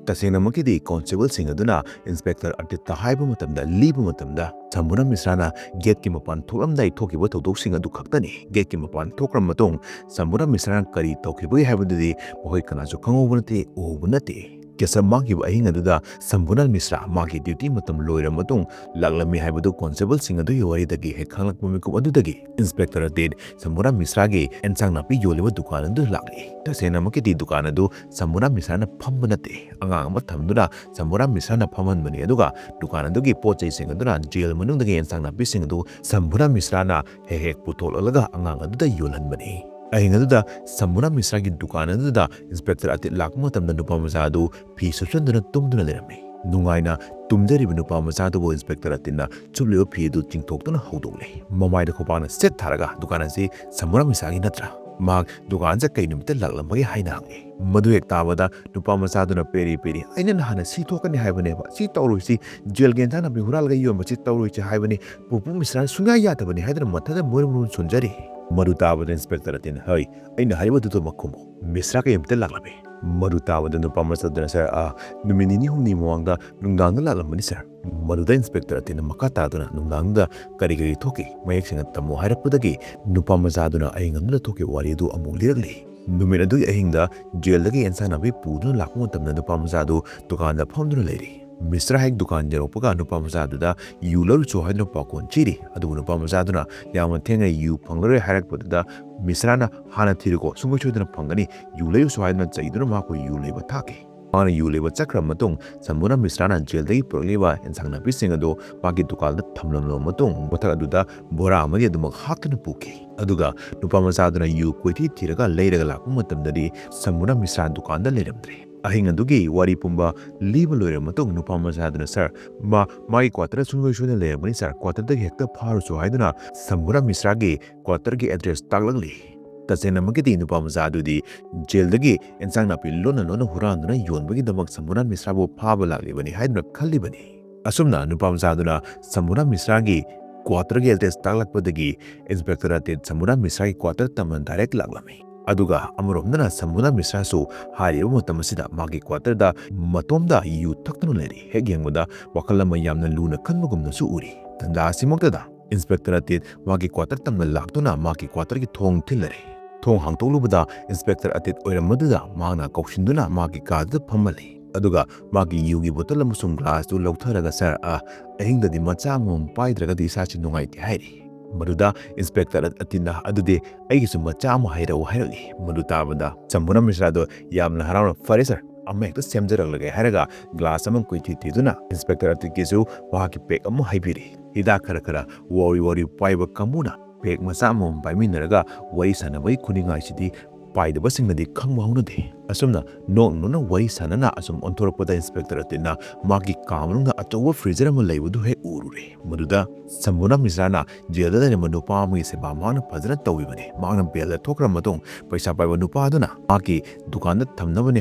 ꯇꯁꯦꯡꯅꯃꯛꯀꯤꯗꯤ ꯀꯣꯟꯁꯇꯦꯕꯜꯁꯤꯡ ꯑꯗꯨꯅ ꯏꯟꯁꯄꯦꯛꯇꯔ ꯑꯇꯤꯠꯇ ꯍꯥꯏꯕ ꯃꯇꯝꯗ, ꯂꯤꯕ ꯃꯇꯝꯗ, ꯁꯝꯕꯨꯔꯥ ꯃꯤꯁ꯭ꯔꯥꯅ ꯒꯦꯠꯀꯤ ꯃꯄꯥꯟ ꯊꯣꯛꯂꯝꯗꯥꯏ ꯊꯣꯛꯈꯤꯕ ꯊꯧꯗꯣꯛꯁꯤꯡ ꯑꯗꯨ ꯈꯛꯇꯅꯤ꯫ ꯒꯦꯠꯀꯤ ꯃꯄꯥꯟ ꯊꯣꯛꯈ꯭ꯔꯕ ꯃꯇꯨꯡ ꯁꯝꯕꯨꯔꯥ ꯃꯤꯁ꯭ꯔꯥꯅ ꯀꯔꯤ ꯇꯧꯈꯤꯕꯒꯦ ꯍꯥꯏꯕꯗꯨꯗꯤ ꯃꯈꯣꯏ ꯀꯅꯥꯁꯨ ꯈꯪꯍꯧꯕ ꯅꯠꯇꯦ, ꯎꯍꯧꯕ ꯅꯠꯇꯦ꯫ ꯀꯦꯁꯕ ꯃꯥꯡꯈꯤꯕ ꯑꯍꯤꯡ ꯑꯗꯨꯗ ꯁꯝꯕꯨꯔꯥ ꯃꯤꯁ꯭ꯔꯥ ꯃꯥꯒꯤ ꯗ꯭ꯌꯨꯇꯤ ꯃꯇꯝ ꯂꯣꯏꯔꯕ ꯃꯇꯨꯡ ꯂꯥꯛꯂꯝꯃꯤ ꯍꯥꯏꯕꯗꯨ ꯀꯣꯟꯁꯇꯦꯕꯜꯁꯤꯡ ꯑꯗꯨꯒꯤ ꯋꯥꯔꯤꯗꯒꯤ ꯍꯦꯛ ꯈꯪꯂꯛꯄ ꯃꯤꯀꯨꯞ ꯑꯗꯨꯗꯒꯤ ꯏꯟꯁꯄꯦꯛꯇꯔ ꯑꯇꯤꯠ ꯁꯝꯕꯨꯔꯥ ꯃꯤꯁ꯭ꯔꯥꯒꯤ ꯑꯦꯟꯁꯥꯡ ꯅꯥꯄꯤ ꯌꯣꯜꯂꯤꯕ ꯗꯨꯀꯥꯟ ꯑꯗꯨꯗ ꯂꯥꯛꯂꯤ꯫ ꯇꯁꯦꯡꯅꯃꯛꯀꯤꯗꯤ ꯗꯨꯀꯥꯟ ꯑꯗꯨ ꯁꯝꯕꯨꯔꯥ ꯃꯤꯁ꯭ꯔꯥꯅ ꯐꯝꯕ ꯅꯠꯇꯦ꯫ ꯑꯉꯥꯡ ꯑꯃ ꯊꯝꯗꯨꯅ ꯁꯝꯕꯨꯔꯥ ꯃꯤꯁ꯭ꯔꯥꯅ ꯐꯝꯍꯟꯕꯅꯤ, ꯑꯗꯨꯒ ꯗꯨꯀꯥꯟ ꯑꯗꯨꯒꯤ ꯄꯣꯠ ꯆꯩꯁꯤꯡ ꯑꯗꯨꯅ ꯖꯦꯜ ꯃꯅꯨꯡꯗꯒꯤ ꯑꯦꯟꯁꯥꯡ ꯅꯥꯄꯤꯁꯤꯡ ꯑꯗꯨ ꯁꯝꯕꯨꯔꯥ ꯃꯤꯁ꯭ꯔꯥꯅ ꯍꯦꯛ ꯍꯦꯛ ꯄꯨꯊꯣꯛꯂꯛꯂꯒ ꯑꯉꯥꯡ ꯑꯗꯨꯗ ꯌꯣꯜꯍꯟꯕꯅꯤ꯫ ꯑꯍꯤꯡ ꯑꯗꯨꯗ ꯁꯝꯕꯨꯔꯥ ꯃꯤꯁ꯭ꯔꯥꯒꯤ ꯗꯨꯀꯥꯟ ꯑꯗꯨꯗ ꯏꯟꯁꯄꯦꯛꯇꯔ ꯑꯇꯤꯠ ꯂꯥꯛꯄ ꯃꯇꯝꯗ ꯅꯨꯄꯥ ꯃꯆꯥ ꯑꯗꯨ ꯐꯤ ꯁꯨꯞꯆꯟꯗꯨꯅ ꯇꯨꯝꯗꯨꯅ ꯂꯩꯔꯝꯃꯤ꯫ ꯅꯨꯡꯉꯥꯏꯅ ꯇꯨꯝꯖꯔꯤꯕ ꯅꯨꯄꯥ ꯃꯆꯥ ꯑꯗꯨꯕꯨ ꯏꯟꯁꯄꯦꯛꯇꯔ ꯑꯇꯤꯠꯅ ꯁꯨꯞꯂꯤꯕ ꯐꯤ ꯑꯗꯨ ꯆꯤꯡꯊꯣꯛꯇꯨꯅ ꯍꯧꯗꯣꯛꯂꯦ꯫ ꯃꯃꯥꯏꯗ ꯈꯨꯄꯥꯛꯅ ꯁꯦꯠ ꯊꯥꯔꯒ, "ꯗꯨꯀꯥꯟ ꯑꯁꯤ ꯁꯝꯕꯨꯔꯥ ꯃꯤꯁ꯭ꯔꯥꯒꯤ ꯅꯠꯇ꯭ꯔꯥ? ꯃꯍꯥꯛ ꯗꯨꯀꯥꯟꯁꯦ ꯀꯩ ꯅꯨꯃꯤꯠꯇ ꯂꯥꯛꯂꯝꯕꯒꯦ?" ꯍꯥꯏꯅ ꯍꯪꯉꯤ꯫ ꯃꯗꯨ ꯍꯦꯛ ꯇꯥꯕꯗ ꯅꯨꯄꯥ ꯃꯆꯥꯗꯨꯅ ꯄꯦꯔꯤ ꯄꯦꯔꯤ, "ꯑꯩꯅ ꯅꯍꯥꯟꯅ ꯁꯤ ꯊꯣꯛꯀꯅꯤ ꯍꯥꯏꯕꯅꯦꯕ, ꯁꯤ ꯇꯧꯔꯣꯏꯁꯤ, ꯖꯦꯜꯒꯤ ꯑꯦꯟꯁꯥꯡ ꯅꯥꯄꯤ ꯍꯨꯔꯥꯜꯂꯒ ꯌꯣꯟꯕꯁꯤ ꯇꯧꯔꯣꯏꯁꯤ ꯍꯥꯏꯕꯅꯤ, ꯄꯨꯄꯨ ꯃꯤꯁ꯭ꯔꯥꯅ ꯁꯨꯡꯌꯥ ꯌꯥꯗꯕꯅꯤ" ꯍꯥꯏꯗꯨꯅ ꯃꯊꯟꯇ ꯃꯣꯏꯔꯝ ꯃꯣꯏꯔꯝ ꯁꯣꯟꯖꯔꯤ꯫ ꯃꯗꯨ ꯇꯥꯕꯗ ꯏꯟꯁꯄꯦꯛꯇꯔ ꯑꯇꯤꯠꯅ, "ꯍꯩ, ꯑꯩꯅ ꯍꯥꯏꯔꯤꯕꯗꯨꯗꯃꯛ ꯈꯨꯝꯃꯨ꯫ ꯃꯤꯁ꯭ꯔꯥ ꯀꯩ ꯅꯨꯃꯤꯠꯇ ꯂꯥꯛꯂꯝꯃꯤ?" ꯃꯗꯨ ꯇꯥꯕꯗ ꯅꯨꯄꯥ ꯃꯆꯥꯗꯨꯅ, "ꯁꯥꯔ, ꯑꯥ, ꯅꯨꯃꯤꯠ ꯅꯤꯅꯤ ꯍꯨꯝꯅꯤ ꯃꯃꯥꯡꯗ ꯅꯨꯡꯗꯥꯡꯗ ꯂꯥꯛꯂꯝꯕꯅꯤ, ꯁꯥꯔ꯫" ꯃꯗꯨꯗ ꯏꯟꯁꯄꯦꯛꯇꯔ ꯑꯇꯤꯠꯅ ꯃꯈꯥ ꯇꯥꯗꯨꯅ ꯅꯨꯡꯗꯥꯡꯗꯨꯗ ꯀꯔꯤ ꯀꯔꯤ ꯊꯣꯛꯈꯤ ꯃꯌꯦꯛ ꯁꯦꯡꯅ ꯇꯝꯃꯨ ꯍꯥꯏꯔꯛꯄꯗꯒꯤ ꯅꯨꯄꯥ ꯃꯆꯥꯗꯨꯅ ꯑꯍꯤꯡ ꯑꯗꯨꯗ ꯊꯣꯛꯈꯤꯕ ꯋꯥꯔꯤ ꯑꯗꯨ ꯑꯃꯨꯛ ꯂꯤꯔꯛꯂꯤ꯫ ꯅꯨꯃꯤꯠ ꯑꯗꯨꯒꯤ ꯑꯍꯤꯡꯗ ꯖꯦꯜꯗꯒꯤ ꯑꯦꯟꯁꯥꯡ ꯅꯥꯄꯤ ꯄꯨꯗꯨꯅ ꯂꯥꯛꯄ ꯃꯇꯝꯗ ꯅꯨꯄꯥ ꯃꯆꯥꯗꯨ ꯗꯨꯀꯥꯟꯗ ꯐꯝꯗꯨꯅ ꯂꯩꯔꯤ꯫ ꯃꯤꯁ꯭ꯔꯥ ꯍꯦꯛ ꯗꯨꯀꯥꯟ ꯌꯧꯔꯛꯄꯒ ꯅꯨꯄꯥ ꯃꯆꯥꯗꯨꯗ "ꯌꯨ ꯂꯧꯔꯨꯆꯣ" ꯍꯥꯏꯗꯨꯅ ꯄꯥꯎꯈꯣꯟ ꯆꯤꯔꯤ꯫ ꯑꯗꯨꯕꯨ ꯅꯨꯄꯥ ꯃꯆꯥꯗꯨꯅ ꯌꯥꯝꯅ ꯊꯦꯡꯅ ꯌꯨ ꯐꯪꯂꯔꯣꯏ ꯍꯥꯏꯔꯛꯄꯗꯨꯗ ꯃꯤꯁ꯭ꯔꯥꯅ "ꯍꯥꯟꯅ ꯊꯤꯔꯨꯀꯣ, ꯁꯨꯡꯁꯣꯏ ꯁꯣꯏꯗꯅ ꯐꯪꯒꯅꯤ, ꯌꯨ ꯂꯩꯔꯨꯆꯣ" ꯍꯥꯏꯗꯨꯅ ꯆꯩꯗꯨꯅ ꯃꯍꯥꯛꯄꯨ ꯌꯨ ꯂꯩꯕ ꯊꯥꯈꯤ꯫ ꯃꯥꯅ ꯌꯨ ꯂꯩꯕ ꯆꯠꯈ꯭ꯔꯕ ꯃꯇꯨꯡ, ꯁꯝꯕꯨꯅꯥ ꯃꯤꯁ꯭ꯔꯥꯅ ꯖꯦꯜꯗꯒꯤ ꯄꯨꯔꯛꯂꯤꯕ ꯏꯟꯁꯥꯡ ꯅꯥꯄꯤꯁꯤꯡ ꯑꯗꯨ ꯃꯥꯒꯤ ꯗꯨꯀꯥꯟꯗ ꯊꯝꯂꯝꯂꯕ ꯃꯇꯨꯡ, ꯃꯊꯛ ꯑꯗꯨꯗ ꯕꯣꯔꯥ ꯑꯃꯗꯤ ꯑꯗꯨꯃꯛ ꯍꯥꯞꯇꯨꯅ ꯄꯨꯈꯤ꯫ ꯑꯗꯨꯒ ꯅꯨꯄꯥ ꯃꯆꯥꯗꯨꯅ ꯌꯨ ꯀꯣꯏꯊꯤ ꯊꯤꯔꯒ ꯂꯩꯔꯒ ꯂꯥꯛꯄ ꯃꯇꯝꯗꯗꯤ, ꯁꯝꯕꯨꯅꯥ ꯃꯤꯁ꯭ꯔꯥ ꯗꯨꯀꯥꯟꯗ ꯂꯩꯔꯝꯗ꯭ꯔꯦ꯫ ꯑꯍꯤꯡ ꯑꯗꯨꯒꯤ ꯋꯥꯔꯤ ꯄꯨꯝꯕ ꯂꯤꯕ ꯂꯣꯏꯔꯕ ꯃꯇꯨꯡ, ꯅꯨꯄꯥ ꯃꯆꯥꯗꯨꯅ, "ꯁꯥꯔ, ꯃꯥ, ꯃꯥꯒꯤ ꯀ꯭ꯋꯥꯇꯔ ꯁꯨꯡꯁꯣꯏ ꯁꯣꯏꯗꯅ ꯂꯩꯔꯝꯒꯅꯤ, ꯁꯥꯔ, ꯀ꯭ꯋꯥꯇꯔꯗꯒꯤ ꯍꯦꯛꯇ ꯐꯥꯔꯨꯆꯣ" ꯍꯥꯏꯗꯨꯅ ꯁꯝꯕꯨꯅꯥ ꯃꯤꯁ꯭ꯔꯥꯒꯤ ꯀ꯭ꯋꯥꯇꯔꯒꯤ ꯑꯦꯗ꯭ꯔꯦꯁ ꯇꯥꯛꯂꯛꯂꯤ꯫ ꯇꯁꯦꯡꯅꯃꯛꯀꯤꯗꯤ ꯅꯨꯄꯥ ꯃꯆꯥ ꯑꯗꯨꯗꯤ ꯖꯦꯜꯗꯒꯤ ꯑꯦꯟꯁꯥꯡ ꯅꯥꯄꯤ ꯂꯣꯟꯅ ꯂꯣꯟꯅ ꯍꯨꯔꯥꯟꯗꯨꯅ ꯌꯣꯟꯕꯒꯤꯗꯃꯛ ꯁꯝꯕꯨꯅꯥ ꯃꯤꯁ꯭ꯔꯥꯕꯨ ꯐꯥꯕ ꯂꯥꯛꯂꯤꯕꯅꯤ ꯍꯥꯏꯗꯨꯅ ꯈꯜꯂꯤꯕꯅꯤ꯫ ꯑꯁꯨꯝꯅ ꯅꯨꯄꯥ ꯃꯆꯥꯗꯨꯅ ꯁꯝꯕꯨꯅꯥ ꯃꯤꯁ꯭ꯔꯥꯒꯤ ꯀ꯭ꯋꯥꯇꯔꯒꯤ ꯑꯦꯗ꯭ꯔꯦꯁ ꯇꯥꯛꯂꯛꯄꯗꯒꯤ ꯏꯟꯁꯄꯦꯛꯇꯔ ꯑꯇꯤꯠ ꯁꯝꯕꯨꯅꯥ ꯃꯤꯁ꯭ꯔꯥꯒꯤ ꯀ꯭ꯋꯥꯇꯔ ꯇꯝꯅ ꯗꯥꯏꯔꯦꯛ ꯂꯥꯛꯂꯝꯃꯤ꯫ ꯑꯗꯨꯒ ꯑꯃꯔꯣꯝꯗꯅ ꯁꯝꯕꯨꯅꯥ ꯃꯤꯁ꯭ꯔꯥꯁꯨ ꯍꯥꯏꯔꯤꯕ ꯃꯇꯝ ꯑꯁꯤꯗ ꯃꯥꯒꯤ ꯀ꯭ꯋꯥꯇꯔꯗ ꯃꯇꯣꯝꯗ ꯌꯨ ꯊꯛꯇꯨꯅ ꯂꯩꯔꯤ꯫ ꯍꯦꯛ ꯌꯦꯡꯕꯗ ꯋꯥꯈꯜ ꯑꯃ ꯌꯥꯝꯅ ꯂꯨꯅ ꯈꯟꯕꯒꯨꯝꯅꯁꯨ ꯎꯔꯤ꯫ ꯇꯟꯖꯥ ꯑꯁꯤꯃꯛꯇꯗ ꯏꯟꯁꯄꯦꯛꯇꯔ ꯑꯇꯤꯠ ꯃꯥꯒꯤ ꯀ꯭ꯋꯥꯇꯔ ꯇꯝꯅ ꯂꯥꯛꯇꯨꯅ ꯃꯥꯒꯤ ꯀ꯭ꯋꯥꯇꯔꯒꯤ ꯊꯣꯡ ꯊꯤꯜꯂꯔꯦ꯫ ꯊꯣꯡ ꯍꯥꯡꯇꯣꯛꯂꯨꯕꯗ ꯏꯟꯁꯄꯦꯛꯇꯔ ꯑꯇꯤꯠ ꯑꯣꯏꯔꯝꯕꯗꯨꯗ ꯃꯍꯥꯛꯅ ꯀꯧꯁꯤꯟꯗꯨꯅ ꯃꯥꯒꯤ ꯀꯥꯗꯨꯗ ꯐꯝꯍꯜꯂꯤ꯫ ꯑꯗꯨꯒ ꯃꯥꯒꯤ ꯌꯨꯒꯤ ꯕꯣꯇꯜ ꯑꯃꯁꯨꯡ ꯒ꯭ꯂꯥꯁꯇꯨ ꯂꯧꯊꯔꯒ, "ꯁꯥꯔ, ꯑ, ꯑꯍꯤꯡꯗꯗꯤ ꯃꯆꯥ ꯑꯃꯃꯝ ꯄꯥꯏꯗ꯭ꯔꯒꯗꯤ ꯏꯁꯥꯁꯤ ꯅꯨꯡꯉꯥꯏꯇꯦ" ꯍꯥꯏꯔꯤ꯫ ꯃꯗꯨꯗ ꯏꯟꯁꯄꯦꯛꯇꯔ ꯑꯇꯤꯠꯅ, "ꯑꯗꯨꯗꯤ ꯑꯩꯒꯤꯁꯨ ꯃꯆꯥ ꯑꯃ ꯍꯩꯔꯛꯎ" ꯍꯥꯏꯔꯛꯏ꯫ ꯃꯗꯨ ꯇꯥꯕꯗ ꯁꯝꯕꯨꯅꯥ ꯃꯤꯁ꯭ꯔꯥꯗꯣ ꯌꯥꯝꯅ ꯍꯔꯥꯎꯅ, "ꯐꯔꯦ ꯁꯥꯔ, ꯑꯃ ꯍꯦꯛꯇ ꯁꯦꯝꯖꯔꯛꯂꯒꯦ" ꯍꯥꯏꯔꯒ ꯒ꯭ꯂꯥꯁ ꯑꯃ ꯀꯣꯏꯊꯤ ꯊꯤꯗꯨꯅ ꯏꯟꯁꯄꯦꯛꯇꯔ ꯑꯇꯤꯠꯀꯤꯁꯨ ꯃꯍꯥꯛꯀꯤ ꯄꯦꯛ ꯑꯃ ꯍꯩꯕꯤꯔꯤ꯫ ꯍꯤꯗꯥꯛ ꯈꯔ ꯈꯔ ꯋꯥꯎꯔꯤ ꯋꯥꯎꯔꯤ ꯄꯥꯏꯕ ꯀꯥꯡꯕꯨꯅ ꯄꯦꯛ ꯃꯆꯥ ꯑꯃꯃꯝ ꯄꯥꯏꯃꯤꯟꯅꯔꯒ ꯋꯥꯔꯤ ꯁꯥꯟꯅꯕꯒꯤ ꯈꯨꯅꯤꯡꯉꯥꯏꯁꯤꯗꯤ ꯄꯥꯏꯗꯕꯁꯤꯡꯅꯗꯤ ꯈꯪꯕ ꯍꯧꯅꯗꯦ꯫ ꯑꯁꯨꯝꯅ ꯅꯣꯛ ꯅꯣꯛꯅ ꯋꯥꯔꯤ ꯁꯥꯟꯅꯅ ꯑꯁꯨꯝ ꯑꯣꯟꯊꯣꯔꯛꯄꯗ ꯏꯟꯁꯄꯦꯛꯇꯔ ꯑꯇꯤꯠꯅ ꯃꯥꯒꯤ ꯀꯥ ꯃꯅꯨꯡꯗ ꯑꯆꯧꯕ ꯐ꯭ꯔꯤꯖꯔ ꯑꯃ ꯂꯩꯕꯗꯨ ꯍꯦꯛ ꯎꯔꯨꯔꯦ꯫ ꯃꯗꯨꯗ ꯁꯝꯕꯨꯅꯥ ꯃꯤꯁ꯭ꯔꯥꯅ ꯖꯦꯜꯗ ꯂꯩꯔꯝꯕ ꯅꯨꯄꯥ ꯑꯃꯒꯤ ꯁꯦꯕꯥ ꯃꯍꯥꯛꯅ ꯐꯖꯅ ꯇꯧꯕꯤꯕꯅꯤ꯫ ꯃꯍꯥꯛꯅ ꯕꯦꯜꯗ ꯊꯣꯛꯈ꯭ꯔ ꯃꯇꯨꯡ, ꯄꯩꯁꯥ ꯄꯥꯏꯕ ꯅꯨꯄꯥ ꯑꯗꯨꯅ ꯃꯍꯥꯛꯀꯤ ꯗꯨꯀꯥꯟꯗ ꯊꯝꯅꯕꯅꯤ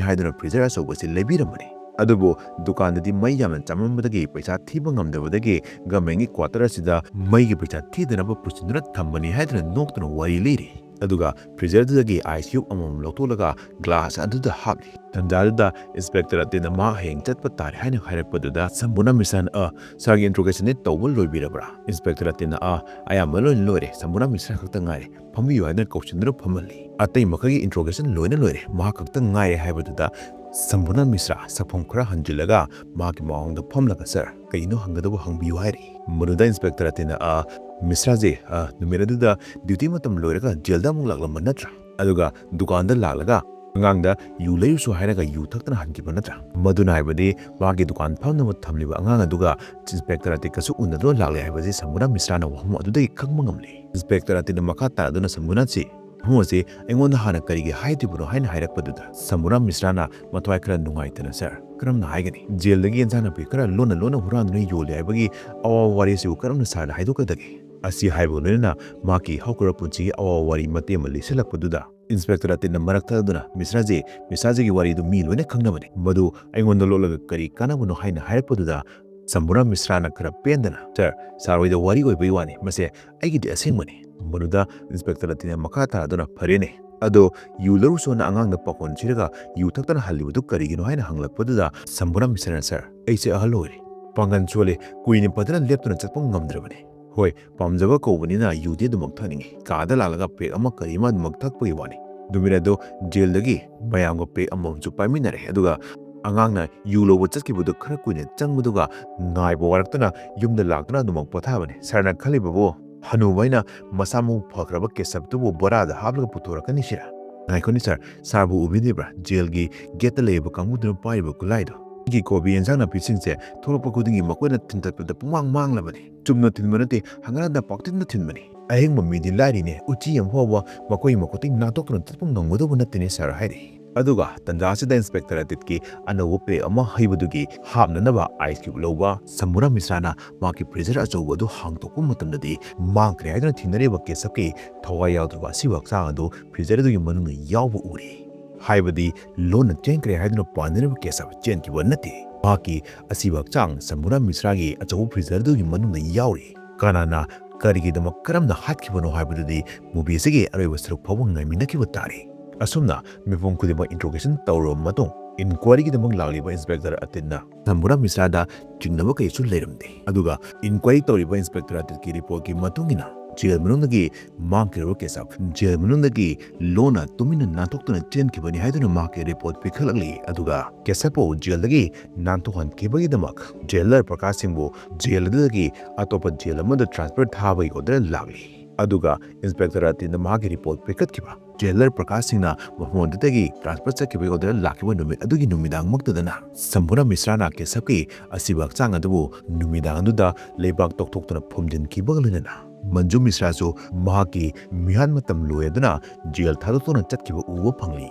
ꯍꯥꯏꯗꯨꯅ ꯐ꯭ꯔꯤꯖꯔ ꯑꯆꯧꯕꯁꯤ ꯂꯩꯕꯤꯔꯝꯕꯅꯤ꯫ ꯑꯗꯨꯕꯨ ꯗꯨꯀꯥꯟꯗꯗꯤ ꯃꯩ ꯌꯥꯝꯅ ꯆꯥꯃꯟꯕꯗꯒꯤ ꯄꯩꯁꯥ ꯊꯤꯕ ꯉꯝꯗꯕꯗꯒꯤ ꯒꯃꯦꯟꯒꯤ ꯀ꯭ꯋꯥꯇꯔ ꯑꯁꯤꯗ ꯃꯩꯒꯤ ꯄꯩꯁꯥ ꯊꯤꯗꯅꯕ ꯄꯨꯁꯤꯟꯗꯨꯅ ꯊꯝꯕꯅꯤ ꯍꯥꯏꯗꯨꯅ ꯅꯣꯛꯇꯨꯅ ꯋꯥꯔꯤ ꯂꯤꯔꯤ꯫ ꯑꯗꯨꯒ ꯐ꯭ꯔꯤꯖꯔꯗꯨꯗꯒꯤ ꯑꯥꯏꯁ ꯀ꯭ꯌꯨꯕ ꯑꯃꯃꯝ ꯂꯧꯊꯣꯛꯂꯒ ꯒ꯭ꯂꯥꯁ ꯑꯗꯨꯗ ꯍꯥꯞꯂꯤ꯫ ꯇꯟꯖꯥꯗꯨꯗ ꯏꯟꯁꯄꯦꯛꯇꯔ ꯑꯇꯤꯠꯅ ꯃꯍꯥꯛ ꯍꯌꯦꯡ ꯆꯠꯄ ꯇꯥꯔꯦ ꯍꯥꯏꯅ ꯍꯥꯏꯔꯛꯄꯗꯨꯗ ꯁꯝꯕꯨꯅꯥ ꯃꯤꯁ꯭ꯔꯥꯅ, "ꯑ, ꯁꯥꯔꯒꯤ ꯏꯟꯇ꯭ꯔꯣꯒꯦꯁꯟꯗꯤ ꯇꯧꯕ ꯂꯣꯏꯕꯤꯔꯕ꯭ꯔꯥ?" ꯏꯟꯁꯄꯦꯛꯇꯔ ꯑꯇꯤꯠꯅ, "ꯑ, ꯑꯌꯥꯝꯕ ꯂꯣꯏꯅ ꯂꯣꯏꯔꯦ, ꯁꯝꯕꯨꯅꯥ ꯃꯤꯁ꯭ꯔꯥ ꯈꯛꯇ ꯉꯥꯏꯔꯦ, ꯐꯝꯕꯤꯌꯨ" ꯍꯥꯏꯗꯨꯅ ꯀꯧꯁꯤꯟꯗꯨꯅ ꯐꯝꯍꯜꯂꯤ꯫ "ꯑꯇꯩ ꯃꯈꯩꯒꯤ ꯏꯟꯇ꯭ꯔꯣꯒꯦꯁꯟ ꯂꯣꯏꯅ ꯂꯣꯏꯔꯦ, ꯃꯍꯥꯛ ꯈꯛꯇ ꯉꯥꯏꯔꯦ" ꯍꯥꯏꯕꯗꯨꯗ ꯁꯝꯕꯨꯅꯥ ꯃꯤꯁ꯭ꯔꯥ ꯁꯛꯐꯝ ꯈꯔ ꯍꯟꯖꯤꯜꯂꯒ ꯃꯍꯥꯛꯀꯤ ꯃꯃꯥꯡꯗ ꯐꯝꯂꯒ, "ꯁꯥꯔ, ꯀꯔꯤꯅꯣ ꯍꯪꯒꯗꯕ ꯍꯪꯕꯤꯌꯨ" ꯍꯥꯏꯔꯤ꯫ ꯃꯗꯨꯗ ꯏꯟꯁꯄꯦꯛꯇꯔ ꯑꯇꯤꯠꯅ, "ꯑ, ꯃꯤꯁ꯭ꯔꯥꯁꯦ, ꯑ, ꯅꯨꯃꯤꯠ ꯑꯗꯨꯗ ꯗ꯭ꯌꯨꯇꯤ ꯃꯇꯝ ꯂꯣꯏꯔꯒ ꯖꯦꯜꯗ ꯑꯃꯨꯛ ꯂꯥꯛꯂꯝꯕ ꯅꯠꯇ꯭ꯔꯥ? ꯑꯗꯨꯒ ꯗꯨꯀꯥꯟꯗ ꯂꯥꯛꯂꯒ ꯑꯉꯥꯡꯗ ꯌꯨ ꯂꯩꯔꯨꯁꯨ ꯍꯥꯏꯔꯒ ꯌꯨ ꯊꯛꯇꯅ ꯍꯟꯈꯤꯕ ꯅꯠꯇ꯭ꯔꯥ? ꯃꯗꯨꯅ ꯍꯥꯏꯕꯗꯤ ꯃꯥꯒꯤ ꯗꯨꯀꯥꯟ ꯐꯝꯅꯕ ꯊꯝꯂꯤꯕ ꯑꯉꯥꯡ ꯑꯗꯨꯒ ꯏꯟꯁꯄꯦꯛꯇꯔ ꯑꯇꯤꯛꯀꯁꯨ ꯎꯅꯗꯨꯅ ꯂꯥꯛꯂꯦ ꯍꯥꯏꯕꯁꯤ ꯁꯃꯨꯔꯥ ꯃꯤꯁ꯭ꯔꯥꯅ ꯋꯥꯐꯝ ꯑꯗꯨꯗꯒꯤ ꯈꯪꯕ ꯉꯝꯂꯤ꯫ ꯏꯟꯁꯄꯦꯛꯇꯔ ꯑꯇꯤꯛꯅ ꯃꯈꯥ ꯇꯥꯔꯗꯨꯅ ꯁꯃꯨꯔꯥꯁꯤ ꯋꯥꯐꯝ ꯑꯁꯤ ꯑꯩꯉꯣꯟꯗ ꯍꯥꯟꯅ ꯀꯔꯤꯒꯤ ꯍꯥꯏꯗ꯭ꯔꯤꯕꯅꯣ ꯍꯥꯏꯅ ꯍꯥꯏꯔꯛꯄꯗꯨꯗ ꯁꯃꯨꯔꯥ ꯃꯤꯁ꯭ꯔꯥꯅ ꯃꯊ꯭ꯋꯥꯏ ꯈꯔ ꯅꯨꯡꯉꯥꯏꯇꯅ, "ꯁꯥꯔ, ꯀꯔꯝꯅ ꯍꯥꯏꯒꯅꯤ? ꯖꯦꯜꯗꯒꯤ ꯏꯟꯁꯥꯡ ꯅꯥꯄꯤ ꯈꯔ ꯂꯣꯟꯅ ꯂꯣꯟꯅ ꯍꯨꯔꯥꯟꯗꯨꯅ ꯌꯣꯜꯂꯤ ꯍꯥꯏꯕꯒꯤ ꯑꯋꯥꯕ ꯋꯥꯔꯤ ꯑꯁꯤꯕꯨ ꯀꯔꯝꯅ ꯁꯥꯔꯗ ꯍꯥꯏꯗꯣꯛꯀꯗꯒꯦ?" ꯑꯁꯤ ꯍꯥꯏꯕꯒ ꯂꯣꯏꯅꯅ ꯃꯍꯥꯛꯀꯤ ꯍꯧꯈ꯭ꯔꯕ ꯄꯨꯟꯁꯤꯒꯤ ꯑꯋꯥꯕ ꯋꯥꯔꯤ ꯃꯇꯦꯛ ꯑꯃ ꯂꯤꯁꯤꯜꯂꯛꯄꯗꯨꯗ ꯏꯟꯁꯄꯦꯛꯇꯔ ꯑꯇꯤꯛꯅ ꯃꯔꯛ ꯊꯠꯇꯨꯅ, "ꯃꯤꯁ꯭ꯔꯥꯖꯤ, ꯃꯤꯁ꯭ꯔꯥꯖꯤꯒꯤ ꯋꯥꯔꯤꯗꯨ ꯃꯤ ꯂꯣꯏꯅ ꯈꯪꯅꯕꯅꯤ꯫ ꯃꯗꯨ ꯑꯩꯉꯣꯟꯗ ꯂꯣꯠꯂꯒ ꯀꯔꯤ ꯀꯥꯟꯅꯕꯅꯣ?" ꯍꯥꯏꯅ ꯍꯥꯏꯔꯛꯄꯗꯨꯗ ꯁꯃꯨꯔꯥ ꯃꯤꯁ꯭ꯔꯥꯅ ꯈꯔ ꯄꯦꯟꯗꯅ, "ꯁꯥꯔ, ꯁꯥꯔ ꯍꯣꯏꯗ ꯋꯥꯔꯤ ꯑꯣꯏꯕꯒꯤ ꯋꯥꯅꯤ꯫ ꯃꯁꯦ ꯑꯩꯒꯤꯗꯤ ꯑꯁꯦꯡꯕꯅꯤ꯫" ꯃꯗꯨꯗ ꯏꯟꯁꯄꯦꯛꯇꯔ ꯑꯇꯤꯛꯅ ꯃꯈꯥ ꯇꯥꯔꯗꯨꯅ, "ꯐꯔꯦꯅꯦ, ꯑꯗꯣ ꯌꯨ ꯂꯧꯔꯨꯁꯣꯅ ꯑꯉꯥꯡꯗ ꯄꯥꯈꯣꯟ ꯁꯤꯔꯒ ꯌꯨ ꯊꯛꯇꯅ ꯍꯜꯂꯤꯕꯗꯨ ꯀꯔꯤꯒꯤꯅꯣ?" ꯍꯥꯏꯅ ꯍꯪꯂꯛꯄꯗꯨꯗ ꯁꯃꯨꯔꯥ ꯃꯤꯁ꯭ꯔꯥꯅ, "ꯁꯥꯔ, ꯑꯩꯁꯦ ꯑꯍꯜ ꯑꯣꯏꯔꯦ, ꯄꯥꯡꯒꯜ ꯁꯣꯜꯂꯦ, ꯀꯨꯏꯅ ꯐꯖꯅ ꯂꯦꯞꯇꯨꯅ ꯆꯠꯄ ꯉꯝꯗ꯭ꯔꯕꯅꯤ꯫ ꯍꯣꯏ, ꯄꯥꯝꯖꯕ ꯀꯧꯕꯅꯤꯅ ꯌꯨꯗꯤ ꯑꯗꯨꯃꯛ ꯊꯛꯅꯤꯡꯉꯤ꯫ ꯀꯥꯗ ꯂꯥꯛꯂꯒ ꯄꯦꯛ ꯑꯃ ꯀꯔꯤ ꯑꯃ ꯑꯗꯨꯃꯛ ꯊꯛꯄꯒꯤ ꯋꯥꯅꯤ꯫ ꯅꯨꯃꯤꯠ ꯑꯗꯨ ꯖꯦꯜꯗꯒꯤ ꯃꯌꯥꯝꯒ ꯄꯦꯛ ꯑꯃꯃꯝꯁꯨ ꯄꯥꯏꯃꯤꯟꯅꯔꯦ꯫ ꯑꯗꯨꯒ ꯑꯉꯥꯡꯅ ꯌꯨ ꯂꯧꯕ ꯆꯠꯈꯤꯕꯗꯨ ꯈꯔ ꯀꯨꯏꯅ ꯆꯪꯕꯗꯨꯒ ꯉꯥꯏꯕ ꯋꯥꯔꯛꯇꯅ ꯌꯨꯝꯗ ꯂꯥꯛꯇꯨꯅ ꯑꯗꯨꯃꯛ ꯄꯣꯊꯥꯕꯅꯤ꯫ ꯁꯥꯔꯅ ꯈꯜꯂꯤꯕꯕꯨ ꯍꯅꯨꯕ ꯑꯩꯅ ꯃꯁꯥ ꯃꯎ ꯐꯈ꯭ꯔꯕ ꯀꯦꯁꯕꯇꯨꯕꯨ ꯕꯣꯔꯥꯗ ꯍꯥꯞꯂꯒ ꯄꯨꯊꯣꯔꯛꯀꯅꯤ ꯁꯤꯔꯥ?" ꯉꯥꯏꯈꯣꯅꯦ ꯁꯥꯔ, ꯁꯥꯔꯕꯨ ꯎꯕꯤꯗ꯭ꯔꯤꯕ꯭ꯔꯥ? ꯖꯦꯜꯒꯤ ꯒꯦꯠꯇ ꯂꯩꯔꯤꯕ ꯀꯥꯡꯕꯨꯗꯨꯅ ꯄꯥꯏꯔꯤꯕ ꯈꯨꯠꯂꯥꯏꯗꯣ꯫ ꯑꯩꯒꯤ ꯀꯣꯕꯤ ꯌꯦꯟꯁꯥꯡ ꯅꯥꯄꯤꯁꯤꯡꯁꯦ ꯊꯣꯛꯂꯛꯄ ꯈꯨꯗꯤꯡꯒꯤ ꯃꯈꯣꯏꯅ ꯊꯤꯟꯇꯠꯄꯗ ꯄꯨꯡꯃꯥꯡ ꯃꯥꯡꯂꯕꯅꯤ꯫ ꯆꯨꯝꯅ ꯊꯤꯟꯕ ꯅꯠꯇꯦ, ꯍꯪꯒꯠ ꯍꯟꯗ ꯄꯥꯛꯊꯤꯟꯗ ꯊꯤꯟꯕꯅꯤ꯫ ꯑꯍꯤꯡꯕ ꯃꯤꯗꯤ ꯂꯥꯏꯔꯤꯅꯦ, ꯎꯆꯤ ꯑꯃ ꯐꯥꯎꯕ ꯃꯈꯣꯏꯒꯤ ꯃꯈꯨꯠꯇꯒꯤ ꯅꯥꯟꯊꯣꯛꯇꯨꯅ ꯆꯠꯄ ꯉꯝꯒꯗꯧꯕ ꯅꯠꯇꯦꯅꯦ ꯁꯥꯔ ꯍꯥꯏꯔꯤ꯫ ꯑꯗꯨꯒ ꯇꯟꯖꯥ ꯑꯁꯤꯗ ꯏꯟꯁꯄꯦꯛꯇꯔ ꯑꯇꯤꯠꯀꯤ ꯑꯅꯧꯕ ꯄꯦꯛ ꯑꯃ ꯍꯩꯕꯗꯨꯒꯤ ꯍꯥꯞꯅꯅꯕ ꯑꯥꯏꯁ ꯀ꯭ꯌꯨꯕ ꯂꯧꯕ ꯁꯃꯨꯔꯥ ꯃꯤꯁ꯭ꯔꯥꯅ ꯃꯍꯥꯛꯀꯤ ꯐ꯭ꯔꯤꯖꯔ ꯑꯆꯧꯕ ꯑꯗꯨ ꯍꯥꯡꯗꯣꯛꯄ ꯃꯇꯝꯗꯗꯤ ꯃꯥꯡꯈ꯭ꯔꯦ ꯍꯥꯏꯗꯨꯅ ꯊꯤꯡꯅꯔꯤꯕ ꯀꯦꯁꯕꯀꯤ ꯊꯋꯥꯏ ꯌꯥꯎꯗ꯭ꯔꯕ ꯑꯁꯤꯕ ꯍꯛꯆꯥꯡ ꯑꯗꯨ ꯐ꯭ꯔꯤꯖꯔ ꯑꯗꯨꯒꯤ ꯃꯅꯨꯡꯗ ꯌꯥꯎꯕ ꯎꯔꯤ꯫ ꯍꯥꯏꯕꯗꯤ ꯂꯣꯟꯅ ꯆꯦꯟꯈ꯭ꯔꯦ ꯍꯥꯏꯗꯨꯅ ꯄꯥꯟꯅꯔꯤꯕ ꯀꯦꯁꯕ ꯆꯦꯟꯈꯤꯕ ꯅꯠꯇꯦ꯫ ꯃꯍꯥꯛꯀꯤ ꯑꯁꯤꯕ ꯍꯛꯆꯥꯡ ꯁꯃꯨꯔꯥ ꯃꯤꯁ꯭ꯔꯥꯒꯤ ꯑꯆꯧꯕ ꯐ꯭ꯔꯤꯖꯔ ꯑꯗꯨꯒꯤ ꯃꯅꯨꯡꯗ ꯌꯥꯎꯔꯤ꯫ ꯀꯅꯥꯅ ꯀꯔꯤꯒꯤꯗꯃꯛ ꯀꯔꯝꯅ ꯍꯥꯠꯈꯤꯕꯅꯣ ꯍꯥꯏꯕꯗꯨꯗꯤ movie ꯑꯁꯤꯒꯤ ꯑꯔꯣꯏꯕ ꯁꯔꯨꯛ ꯐꯥꯎꯕ ꯉꯥꯏꯃꯤꯟꯅꯈꯤꯕ ꯇꯥꯔꯦ꯫ ꯑꯁꯨꯝꯅ ꯃꯤꯄꯨꯝ ꯈꯨꯗꯤꯡꯃꯛ interrogation ꯇꯧꯔꯕ ꯃꯇꯨꯡ inquiry ꯒꯤꯗꯃꯛ ꯂꯥꯛꯂꯤꯕ ꯏꯟꯁꯄꯦꯛꯇꯔ ꯑꯇꯤꯠꯅ ꯁꯃꯨꯔꯥ ꯃꯤꯁ꯭ꯔꯥꯗ ꯆꯤꯡꯅꯕ ꯀꯩꯁꯨ ꯂꯩꯔꯝꯗꯦ꯫ ꯑꯗꯨꯒ inquiry ꯇꯧꯔꯤꯕ ꯏꯟꯁꯄꯦꯛꯇꯔ ꯑꯇꯤꯠꯀꯤ report ꯀꯤ ꯃꯇꯨꯡ ꯏꯟꯅ ꯖꯦꯜ ꯃꯅꯨꯡꯗꯒꯤ ꯃꯥꯡꯈꯤꯔꯕ ꯀꯦꯁꯕ ꯖꯦꯜ ꯃꯅꯨꯡꯗꯒꯤ ꯂꯣꯟꯅ ꯇꯨꯃꯤꯟꯅ ꯅꯥꯟꯊꯣꯛꯇꯨꯅ ꯆꯦꯟꯈꯤꯕꯅꯤ ꯍꯥꯏꯗꯨꯅ ꯃꯍꯥꯛꯀꯤ report ꯄꯤꯈꯠꯂꯛꯂꯤ꯫ ꯑꯗꯨꯒ ꯀꯦꯁꯕꯄꯨ ꯖꯦꯜꯗꯒꯤ ꯅꯥꯟꯊꯣꯛꯍꯟꯈꯤꯕꯒꯤꯗꯃꯛ ꯖꯦꯂꯔ ꯄ꯭ꯔꯀꯥꯁ ꯁꯤꯡꯕꯨ ꯖꯦꯜ ꯑꯗꯨꯗꯒꯤ ꯑꯇꯣꯞꯄ ꯖꯦꯜ ꯑꯃꯗ transfer ꯊꯥꯕꯒꯤ order ꯂꯥꯛꯂꯤ꯫ ꯑꯗꯨꯒ ꯏꯟꯁꯄꯦꯛꯇꯔ ꯑꯇꯤꯟꯗ ꯃꯍꯥꯛꯀꯤ ꯔꯤꯄꯣꯔꯠ ꯄꯤꯈꯠꯈꯤꯕ ꯖꯦꯂꯔ ꯄ꯭ꯔꯀꯥꯁ ꯁꯤꯡꯅ ꯃꯐꯝ ꯑꯗꯨꯗꯒꯤ ꯇ꯭ꯔꯥꯟꯁꯐꯔ ꯆꯠꯈꯤꯕꯒꯤ ꯑꯣꯔꯗꯔ ꯂꯥꯛꯈꯤꯕ ꯅꯨꯃꯤꯠ ꯑꯗꯨꯒꯤ ꯅꯨꯃꯤꯗꯥꯡꯃꯛꯇꯗꯅ ꯁꯝꯕꯨꯔꯥ ꯃꯤꯁ꯭ꯔꯥꯅ ꯀꯦꯁꯕꯀꯤ ꯑꯁꯤꯕ ꯍꯛꯆꯥꯡ ꯑꯗꯨꯕꯨ ꯅꯨꯃꯤꯗꯥꯡ ꯑꯗꯨꯗ ꯂꯩꯕꯥꯛ ꯇꯧꯊꯣꯛꯇꯨꯅ ꯐꯨꯝꯖꯤꯟꯈꯤꯕꯒ ꯂꯣꯏꯅꯅ ꯃꯟꯖꯨ ꯃꯤꯁ꯭ꯔꯥꯁꯨ ꯃꯍꯥꯛꯀꯤ ꯃꯤꯍꯥꯠ ꯃꯇꯝ ꯂꯣꯏꯔꯗꯨꯅ ꯖꯦꯜ ꯊꯥꯗꯣꯛꯇꯨꯅ ꯆꯠꯈꯤꯕ ꯎꯕ ꯐꯪꯂꯤ꯫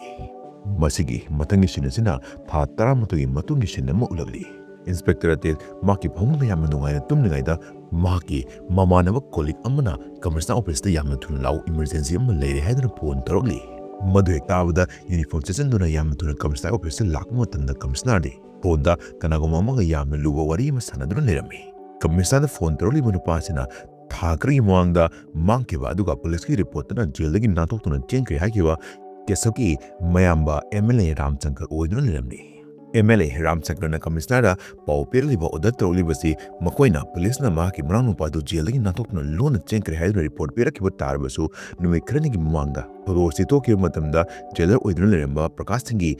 ꯃꯁꯤꯒꯤ ꯃꯊꯪꯒꯤ ꯁꯤꯟ ꯑꯁꯤꯅ ꯊꯥ ꯇꯔꯥꯃꯥꯊꯣꯏꯒꯤ ꯃꯇꯨꯡꯒꯤ ꯁꯤꯟ ꯑꯃ ꯎꯠꯂꯛꯂꯤ꯫ ꯏꯟꯁꯄꯦꯛꯇꯔ ꯑꯇꯤꯟ ꯃꯍꯥꯛꯀꯤ ꯐꯃꯨꯡꯗ ꯌꯥꯝꯅ ꯅꯨꯡꯉꯥꯏꯅ ꯇꯨꯝꯂꯤꯉꯩꯗ ꯃꯍꯥꯛꯀꯤ ꯃꯃꯥꯟꯅꯕ ꯀꯣꯂꯤꯛ ꯑꯃꯅ ꯀꯃꯤꯁꯅꯔ ꯑꯣꯐꯤꯁꯇ ꯌꯥꯝꯅ ꯊꯨꯅ ꯂꯥꯛꯎ, ꯏꯃꯔꯖꯦꯟꯁꯤ ꯑꯃ ꯂꯩꯔꯦ ꯍꯥꯏꯗꯨꯅ ꯐꯣꯟ ꯇꯧꯔꯛꯂꯤ꯫ ꯃꯗꯨ ꯍꯦꯛ ꯇꯥꯕꯗ ꯌꯨꯅꯤꯐꯣꯔꯝ ꯁꯦꯠꯆꯟꯗꯨꯅ ꯌꯥꯝꯅ ꯊꯨꯅ ꯀꯃꯤꯁꯅꯔ ꯑꯣꯐꯤꯁꯇ ꯂꯥꯛꯄ ꯃꯇꯝꯗ ꯀꯃꯤꯁꯅꯔꯗꯤ ꯐꯣꯟꯗ ꯀꯅꯥꯒꯨꯝꯕ ꯑꯃꯒ ꯌꯥꯝꯅ ꯂꯨꯕ ꯋꯥꯔꯤ ꯑꯃ ꯁꯥꯟꯅꯗꯨꯅ ꯂꯩꯔꯝꯃꯤ꯫ ꯀꯃꯤꯁꯅꯔꯗ ꯐꯣꯟ ꯇꯧꯔꯛꯂꯤꯕ ꯅꯨꯄꯥ ꯑꯁꯤꯅ ꯊꯥ ꯈꯔꯒꯤ ꯃꯃꯥꯡꯗ ꯃꯥꯡꯈꯤꯕ ꯑꯗꯨꯒ ꯄꯨꯂꯤꯁꯀꯤ ꯔꯤꯄꯣꯔꯠꯇꯅ ꯖꯦꯜꯗꯒꯤ ꯅꯥꯟꯊꯣꯛꯇꯨꯅ ꯆꯦꯟꯈ꯭ꯔꯦ ꯍꯥꯏꯈꯤꯕ ꯀꯦꯁꯕꯀꯤ ꯃꯌꯥꯝꯕ ꯑꯦꯝ ꯑꯦꯜ ꯑꯦ ꯔꯥꯝꯆꯪꯀꯔ ꯑꯣꯏꯗꯨꯅ ꯂꯩꯔꯝꯂꯤ꯫ ꯑꯦꯝ ꯑꯦꯜ ꯑꯦ ꯔꯥꯝꯆꯪꯀꯔꯅ ꯀꯃꯤꯁꯅꯔꯗ ꯄꯥꯎ ꯄꯤꯔꯛꯂꯤꯕ ꯑꯣꯔꯗꯔ ꯇꯧꯔꯛꯂꯤꯕꯁꯤ ꯃꯈꯣꯏꯅ ꯄꯨꯂꯤꯁꯅ ꯃꯍꯥꯛꯀꯤ ꯃꯅꯥꯎꯅꯨꯄꯥꯗꯨ ꯖꯦꯜꯗꯒꯤ ꯅꯥꯟꯊꯣꯛꯇꯨꯅ ꯂꯣꯟꯅ ꯆꯦꯟꯈ꯭ꯔꯦ ꯍꯥꯏꯗꯨꯅ ꯔꯤꯄꯣꯔꯠ ꯄꯤꯔꯛꯈꯤꯕ ꯇꯥꯔꯕꯁꯨ ꯅꯨꯃꯤꯠ ꯈꯔꯅꯤꯒꯤ ꯃꯃꯥꯡꯗ ꯊꯧꯗꯣꯛ ꯑꯁꯤ ꯊꯣꯛꯈꯤꯕ ꯃꯇꯝꯗ ꯖꯦꯂꯔ ꯑꯣꯏꯗꯨꯅ ꯂꯩꯔꯝꯕ ꯄ꯭ꯔꯀꯥꯁ ꯁꯤꯡꯒꯤ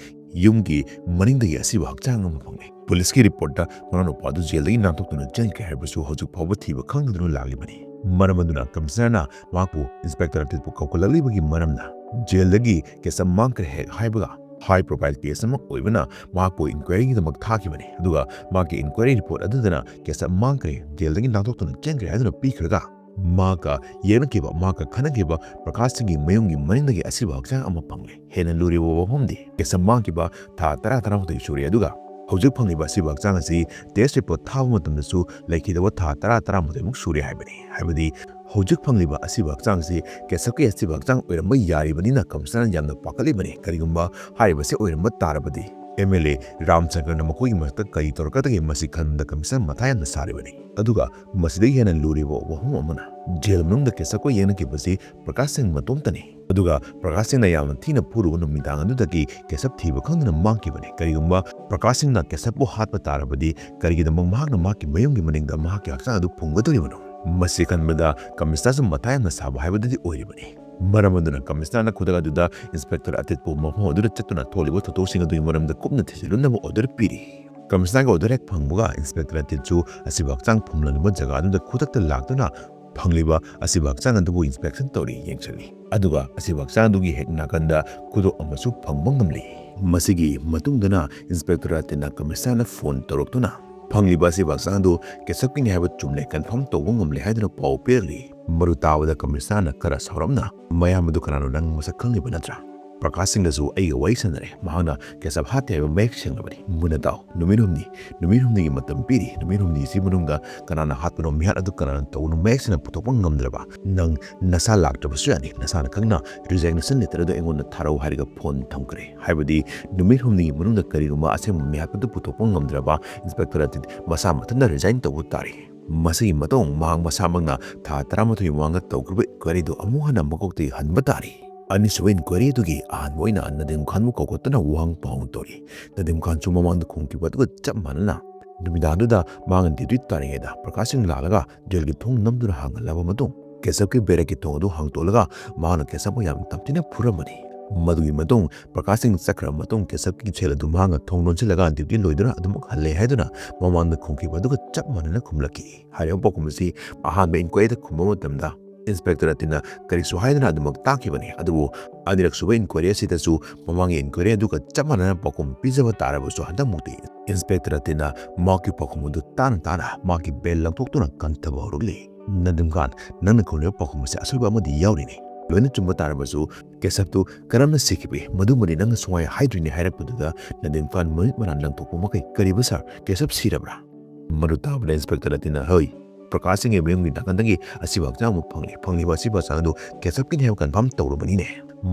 ꯌꯨꯝꯒꯤ ꯃꯅꯤꯡꯗꯒꯤ ꯑꯁꯤꯕ ꯍꯛꯆꯥꯡ ꯑꯃ ꯐꯪꯂꯦ꯫ ꯄꯨꯂꯤꯁꯀꯤ ꯔꯤꯄꯣꯔꯠꯇ ꯃꯅꯥꯎꯅꯨꯄꯥꯗꯨ ꯖꯦꯜꯗꯒꯤ ꯅꯥꯟꯊꯣꯛꯇꯨꯅ ꯆꯦꯟꯈ꯭ꯔꯦ ꯍꯥꯏꯕꯁꯨ ꯍꯧꯖꯤꯛ ꯐꯥꯎꯕ ꯊꯤꯕ ꯈꯪꯗꯗꯨꯅ ꯂꯥꯛꯂꯤꯕꯅꯤ꯫ ꯃꯔꯝ ꯑꯗꯨꯅ ꯀꯃꯤꯁꯅꯔꯅ ꯃꯍꯥꯛꯄꯨ ꯏꯟꯁꯄꯦꯛꯇꯔ ꯑꯇꯤꯟꯕꯨ ꯀꯧꯈꯠꯂꯛꯂꯤꯕꯒꯤ ꯃꯔꯝꯅ ꯖꯦꯜꯗꯒꯤ ꯀꯦꯁꯕ ꯃꯥꯡꯈ꯭ꯔꯦ ꯍꯦꯛ ꯍꯥꯏꯕꯒ ꯍꯥꯏ ꯄ꯭ꯔꯣꯐꯥꯏꯜ ꯀꯦꯁ ꯑꯃ ꯑꯣꯏꯕꯅ ꯃꯍꯥꯛꯄꯨ ꯏꯟꯀ꯭ꯋꯥꯏꯔꯤꯒꯤꯗꯃꯛ ꯊꯥꯈꯤꯕꯅꯤ꯫ ꯑꯗꯨꯒ ꯃꯍꯥꯛꯀꯤ ꯏꯟꯀ꯭ꯋꯥꯏꯔꯤ ꯔꯤꯄꯣꯔꯠ ꯑꯗꯨꯗꯅ ꯀꯦꯁꯕ ꯃꯥꯡꯈ꯭ꯔꯦ, ꯖꯦꯜꯗꯒꯤ ꯅꯥꯟꯊꯣꯛꯇꯨꯅ ꯆꯦꯟꯈ꯭ꯔꯦ ꯍꯥꯏꯗꯨꯅ ꯄꯤꯈ꯭ꯔꯒ ꯃꯍꯥꯛꯀ ꯌꯦꯛꯅꯈꯤꯕ, ꯃꯍꯥꯛꯀ ꯈꯠꯅꯈꯤꯕ ꯄ꯭ꯔꯀꯥꯁ ꯁꯤꯡꯒꯤ ꯃꯌꯨꯝꯒꯤ ꯃꯅꯤꯡꯗꯒꯤ ꯑꯁꯤꯕ ꯍꯛꯆꯥꯡ ꯑꯃ ꯐꯪꯂꯦ꯫ ꯍꯦꯟꯅ ꯂꯨꯔꯤꯕ ꯋꯥꯐꯝꯗꯤ ꯀꯦꯁꯕ ꯃꯥꯡꯈꯤꯕ ꯊꯥ ꯇꯔꯥ ꯇꯔꯥꯃꯥꯊꯣꯏ ꯁꯨꯔꯦ, ꯑꯗꯨꯒ ꯍꯧꯖꯤꯛ ꯐꯪꯂꯤꯕ ꯑꯁꯤꯕ ꯍꯛꯆꯥꯡ ꯑꯁꯤ ꯇꯦꯁ ꯔꯤꯄꯣꯔꯠ ꯊꯥꯕ ꯃꯇꯝꯗꯁꯨ ꯂꯩꯈꯤꯗꯕ ꯊꯥ ꯇꯔꯥ ꯇꯔꯥꯃꯥꯊꯣꯏꯃꯨꯛ ꯁꯨꯔꯦ ꯍꯥꯏꯕꯅꯤ꯫ ꯍꯥꯏꯕꯗꯤ ꯍꯧꯖꯤꯛ ꯐꯪꯂꯤꯕ ꯑꯁꯤꯕ ꯍꯛꯆꯥꯡꯁꯤ ꯀꯦꯁꯕꯀꯤ ꯑꯁꯤꯕ ꯍꯛꯆꯥꯡ ꯑꯣꯏꯔꯝꯕ ꯌꯥꯔꯤꯕꯅꯤꯅ ꯀꯃꯤꯁꯅꯔꯅ ꯌꯥꯝꯅ ꯄꯥꯈꯠꯂꯤꯕꯅꯤ꯫ ꯀꯔꯤꯒꯨꯝꯕ ꯍꯥꯏꯔꯤꯕꯁꯤ ꯑꯣꯏꯔꯝꯕ ꯇꯥꯔꯕꯗꯤ ꯑꯦꯝ ꯑꯦꯜ ꯑꯦ ꯔꯥꯝꯆꯟꯗ꯭ꯔꯅ ꯃꯈꯣꯏꯒꯤ ꯃꯊꯛꯇ ꯀꯔꯤ ꯇꯧꯔꯛꯀꯗꯒꯦ, ꯃꯁꯤ ꯈꯟꯕꯗ ꯀꯃꯤꯁꯅꯔ ꯃꯊꯥ ꯌꯥꯝꯅ ꯁꯥꯔꯤꯕꯅꯤ꯫ ꯑꯗꯨꯒ ꯃꯁꯤꯗꯒꯤ ꯍꯦꯟꯅ ꯂꯨꯔꯤꯕ ꯋꯥꯐꯝ ꯑꯃꯅ ꯖꯦꯜ ꯃꯅꯨꯡꯗ ꯀꯦꯁꯕꯀ ꯌꯦꯛꯅꯈꯤꯕꯁꯤ ꯄ꯭ꯔꯀꯥꯁ ꯁꯤꯡ ꯃꯇꯣꯝꯇꯅꯤ꯫ ꯑꯗꯨꯒ ꯄ꯭ꯔꯀꯥꯁ ꯁꯤꯡꯅ ꯌꯥꯝꯅ ꯊꯤꯅ ꯐꯨꯔꯨꯕ ꯅꯨꯃꯤꯗꯥꯡ ꯑꯗꯨꯗꯒꯤ ꯀꯦꯁꯕ ꯊꯤꯕ ꯈꯪꯗꯅ ꯃꯥꯡꯈꯤꯕꯅꯤ꯫ ꯀꯔꯤꯒꯨꯝꯕ ꯄ꯭ꯔꯀꯥꯁ ꯁꯤꯡꯅ ꯀꯦꯁꯕꯄꯨ ꯍꯥꯠꯄ ꯇꯥꯔꯕꯗꯤ ꯀꯔꯤꯒꯤꯗꯃꯛ ꯃꯍꯥꯛꯅ ꯃꯍꯥꯛꯀꯤ ꯃꯌꯨꯝꯒꯤ ꯃꯅꯤꯡꯗ ꯃꯍꯥꯛꯀꯤ ꯍꯛꯆꯥꯡ ꯑꯗꯨ ꯐꯨꯝꯒꯗꯧꯔꯤꯕꯅꯣ? ꯃꯁꯤ ꯈꯟꯕꯗ ꯀꯃꯤꯁꯅꯔꯁꯨ ꯃꯊꯥ ꯌꯥꯝꯅ ꯁꯥꯕ ꯍꯥꯏꯕꯗꯨꯗꯤ ꯑꯣꯏꯔꯤꯕꯅꯤ꯫ ꯃꯔꯝ ꯑꯗꯨꯅ ꯀꯃꯤꯁꯅꯔꯅ ꯈꯨꯗꯛ ꯑꯗꯨꯗ ꯏꯟꯁꯄꯦꯛꯇꯔ ꯑꯇꯤꯠꯄꯨ ꯃꯐꯝ ꯑꯗꯨꯗ ꯆꯠꯇꯨꯅ ꯊꯣꯛꯂꯤꯕ ꯊꯧꯗꯣꯛꯁꯤꯡ ꯑꯗꯨꯒꯤ ꯃꯔꯝꯗ ꯀꯨꯞꯅ ꯊꯤꯖꯤꯜꯂꯨꯅꯕ ꯑꯣꯔꯗꯔ ꯄꯤꯔꯤ꯫ ꯀꯃꯤꯁꯅꯔꯒꯤ ꯑꯣꯔꯗꯔ ꯍꯦꯛ ꯐꯪꯕꯒ ꯏꯟꯁꯄꯦꯛꯇꯔ ꯑꯇꯤꯠꯁꯨ ꯑꯁꯤꯕ ꯍꯛꯆꯥꯡ ꯐꯨꯝꯂꯝꯂꯕ ꯖꯒꯥ ꯑꯗꯨꯗ ꯈꯨꯗꯛꯇ ꯂꯥꯛꯇꯨꯅ ꯐꯪꯂꯤꯕ ꯑꯁꯤꯕ ꯍꯛꯆꯥꯡ ꯑꯗꯨꯕꯨ inspection ꯇꯧꯔꯤ, ꯌꯦꯡꯁꯤꯜꯂꯤ꯫ ꯑꯗꯨꯒ ꯑꯁꯤꯕ ꯍꯛꯆꯥꯡ ꯑꯗꯨꯒꯤ ꯍꯦꯛ ꯅꯥꯀꯟꯗ ꯈꯨꯗꯣꯞ ꯑꯃꯁꯨ ꯐꯪꯕ ꯉꯝꯂꯤ꯫ ꯃꯁꯤꯒꯤ ꯃꯇꯨꯡꯗꯅ Inspector ꯔꯇꯟꯅ ꯀꯃꯤꯁꯅꯔꯗ ꯐꯣꯟ ꯇꯧꯔꯛꯇꯨꯅ ꯐꯪꯂꯤꯕ ꯑꯁꯤꯕ ꯍꯛꯆꯥꯡ ꯑꯗꯨ ꯀꯦꯁꯞꯀꯤꯅꯤ ꯍꯥꯏꯕ ꯆꯨꯝꯂꯦ, confirm ꯇꯧꯕ ꯉꯝꯂꯦ ꯍꯥꯏꯗꯨꯅ ꯄꯥꯎ ꯄꯤꯔꯛꯂꯤ꯫ ꯃꯗꯨ ꯇꯥꯕꯗ ꯀꯃꯤꯁꯅꯔꯅ ꯈꯔ ꯁꯥꯎꯔꯞꯅ, "ꯃꯌꯥꯝ ꯑꯗꯨ ꯀꯅꯥꯅꯣ? ꯅꯪ ꯃꯁꯛ ꯈꯪꯂꯤꯕ ꯅꯠꯇ꯭ꯔꯥ?" ꯄ꯭ꯔꯀꯥꯁ ꯁꯤꯡꯗꯁꯨ ꯑꯩꯒ ꯋꯥꯔꯤ ꯁꯥꯟꯅꯔꯦ꯫ ꯃꯍꯥꯛꯅ ꯀꯦꯁꯞ ꯍꯥꯠꯇꯦ ꯍꯥꯏꯕ ꯃꯌꯦꯛ ꯁꯦꯡꯂꯕꯅꯤ꯫ ꯃꯨꯟꯅ ꯇꯥꯎ, ꯅꯨꯃꯤꯠ ꯍꯨꯝꯅꯤ, ꯅꯨꯃꯤꯠ ꯍꯨꯝꯅꯤꯒꯤ ꯃꯇꯝ ꯄꯤꯔꯤ꯫ ꯅꯨꯃꯤꯠ ꯍꯨꯝꯅꯤꯁꯤ ꯃꯅꯨꯡꯗ ꯀꯅꯥꯅ ꯍꯥꯠꯄꯅꯣ, ꯃꯤꯍꯥꯠ ꯑꯗꯨ ꯀꯅꯥꯅ ꯇꯧꯕꯅꯣ ꯃꯌꯦꯛ ꯁꯦꯡꯅ ꯄꯨꯊꯣꯛꯄ ꯉꯝꯗ꯭ꯔꯕ ꯅꯪ ꯅꯁꯥ ꯂꯥꯛꯇ꯭ꯔꯕꯁꯨ ꯌꯥꯅꯤ꯫ ꯅꯁꯥꯅ ꯈꯪꯅ resignation letter ꯑꯗꯨ ꯑꯩꯉꯣꯟꯗ ꯊꯥꯔꯛꯎ ꯍꯥꯏꯔꯒ ꯐꯣꯟ ꯊꯝꯈ꯭ꯔꯦ꯫ ꯍꯥꯏꯕꯗꯤ ꯅꯨꯃꯤꯠ ꯍꯨꯝꯅꯤꯒꯤ ꯃꯅꯨꯡꯗ ꯀꯔꯤꯒꯨꯝꯕ ꯑꯁꯦꯡꯕ ꯃꯤꯍꯥꯠꯄꯗꯨ ꯄꯨꯊꯣꯛꯄ ꯉꯝꯗ꯭ꯔꯕ Inspector ꯑꯗꯨꯗꯤ ꯃꯁꯥ ꯃꯊꯟꯇ resign ꯇꯧꯕ ꯇꯥꯔꯦ꯫ ꯃꯁꯤꯒꯤ ꯃꯇꯨꯡ ꯃꯍꯥꯛ ꯃꯁꯥꯃꯛꯅ ꯊꯥ ꯇꯔꯥꯃꯥꯊꯣꯏ ꯃꯃꯥꯡꯗ ꯇꯧꯈꯤꯕ inquiry ꯗꯨ ꯑꯃꯨꯛ ꯍꯟꯅ ꯃꯀꯣꯛꯇꯒꯤ ꯍꯟꯕ ꯇꯥꯔꯤ꯫ ꯑꯅꯤꯁꯨꯕ inquiry ꯑꯗꯨꯒꯤ ꯑꯍꯥꯟꯕ ꯑꯣꯏꯅ ꯅꯗꯤꯝ ꯈꯥꯟꯕꯨ ꯀꯧꯈꯠꯇꯨꯅ ꯋꯥꯍꯪ ꯄꯥꯎꯍꯪ ꯇꯧꯔꯤ꯫ ꯅꯗꯤꯝ ꯈꯥꯟꯁꯨ ꯃꯃꯥꯡꯗ ꯈꯨꯝꯈꯤꯕ ꯑꯗꯨꯒ ꯆꯞ ꯃꯥꯟꯅꯅ ꯅꯨꯃꯤꯗꯥꯡꯗꯨꯗ ꯃꯥꯅ duty ꯇꯥꯔꯤꯉꯩꯗ ꯄ꯭ꯔꯀꯥꯁ ꯁꯤꯡ ꯂꯥꯛꯂꯒ jail ꯒꯤ ꯊꯣꯡ ꯅꯝꯗꯨꯅ ꯍꯥꯡꯍꯜꯂꯕ ꯃꯇꯨꯡ ꯀꯦꯁꯞꯀꯤ ꯕꯦꯔꯦꯛꯀꯤ ꯊꯣꯡ ꯑꯗꯨ ꯍꯥꯡꯇꯣꯛꯂꯒ ꯃꯍꯥꯛꯅ ꯀꯦꯁꯞꯄꯨ ꯌꯥꯝꯅ ꯇꯝꯊꯤꯅ ꯐꯨꯔꯝꯕꯅꯤ꯫ ꯃꯗꯨꯒꯤ ꯃꯇꯨꯡ ꯄ꯭ꯔꯀꯥꯁ ꯁꯤꯡ ꯆꯠꯈ꯭ꯔꯕ ꯃꯇꯨꯡ ꯀꯦꯁꯞꯀꯤ cell ꯑꯗꯨ ꯃꯍꯥꯛꯅ ꯊꯣꯡ ꯂꯣꯟꯁꯤꯜꯂꯒ duty ꯂꯣꯏꯗꯨꯅ ꯑꯗꯨꯃꯛ ꯍꯜꯂꯦ ꯍꯥꯏꯗꯨꯅ ꯃꯃꯥꯡꯗ ꯈꯨꯝꯈꯤꯕ ꯑꯗꯨꯒ ꯆꯞ ꯃꯥꯟꯅꯅ ꯈꯨꯝꯂꯛꯈꯤ꯫ ꯍꯥꯏꯔꯤꯕ ꯄꯥꯎꯈꯨꯝ ꯑꯁꯤ ꯑꯍꯥꯟꯕ inquiry ꯗ ꯈꯨꯝꯕ ꯃꯇꯝꯗ Inspector ꯔꯇꯟꯅ ꯀꯔꯤꯁꯨ ꯍꯥꯏꯗꯅ ꯑꯗꯨꯃꯛ ꯇꯥꯛꯈꯤꯕꯅꯤ꯫ ꯑꯗꯨꯕꯨ ꯑꯅꯤꯔꯛꯁꯨꯕ inquiry ꯑꯁꯤꯗꯁꯨ ꯃꯃꯥꯡꯒꯤ inquiry ꯑꯗꯨꯒ ꯆꯞ ꯃꯥꯟꯅꯅ ꯄꯥꯎꯈꯨꯝ ꯄꯤꯖꯕ ꯇꯥꯔꯕꯁꯨ ꯍꯟꯗꯛꯃꯨꯛꯇꯤ Inspector ꯔꯇꯟꯅ ꯃꯍꯥꯛꯀꯤ ꯄꯥꯎꯈꯨꯝ ꯑꯗꯨ ꯇꯥꯅ ꯇꯥꯅ ꯃꯍꯥꯛꯀꯤ belt ꯂꯪꯊꯣꯛꯇꯨꯅ ꯀꯟꯊꯕ ꯍꯧꯔꯛꯂꯤ꯫ "ꯅꯗꯤꯝ ꯈꯥꯟ, ꯅꯪꯅ ꯈꯨꯝꯂꯤꯕ ꯄꯥꯎꯈꯨꯝ ꯑꯁꯤ ꯑꯁꯣꯏꯕ ꯑꯃꯗꯤ ꯌꯥꯎꯔꯤꯅꯦ꯫ ꯂꯣꯏꯅ ꯆꯨꯝꯕ ꯇꯥꯔꯕꯁꯨ ꯀꯦꯁꯞꯇꯨ ꯀꯔꯝꯅ ꯁꯤꯈꯤꯕꯒꯦ? ꯃꯗꯨꯃꯗꯤ ꯅꯪꯅ ꯁꯨꯡꯍꯥꯏ ꯍꯥꯏꯗ꯭ꯔꯤꯅꯦ" ꯍꯥꯏꯔꯛꯄꯗꯨꯗ ꯅꯗꯤꯝ ꯈꯥꯟ ꯃꯃꯤꯠ ꯃꯅꯥ ꯂꯪꯊꯣꯛꯄ ꯃꯈꯩ, "ꯀꯔꯤꯕ sir, ꯀꯦꯁꯞ ꯁꯤꯔꯕ꯭ꯔꯥ?" ꯃꯗꯨ ꯇꯥꯕꯗ Inspector ꯔꯇꯟꯅ, "ꯍꯣꯏ, ꯄ꯭ꯔꯀꯥꯁ ꯁꯤꯡꯒꯤ ꯃꯌꯨꯝꯒꯤ ꯅꯥꯀꯟꯗꯒꯤ ꯑꯁꯤꯕ ꯍꯛꯆꯥꯡ ꯑꯃ ꯐꯪꯂꯦ꯫ ꯐꯪꯂꯤꯕ ꯑꯁꯤꯕ ꯍꯛꯆꯥꯡ ꯑꯗꯨ ꯀꯦꯁꯞꯀꯤꯅꯤ ꯍꯥꯏꯕ confirm ꯇꯧꯔꯕꯅꯤꯅꯦ꯫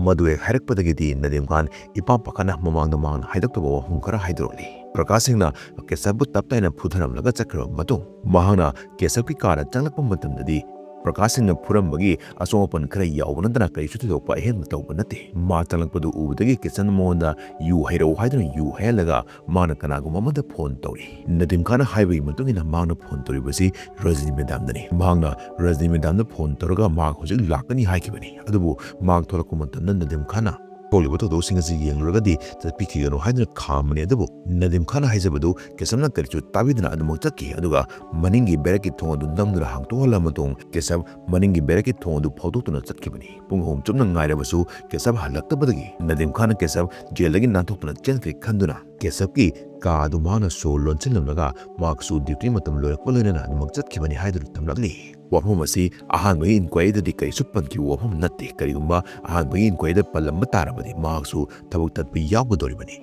ꯃꯗꯨ ꯍꯦꯛ ꯍꯥꯏꯔꯛꯄꯗꯒꯤꯗꯤ ꯅꯗꯤꯝ ꯈꯥꯟ ꯏꯄꯥ ꯄꯥꯈꯠꯅ ꯃꯃꯥꯡꯗ ꯃꯍꯥꯛꯅ ꯍꯥꯏꯗꯣꯛꯇꯕ ꯋꯥꯐꯝ ꯈꯔ ꯍꯥꯏꯗꯣꯔꯛꯂꯤ꯫ ꯄ꯭ꯔꯀꯥꯁ ꯁꯤꯡꯅ ꯀꯦꯁꯞꯄꯨ ꯇꯞ ꯇꯥꯏꯅ ꯐꯨꯊꯔꯝꯂꯒ ꯆꯠꯈ꯭ꯔꯕ ꯃꯇꯨꯡ ꯃꯍꯥꯛꯅ ꯀꯦꯁꯞꯀꯤ ꯀꯥꯗ ꯆꯪꯂꯛꯄ ꯃꯇꯝꯗꯗꯤ ꯄ꯭ꯔꯀꯥꯁ ꯁꯤꯡꯅ ꯐꯨꯔꯝꯕꯒꯤ ꯑꯁꯣꯛ ꯑꯄꯟ ꯈꯔ ꯌꯥꯎꯕ ꯅꯠꯇꯅ ꯀꯔꯤꯁꯨ ꯊꯣꯏꯗꯣꯛꯄ ꯑꯍꯦꯟꯕ ꯇꯧꯕ ꯅꯠꯇꯦ꯫ ꯃꯥ ꯆꯪꯂꯛꯄꯗꯨ ꯎꯕꯗꯒꯤ ꯀꯤꯆꯟꯗ ꯃꯉꯣꯟꯗ ꯌꯨ ꯍꯩꯔꯛꯎ ꯍꯥꯏꯗꯨꯅ ꯌꯨ ꯍꯩꯍꯜꯂꯒ ꯃꯥꯅ ꯀꯅꯥꯒꯨꯝꯕ ꯑꯃꯗ ꯐꯣꯟ ꯇꯧꯔꯤ꯫ ꯅꯗꯤꯝ ꯈꯥꯟꯅ ꯍꯥꯏꯕꯒꯤ ꯃꯇꯨꯡ ꯏꯟꯅ ꯃꯍꯥꯛꯅ ꯐꯣꯟ ꯇꯧꯔꯤꯕꯁꯤ ꯔꯖꯅꯤ ꯃꯦꯗꯥꯝꯗꯅꯤ꯫ ꯃꯍꯥꯛꯅ ꯔꯖꯅꯤ ꯃꯦꯗꯥꯝꯗ ꯐꯣꯟ ꯇꯧꯔꯒ ꯃꯍꯥꯛ ꯍꯧꯖꯤꯛ ꯂꯥꯛꯀꯅꯤ ꯍꯥꯏꯈꯤꯕꯅꯤ꯫ ꯑꯗꯨꯕꯨ ꯃꯍꯥꯛ ꯊꯣꯛꯂꯛꯄ ꯃꯇꯝꯗ ꯅꯗꯤꯝ ꯈꯥꯟꯅ ꯊꯣꯛꯂꯤꯕ ꯊꯧꯗꯣꯛꯁꯤꯡ ꯑꯁꯤ ꯌꯦꯡꯂꯨꯔꯒꯗꯤ ꯆꯠꯄꯤꯈꯤꯒꯅꯨ ꯍꯥꯏꯗꯨꯅ ꯈꯥꯝꯕꯅꯤ꯫ ꯑꯗꯨꯕꯨ ꯅꯗꯤꯝ ꯈꯥꯟꯅ ꯍꯥꯏꯖꯕꯗꯨ ꯀꯦꯁꯕꯅ ꯀꯔꯤꯁꯨ ꯇꯥꯕꯤꯗꯅ ꯑꯗꯨꯃꯛ ꯆꯠꯈꯤ꯫ ꯑꯗꯨꯒ ꯃꯅꯤꯡꯒꯤ ꯕꯦꯔꯦꯛꯀꯤ ꯊꯣꯡ ꯑꯗꯨ ꯅꯝꯗꯨꯅ ꯍꯥꯡꯇꯣꯛꯍꯜꯂꯕ ꯃꯇꯨꯡ ꯀꯦꯁꯕ ꯃꯅꯤꯡꯒꯤ ꯕꯦꯔꯦꯛꯀꯤ ꯊꯣꯡ ꯑꯗꯨ ꯐꯥꯎꯗꯣꯛꯇꯨꯅ ꯆꯠꯈꯤꯕꯅꯤ꯫ ꯄꯨꯡ ꯑꯍꯨꯝ ꯆꯨꯞꯅ ꯉꯥꯏꯔꯕꯁꯨ ꯀꯦꯁꯕ ꯍꯜꯂꯛꯇꯕꯗꯒꯤ ꯅꯗꯤꯝ ꯈꯥꯟꯅ ꯀꯦꯁꯕ ꯖꯦꯜꯗꯒꯤ ꯅꯥꯟꯊꯣꯛꯇꯨꯅ ꯆꯦꯟꯈ꯭ꯔꯦ ꯈꯟꯗꯨꯅ ꯀꯦꯁꯕꯀꯤ ꯀꯥ ꯑꯗꯨ ꯃꯍꯥꯛꯅ ꯁꯣ ꯂꯣꯟꯁꯤꯜꯂꯝꯂꯒ ꯃꯍꯥꯛꯁꯨ ꯗ꯭ꯌꯨꯇꯤ ꯃꯇꯝ ꯂꯣꯏꯔꯛꯄ ꯂꯣꯏꯅꯅ ꯑꯗꯨꯃꯛ ꯆꯠꯈꯤꯕꯅꯤ ꯍꯥꯏꯗꯨꯅ ꯊꯝꯂꯛꯂꯤ꯫ ꯋꯥꯐꯝ ꯑꯁꯤ ꯑꯍꯥꯟꯕꯒꯤ ꯏꯟꯀ꯭ꯋꯥꯏꯔꯤꯗꯗꯤ ꯀꯔꯤꯁꯨ ꯄꯟꯈꯤꯕ ꯋꯥꯐꯝ ꯅꯠꯇꯦ꯫ ꯀꯔꯤꯒꯨꯝꯕ ꯑꯍꯥꯟꯕꯒꯤ ꯏꯟꯀ꯭ꯋꯥꯏꯔꯤꯗ ꯄꯜꯂꯝꯕ ꯇꯥꯔꯕꯗꯤ ꯃꯍꯥꯛꯁꯨ ꯊꯕꯛ ꯇꯠꯄ ꯌꯥꯎꯒꯗꯧꯔꯤꯕꯅꯤ꯫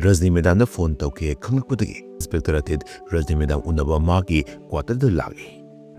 ꯔꯖꯅꯤ ꯃꯦꯗꯥꯝꯗ ꯐꯣꯟ ꯇꯧꯈꯤ ꯈꯪꯂꯛꯄꯗꯒꯤ ꯏꯟꯁꯄꯦꯛꯇꯔ ꯑꯊꯤꯠ ꯔꯖꯅꯤ ꯃꯦꯗꯥꯝ ꯎꯅꯕ ꯃꯍꯥꯛꯀꯤ ꯀ꯭ꯋꯥꯇꯔꯗ ꯂꯥꯛꯂꯤ꯫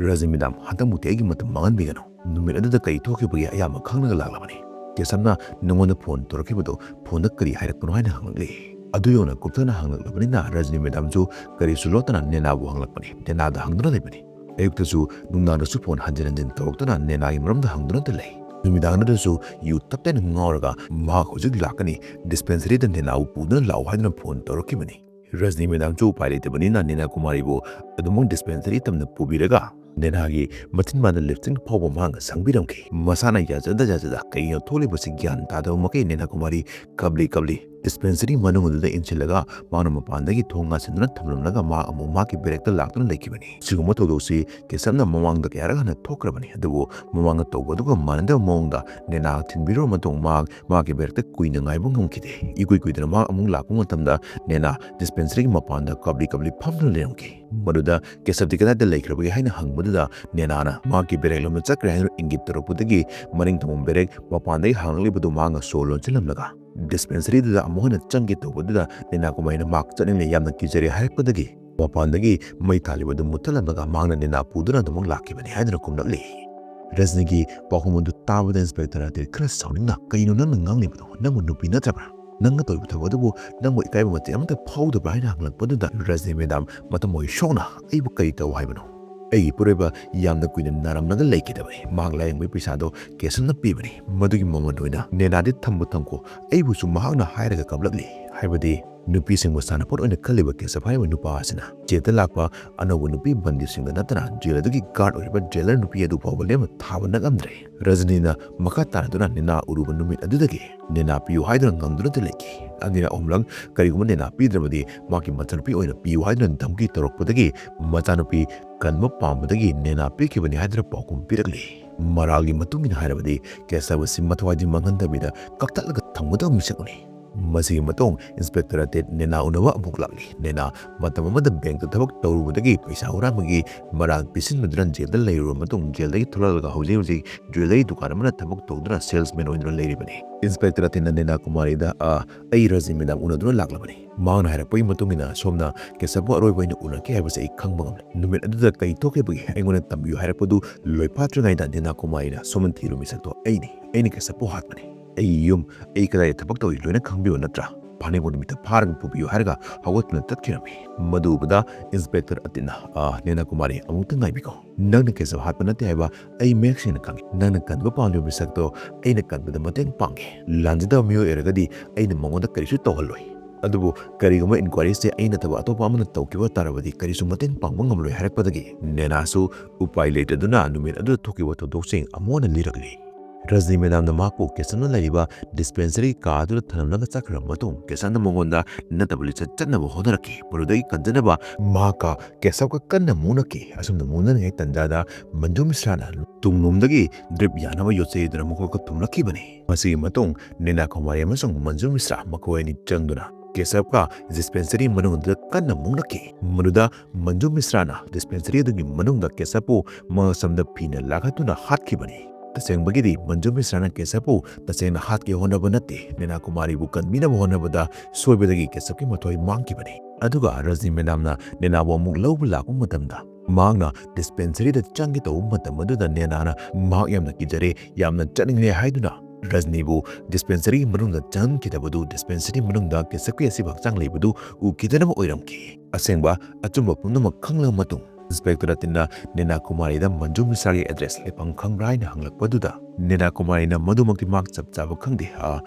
"ꯔꯖꯅꯤ ꯃꯦꯗꯥꯝ, ꯍꯟꯗꯛꯃꯨꯛꯇꯤ ꯑꯩꯒꯤ ꯃꯇꯝ ꯃꯥꯡꯍꯟꯕꯤꯒꯅꯨ꯫ ꯅꯨꯃꯤꯠ ꯑꯗꯨꯗ ꯀꯔꯤ ꯊꯣꯛꯈꯤꯕꯒꯦ ꯑꯌꯥꯝꯕ ꯈꯪꯂꯒ ꯂꯥꯛꯂꯕꯅꯤ꯫ ꯀꯦꯁꯕꯅ ꯅꯉꯣꯟꯗ ꯐꯣꯟ ꯇꯧꯔꯛꯈꯤꯕꯗꯣ ꯐꯣꯟꯗ ꯀꯔꯤ ꯍꯥꯏꯔꯛꯄꯅꯣ?" ꯍꯥꯏꯅ ꯍꯪꯂꯛꯂꯤ꯫ ꯑꯗꯨ ꯌꯧꯅ ꯀꯨꯞꯊꯅ ꯍꯪꯂꯛꯂꯕꯅꯤꯅ ꯔꯖꯅꯤ ꯃꯦꯗꯥꯝꯁꯨ ꯀꯔꯤꯁꯨ ꯂꯣꯠꯇꯅ ꯅꯦꯅꯥꯕꯨ ꯍꯪꯂꯛꯄꯅꯤ꯫ ꯅꯦꯅꯥꯗ ꯍꯪꯗꯨꯅ ꯂꯩꯕꯅꯤ꯫ ꯑꯌꯨꯛꯇꯁꯨ ꯅꯨꯡꯗꯥꯡꯗꯁꯨ ꯐꯣꯟ ꯍꯟꯖꯤꯟ ꯍꯟꯖꯤꯟ ꯇꯧꯔꯛꯇꯨꯅ ꯅꯦꯅꯥꯒꯤ ꯃꯔꯝꯗ ꯍꯪꯗꯨꯅꯇ ꯂꯩ꯫ ꯅꯨꯃꯤꯗꯥꯡꯗꯁꯨ ꯌꯨ ꯇꯞꯇꯥꯏꯅ ꯉꯥꯎꯔꯒ "ꯃꯍꯥꯛ ꯍꯧꯖꯤꯛ ꯂꯥꯛꯀꯅꯤ, ꯗꯤꯁꯄꯦꯟꯁꯔꯤꯗ ꯅꯦꯅꯥꯕꯨ ꯄꯨꯗꯨꯅ ꯂꯥꯛꯎ" ꯍꯥꯏꯗꯨꯅ ꯐꯣꯟ ꯇꯧꯔꯛꯈꯤꯕꯅꯤ꯫ ꯔꯖꯅꯤ ꯃꯦꯗꯥꯝꯁꯨ ꯎꯄꯥꯏ ꯂꯩꯇꯕꯅꯤꯅ ꯅꯦꯅꯥ ꯀꯨꯃꯥꯔꯤꯕꯨ ꯑꯗꯨꯃꯛ ꯗꯤꯁꯄꯦꯟꯁꯔꯤ ꯇꯝꯅ ꯄꯨꯕꯤꯔꯒ ꯅꯦꯅꯥꯒꯤ ꯃꯊꯤꯟꯕꯥꯟꯗ ꯂꯤꯞꯁꯇꯤꯛ ꯐꯥꯎꯕ ꯃꯍꯥꯛꯅ ꯁꯪꯕꯤꯔꯝꯈꯤ꯫ ꯃꯁꯥꯅ ꯌꯥꯖꯗ ꯌꯥꯖꯗ ꯀꯩꯅꯣ ꯊꯣꯛꯂꯤꯕꯁꯤ ꯒ꯭ꯌꯥꯟ ꯇꯥꯗꯕ ꯃꯈꯩ ꯅꯦꯅꯥ ꯀꯨꯃꯥꯔꯤ ꯀꯞꯂꯤ ꯀꯞꯂꯤ ꯗꯤꯁꯄꯦꯟꯁꯔꯤ ꯃꯅꯨꯡ ꯑꯗꯨꯗ ꯏꯟꯁꯤꯜꯂꯒ ꯃꯍꯥꯛꯅ ꯃꯄꯥꯟꯗꯒꯤ ꯊꯣꯡ ꯉꯥꯁꯤꯟꯗꯨꯅ ꯊꯝꯂꯝꯂꯒ ꯃꯍꯥꯛ ꯑꯃꯨꯛ ꯃꯍꯥꯛꯀꯤ ꯕꯦꯔꯦꯛꯇ ꯂꯥꯛꯇꯨꯅ ꯂꯩꯈꯤꯕꯅꯤ꯫ ꯁꯤꯒꯨꯝꯕ ꯊꯧꯗꯣꯛꯁꯤ ꯀꯦꯁꯕꯅ ꯃꯃꯥꯡꯗ ꯀꯌꯥꯔꯛ ꯍꯟꯅ ꯊꯣꯛꯈ꯭ꯔꯕꯅꯤ꯫ ꯑꯗꯨꯕꯨ ꯃꯃꯥꯡꯗ ꯇꯧꯕ ꯑꯗꯨꯒ ꯃꯥꯟꯅꯗꯕ ꯃꯑꯣꯡꯗ ꯅꯦꯅꯥ ꯊꯤꯟꯕꯤꯔꯨꯔꯕ ꯃꯇꯨꯡ ꯃꯍꯥꯛ ꯃꯍꯥꯛꯀꯤ ꯕꯦꯔꯦꯛꯇ ꯀꯨꯏꯅ ꯉꯥꯏꯕ ꯉꯝꯈꯤꯗꯦ꯫ ꯏꯀꯨꯏ ꯀꯨꯏꯗꯅ ꯃꯍꯥꯛ ꯑꯃꯨꯛ ꯂꯥꯛꯄ ꯃꯇꯝꯗ ꯅꯦꯅꯥ ꯗꯤꯁꯄꯦꯟꯁꯔꯤꯒꯤ ꯃꯄꯥꯟꯗ ꯀꯞꯂꯤ ꯀꯞꯂꯤ ꯐꯝꯗꯨꯅ ꯂꯩꯔꯝꯈꯤ꯫ ꯃꯗꯨꯗ ꯀꯦꯁꯕꯇꯤ ꯀꯗꯥꯏꯗ ꯂꯩꯈ꯭ꯔꯕꯒꯦ ꯍꯥꯏꯅ ꯍꯪꯕꯗꯨꯗ ꯅꯦꯅꯥꯅ ꯃꯍꯥꯛꯀꯤ ꯕꯦꯔꯦꯛ ꯂꯣꯝꯗ ꯆꯠꯈ꯭ꯔꯦ ꯍꯥꯏꯗꯨꯅ ꯏꯪꯒꯤꯠ ꯇꯧꯔꯛꯄꯗꯒꯤ ꯃꯅꯤꯡ ꯊꯪꯕ ꯕꯦꯔꯦꯛ ꯃꯄꯥꯟꯗꯒꯤ ꯍꯥꯡꯂꯛꯂꯤꯕꯗꯨ ꯃꯍꯥꯛꯅ ꯁꯣ ꯂꯣꯟꯁꯤꯜꯂꯝꯂꯒ ꯗꯤꯁꯄꯦꯟꯁꯔꯤꯗꯨꯗ ꯑꯃꯨꯛ ꯍꯟꯅ ꯆꯪꯒꯦ ꯇꯧꯕꯗꯨꯗ ꯅꯦꯅꯥ ꯀꯨꯃꯥꯔꯤꯅ ꯃꯍꯥꯛ ꯆꯠꯅꯤꯡꯂꯦ, ꯌꯥꯝꯅ ꯀꯤꯖꯔꯦ ꯍꯥꯏꯔꯛꯄꯗꯒꯤ ꯃꯄꯥꯟꯗꯒꯤ ꯃꯩ ꯊꯥꯜꯂꯤꯕꯗꯨ ꯃꯨꯠꯊꯠꯂꯝꯂꯒ ꯃꯍꯥꯛꯅ ꯅꯦꯅꯥ ꯄꯨꯗꯨꯅ ꯑꯗꯨꯃꯛ ꯂꯥꯛꯈꯤꯕꯅꯤ ꯍꯥꯏꯗꯨꯅ ꯀꯨꯝꯂꯛꯂꯤ꯫ ꯔꯖꯅꯤꯒꯤ ꯄꯥꯎꯈꯨꯝ ꯑꯗꯨ ꯇꯥꯕꯗ ꯏꯟꯁꯄꯦꯛꯇꯔ ꯑꯇꯤꯜ ꯈꯔ ꯁꯥꯎꯅꯤꯡꯅ, "ꯀꯩꯅꯣ ꯅꯪꯅ ꯉꯥꯡꯂꯤꯕꯗꯣ? ꯅꯪꯕꯨ ꯅꯨꯄꯤ ꯅꯠꯇ꯭ꯔꯕ꯭ꯔꯥ? ꯅꯪꯅ ꯇꯧꯔꯤꯕ ꯊꯕꯛ ꯑꯗꯨꯕꯨ ꯅꯪꯕꯨ ꯏꯀꯥꯏꯕ ꯃꯇꯦꯛ ꯑꯃꯠꯇ ꯐꯥꯎꯗꯕ꯭ꯔꯥ?" ꯍꯥꯏꯅ ꯍꯪꯂꯛꯄꯗꯨꯗ ꯔꯖꯅꯤ ꯃꯦꯗꯥꯝ ꯃꯊꯃꯣꯏ ꯁꯣꯛꯅ, "ꯑꯩꯕꯨ ꯀꯔꯤ ꯇꯧ ꯍꯥꯏꯕꯅꯣ? ꯑꯩꯒꯤ ꯄꯣꯔꯣꯏꯕ ꯌꯥꯝꯅ ꯀꯨꯏꯅ ꯅꯥꯔꯝꯂꯒ ꯂꯩꯈꯤꯗꯕꯅꯤ꯫ ꯃꯍꯥꯛ ꯂꯥꯌꯦꯡꯕꯒꯤ ꯄꯩꯁꯥꯗꯣ ꯀꯦꯁꯟꯅ ꯄꯤꯕꯅꯤ꯫ ꯃꯗꯨꯒꯤ ꯃꯃꯜ ꯑꯣꯏꯅ ꯅꯦꯅꯥꯗꯤ ꯊꯝꯕꯨ ꯊꯝꯈꯣ, ꯑꯩꯕꯨꯁꯨ ꯃꯍꯥꯛꯅ ꯍꯥꯏꯔꯒ ꯀꯞꯂꯛꯂꯤ" ꯍꯥꯏꯕꯗꯤ ꯅꯨꯄꯤꯁꯤꯡꯕꯨ ꯁꯥꯟꯅꯄꯣꯠ ꯑꯣꯏꯅ ꯈꯜꯂꯤꯕ ꯀꯦꯁꯕ ꯍꯥꯏꯔꯤꯕ ꯅꯨꯄꯥ ꯑꯁꯤꯅ ꯖꯦꯜꯗ ꯂꯥꯛꯄ ꯑꯅꯧꯕ ꯅꯨꯄꯤ ꯕꯟꯗꯤꯁꯤꯡꯗ ꯅꯠꯇꯅ ꯖꯦꯜ ꯑꯗꯨꯒꯤ ꯒꯥꯔꯗ ꯑꯣꯏꯔꯤꯕ ꯖꯦꯂꯔ ꯅꯨꯄꯤ ꯑꯗꯨ ꯐꯥꯎꯕ ꯂꯦꯝꯅ ꯊꯥꯕ ꯅꯠꯂꯝꯗ꯭ꯔꯦ꯫ ꯔꯖꯅꯤꯅ ꯃꯈꯥ ꯇꯥꯅꯗꯨꯅ ꯅꯦꯅꯥ ꯎꯔꯨꯕ ꯅꯨꯃꯤꯠ ꯑꯗꯨꯗꯒꯤ ꯅꯦꯅꯥ ꯄꯤꯌꯨ ꯍꯥꯏꯗꯨꯅ ꯉꯝꯗꯨꯅꯇ ꯂꯩꯈꯤ꯫ ꯑꯅꯤꯔꯛ ꯑꯍꯨꯝꯂꯛ ꯀꯔꯤꯒꯨꯝꯕ ꯅꯦꯅꯥ ꯄꯤꯗ꯭ꯔꯕꯗꯤ ꯃꯍꯥꯛꯀꯤ ꯃꯆꯥꯅꯨꯄꯤ ꯑꯣꯏꯅ ꯄꯤꯌꯨ ꯍꯥꯏꯗꯨꯅ ꯙꯝꯀꯤ ꯇꯧꯔꯛꯄꯗꯒꯤ ꯃꯆꯥꯅꯨꯄꯤ ꯀꯟꯕ ꯄꯥꯝꯕꯗꯒꯤ ꯅꯦꯅꯥ ꯄꯤꯈꯤꯕꯅꯤ ꯍꯥꯏꯗꯨꯅ ꯄꯥꯎꯈꯨꯝ ꯄꯤꯔꯛꯂꯤ꯫ ꯃꯔꯥꯜꯒꯤ ꯃꯇꯨꯡ ꯏꯟꯅ ꯍꯥꯏꯔꯕꯗꯤ ꯀꯦꯁꯕ ꯑꯁꯤ ꯃꯊ꯭ꯋꯥꯏꯗꯤ ꯃꯥꯡꯍꯟꯗꯕꯤꯗ ꯀꯛꯊꯠꯂꯒ ꯊꯝꯒꯗꯕ ꯃꯤꯁꯛꯅꯤ꯫ ꯃꯁꯤꯒꯤ ꯃꯇꯨꯡ ꯏꯟꯁꯄꯦꯛꯇꯔ ꯑꯇꯤꯠ ꯅꯦꯅꯥ ꯎꯅꯕ ꯑꯃꯨꯛ ꯂꯥꯛꯂꯤ꯫ ꯅꯦꯅꯥ ꯃꯇꯝ ꯑꯃꯗ ꯕꯦꯡꯛꯇ ꯊꯕꯛ ꯇꯧꯔꯨꯕꯗꯒꯤ ꯄꯩꯁꯥ ꯍꯨꯔꯥꯟꯕꯒꯤ ꯃꯔꯥꯜ ꯄꯤꯁꯤꯟꯕꯗꯨꯅ ꯖꯦꯜꯗ ꯂꯩꯔꯨꯔꯕ ꯃꯇꯨꯡ ꯖꯦꯜꯗꯒꯤ ꯊꯣꯛꯂꯛꯂꯒ ꯍꯧꯖꯤꯛ ꯍꯧꯖꯤꯛ ꯖ꯭ꯋꯦꯂꯔꯤ ꯗꯨꯀꯥꯟ ꯑꯃꯅ ꯊꯕꯛ ꯇꯧꯗꯨꯅ ꯁꯦꯜꯁꯃꯦꯟ ꯑꯣꯏꯗꯨꯅ ꯂꯩꯔꯤꯕꯅꯤ꯫ ꯏꯟꯁꯄꯦꯛꯇꯔ ꯑꯇꯤꯠꯅ ꯅꯦꯅꯥ ꯀꯨꯃꯥꯔꯤꯗ, "ꯑ, ꯑꯩ ꯔꯖꯅꯤ ꯃꯦꯗꯥꯝ ꯎꯅꯗꯨꯅ ꯂꯥꯛꯂꯕꯅꯤ꯫ ꯃꯍꯥꯛꯅ ꯍꯥꯏꯔꯛꯄꯒꯤ ꯃꯇꯨꯡ ꯏꯟꯅ ꯁꯣꯝꯅ ꯀꯦꯁꯕꯄꯨ ꯑꯔꯣꯏꯕ ꯑꯣꯏꯅ ꯎꯅꯈꯤ ꯍꯥꯏꯕꯁꯤ ꯑꯩ ꯈꯪꯕ ꯉꯝꯂꯦ꯫ ꯅꯨꯃꯤꯠ ꯑꯗꯨꯗ ꯀꯔꯤ ꯊꯣꯛꯈꯤꯕꯒꯦ ꯑꯩꯉꯣꯟꯗ ꯇꯝꯕꯤꯌꯨ" ꯍꯥꯏꯔꯛꯄꯗꯨ ꯂꯣꯏꯐꯥꯠꯇ꯭ꯔꯤꯉꯩꯗ ꯅꯦꯅꯥ ꯀꯨꯃꯥꯔꯤꯅ, "ꯁꯣꯝꯅ ꯊꯤꯔꯨ ꯃꯤꯁꯛꯇꯣ ꯑꯩꯅꯤ꯫ ꯑꯩꯅ ꯀꯦꯁꯕꯄꯨ ꯍꯥꯠꯄꯅꯤ꯫ ꯑꯩꯒꯤ ꯌꯨꯝ, ꯑꯩ ꯀꯗꯥꯏꯗ ꯊꯕꯛ ꯇꯧꯔꯤ ꯂꯣꯏꯅ ꯈꯪꯕꯤꯕ ꯅꯠꯇ꯭ꯔꯥ? ꯐꯥꯅꯤꯡꯕ ꯅꯨꯃꯤꯠꯇ ꯐꯥꯔꯒ ꯄꯨꯕꯤꯌꯨ" ꯍꯥꯏꯔꯒ ꯍꯧꯒꯠꯇꯨꯅ ꯆꯠꯈꯤꯔꯝꯃꯤ꯫ ꯃꯗꯨ ꯎꯕꯗ ꯏꯟꯁꯄꯦꯛꯇꯔ ꯑꯇꯤꯠꯅ, "ꯑ, ꯅꯦꯅꯥ ꯀꯨꯃꯥꯔꯤ, ꯑꯃꯨꯛꯇ ꯉꯥꯏꯕꯤꯈꯣ꯫ ꯅꯪꯅ ꯀꯦꯁꯕ ꯍꯥꯠꯄ ꯅꯠꯇꯦ ꯍꯥꯏꯕ ꯑꯩ ꯃꯌꯦꯛ ꯁꯦꯡꯅ ꯈꯪꯏ꯫ ꯅꯪꯅ ꯀꯟꯕ ꯄꯥꯝꯂꯤꯕ ꯃꯤꯁꯛꯇꯣ ꯑꯩꯅ ꯀꯟꯕꯗ ꯃꯇꯦꯡ ꯄꯥꯡꯒꯦ꯫ ꯂꯥꯟꯖꯗꯕ ꯃꯤꯑꯣꯏ ꯑꯣꯏꯔꯒꯗꯤ ꯑꯩꯅ ꯃꯉꯣꯟꯗ ꯀꯔꯤꯁꯨ ꯇꯧꯍꯜꯂꯣꯏ꯫ ꯑꯗꯨꯕꯨ ꯀꯔꯤꯒꯨꯝꯕ ꯏꯟꯀ꯭ꯋꯥꯏꯔꯤꯁꯦ ꯑꯩ ꯅꯠꯇꯕ ꯑꯇꯣꯞꯄ ꯑꯃꯅ ꯇꯧꯈꯤꯕ ꯇꯥꯔꯕꯗꯤ ꯀꯔꯤꯁꯨ ꯃꯇꯦꯡ ꯄꯥꯡꯕ ꯉꯝꯂꯣꯏ" ꯍꯥꯏꯔꯛꯄꯗꯒꯤ ꯅꯦꯅꯥꯁꯨ ꯎꯄꯥꯏ ꯂꯩꯇꯗꯨꯅ ꯅꯨꯃꯤꯠ ꯑꯗꯨꯗ ꯊꯣꯛꯈꯤꯕ ꯊꯧꯗꯣꯛꯁꯤꯡ ꯑꯃꯨꯛ ꯍꯟꯅ ꯂꯤꯔꯛꯂꯤ꯫ ꯔꯖꯅꯤ ꯃꯦꯗꯥꯝꯅ ꯃꯍꯥꯛꯄꯨ ꯀꯦꯁꯕꯅ ꯂꯩꯔꯤꯕ ꯗꯤꯁꯄꯦꯟꯁꯔꯤ ꯀꯥ ꯑꯗꯨꯗ ꯊꯅꯝꯂꯒ ꯆꯠꯈ꯭ꯔꯕ ꯃꯇꯨꯡ ꯀꯦꯁꯕꯅ ꯃꯉꯣꯟꯗ ꯅꯠꯇꯕ ꯂꯤꯆꯠ ꯆꯠꯅꯕ ꯍꯣꯠꯅꯔꯛꯈꯤ꯫ ꯃꯗꯨꯗꯒꯤ ꯀꯟꯖꯅꯕ ꯃꯍꯥꯛꯀ ꯀꯦꯁꯕꯀ ꯀꯟꯅ ꯃꯨꯛꯅꯈꯤ꯫ ꯑꯁꯨꯝꯅ ꯃꯨꯛꯅꯔꯤꯉꯩ ꯇꯟꯖꯥꯗ ꯃꯟꯖꯨ ꯃꯤꯁ꯭ꯔꯥꯅ ꯇꯨꯡꯂꯣꯝꯗꯒꯤ ꯗ꯭ꯔꯤꯞ ꯌꯥꯅꯕ ꯌꯣꯠꯆꯩ ꯑꯗꯨꯅ ꯃꯈꯣꯏꯒ ꯊꯣꯝꯂꯛꯈꯤꯕꯅꯤ꯫ ꯃꯁꯤꯒꯤ ꯃꯇꯨꯡ ꯅꯦꯅꯥ ꯀꯨꯃꯥꯔꯤ ꯑꯃꯁꯨꯡ ꯃꯟꯖꯨ ꯃꯤꯁ꯭ꯔꯥ ꯃꯈꯣꯏ ꯑꯅꯤ ꯆꯪꯗꯨꯅ ꯀꯦꯁꯕꯀ ꯗꯤꯁꯄꯦꯟꯁꯔꯤ ꯃꯅꯨꯡꯗ ꯀꯟꯅ ꯃꯨꯛꯅꯈꯤ꯫ ꯃꯗꯨꯗ ꯃꯟꯖꯨ ꯃꯤꯁ꯭ꯔꯥꯅ ꯗꯤꯁꯄꯦꯟꯁꯔꯤ ꯑꯗꯨꯒꯤ ꯃꯅꯨꯡꯗ ꯀꯦꯁꯕꯄꯨ ꯃꯉꯛꯁꯝꯗ ꯐꯤꯅ ꯂꯥꯛꯍꯠꯇꯨꯅ ꯍꯥꯠꯈꯤꯕꯅꯤ꯫ ꯇꯁꯦꯡꯕꯒꯤꯗꯤ ꯃꯟꯖꯨ ꯃꯤꯁ꯭ꯔꯥꯅ ꯀꯦꯁꯕꯄꯨ ꯇꯁꯦꯡꯅ ꯍꯥꯠꯀꯦ ꯍꯣꯠꯅꯕ ꯅꯠꯇꯦ, ꯅꯦꯅꯥ ꯀꯨꯃꯥꯔꯤꯕꯨ ꯀꯟꯕꯤꯅꯕ ꯍꯣꯠꯅꯕꯗ ꯁꯣꯏꯕꯗꯒꯤ ꯀꯦꯁꯕꯀꯤ ꯃꯊ꯭ꯋꯥꯏ ꯃꯥꯡꯈꯤꯕꯅꯤ꯫ ꯑꯗꯨꯒ ꯔꯖꯅꯤ ꯃꯦꯗꯥꯝꯅ ꯅꯦꯅꯥꯕꯨ ꯑꯃꯨꯛ ꯂꯧꯕ ꯂꯥꯛꯄ ꯃꯇꯝꯗ ꯃꯍꯥꯛꯅ ꯗꯤꯁꯄꯦꯟꯁꯔꯤꯗ ꯆꯪꯒꯦ ꯇꯧꯕ ꯃꯇꯝ ꯑꯗꯨꯗ ꯅꯦꯅꯥꯅ ꯃꯍꯥꯛ ꯌꯥꯝꯅ ꯀꯤꯖꯔꯦ, ꯌꯥꯝꯅ ꯆꯠꯅꯤꯡꯂꯦ ꯍꯥꯏꯗꯨꯅ ꯔꯖꯅꯤꯕꯨ ꯗꯤꯁꯄꯦꯟꯁꯔꯤꯒꯤ ꯃꯅꯨꯡꯗ ꯆꯪꯍꯟꯈꯤꯗꯕꯗꯨ ꯗꯤꯁꯄꯦꯟꯁꯔꯤ ꯃꯅꯨꯡꯗ ꯀꯦꯁꯕꯀꯤ ꯑꯁꯤꯕ ꯍꯛꯆꯥꯡ ꯂꯩꯕꯗꯨ ꯎꯈꯤꯗꯅꯕ ꯑꯣꯏꯔꯝꯈꯤ꯫ ꯑꯁꯦꯡꯕ ꯑꯆꯨꯝꯕ ꯄꯨꯝꯅꯃꯛ ꯈꯪꯂꯕ ꯃꯇꯨꯡ ꯏꯟꯁꯄꯦꯛꯇꯔ ꯑꯇꯤꯠꯅ ꯅꯦꯅꯥ ꯀꯨꯃꯥꯔꯤꯗ ꯃꯟꯖꯨ ꯃꯤꯁ꯭ꯔꯥꯒꯤ ꯑꯦꯗ꯭ꯔꯦꯁ ꯂꯩꯐꯝ ꯈꯪꯕ꯭ꯔꯥ ꯍꯥꯏꯅ ꯍꯪꯂꯛꯄꯗꯨꯗ ꯅꯦꯅꯥ ꯀꯨꯃꯥꯔꯤꯅ ꯃꯗꯨꯃꯛꯇꯤ ꯃꯍꯥꯛ ꯆꯞ ꯆꯥꯕ ꯈꯪꯗꯦ, ꯑ,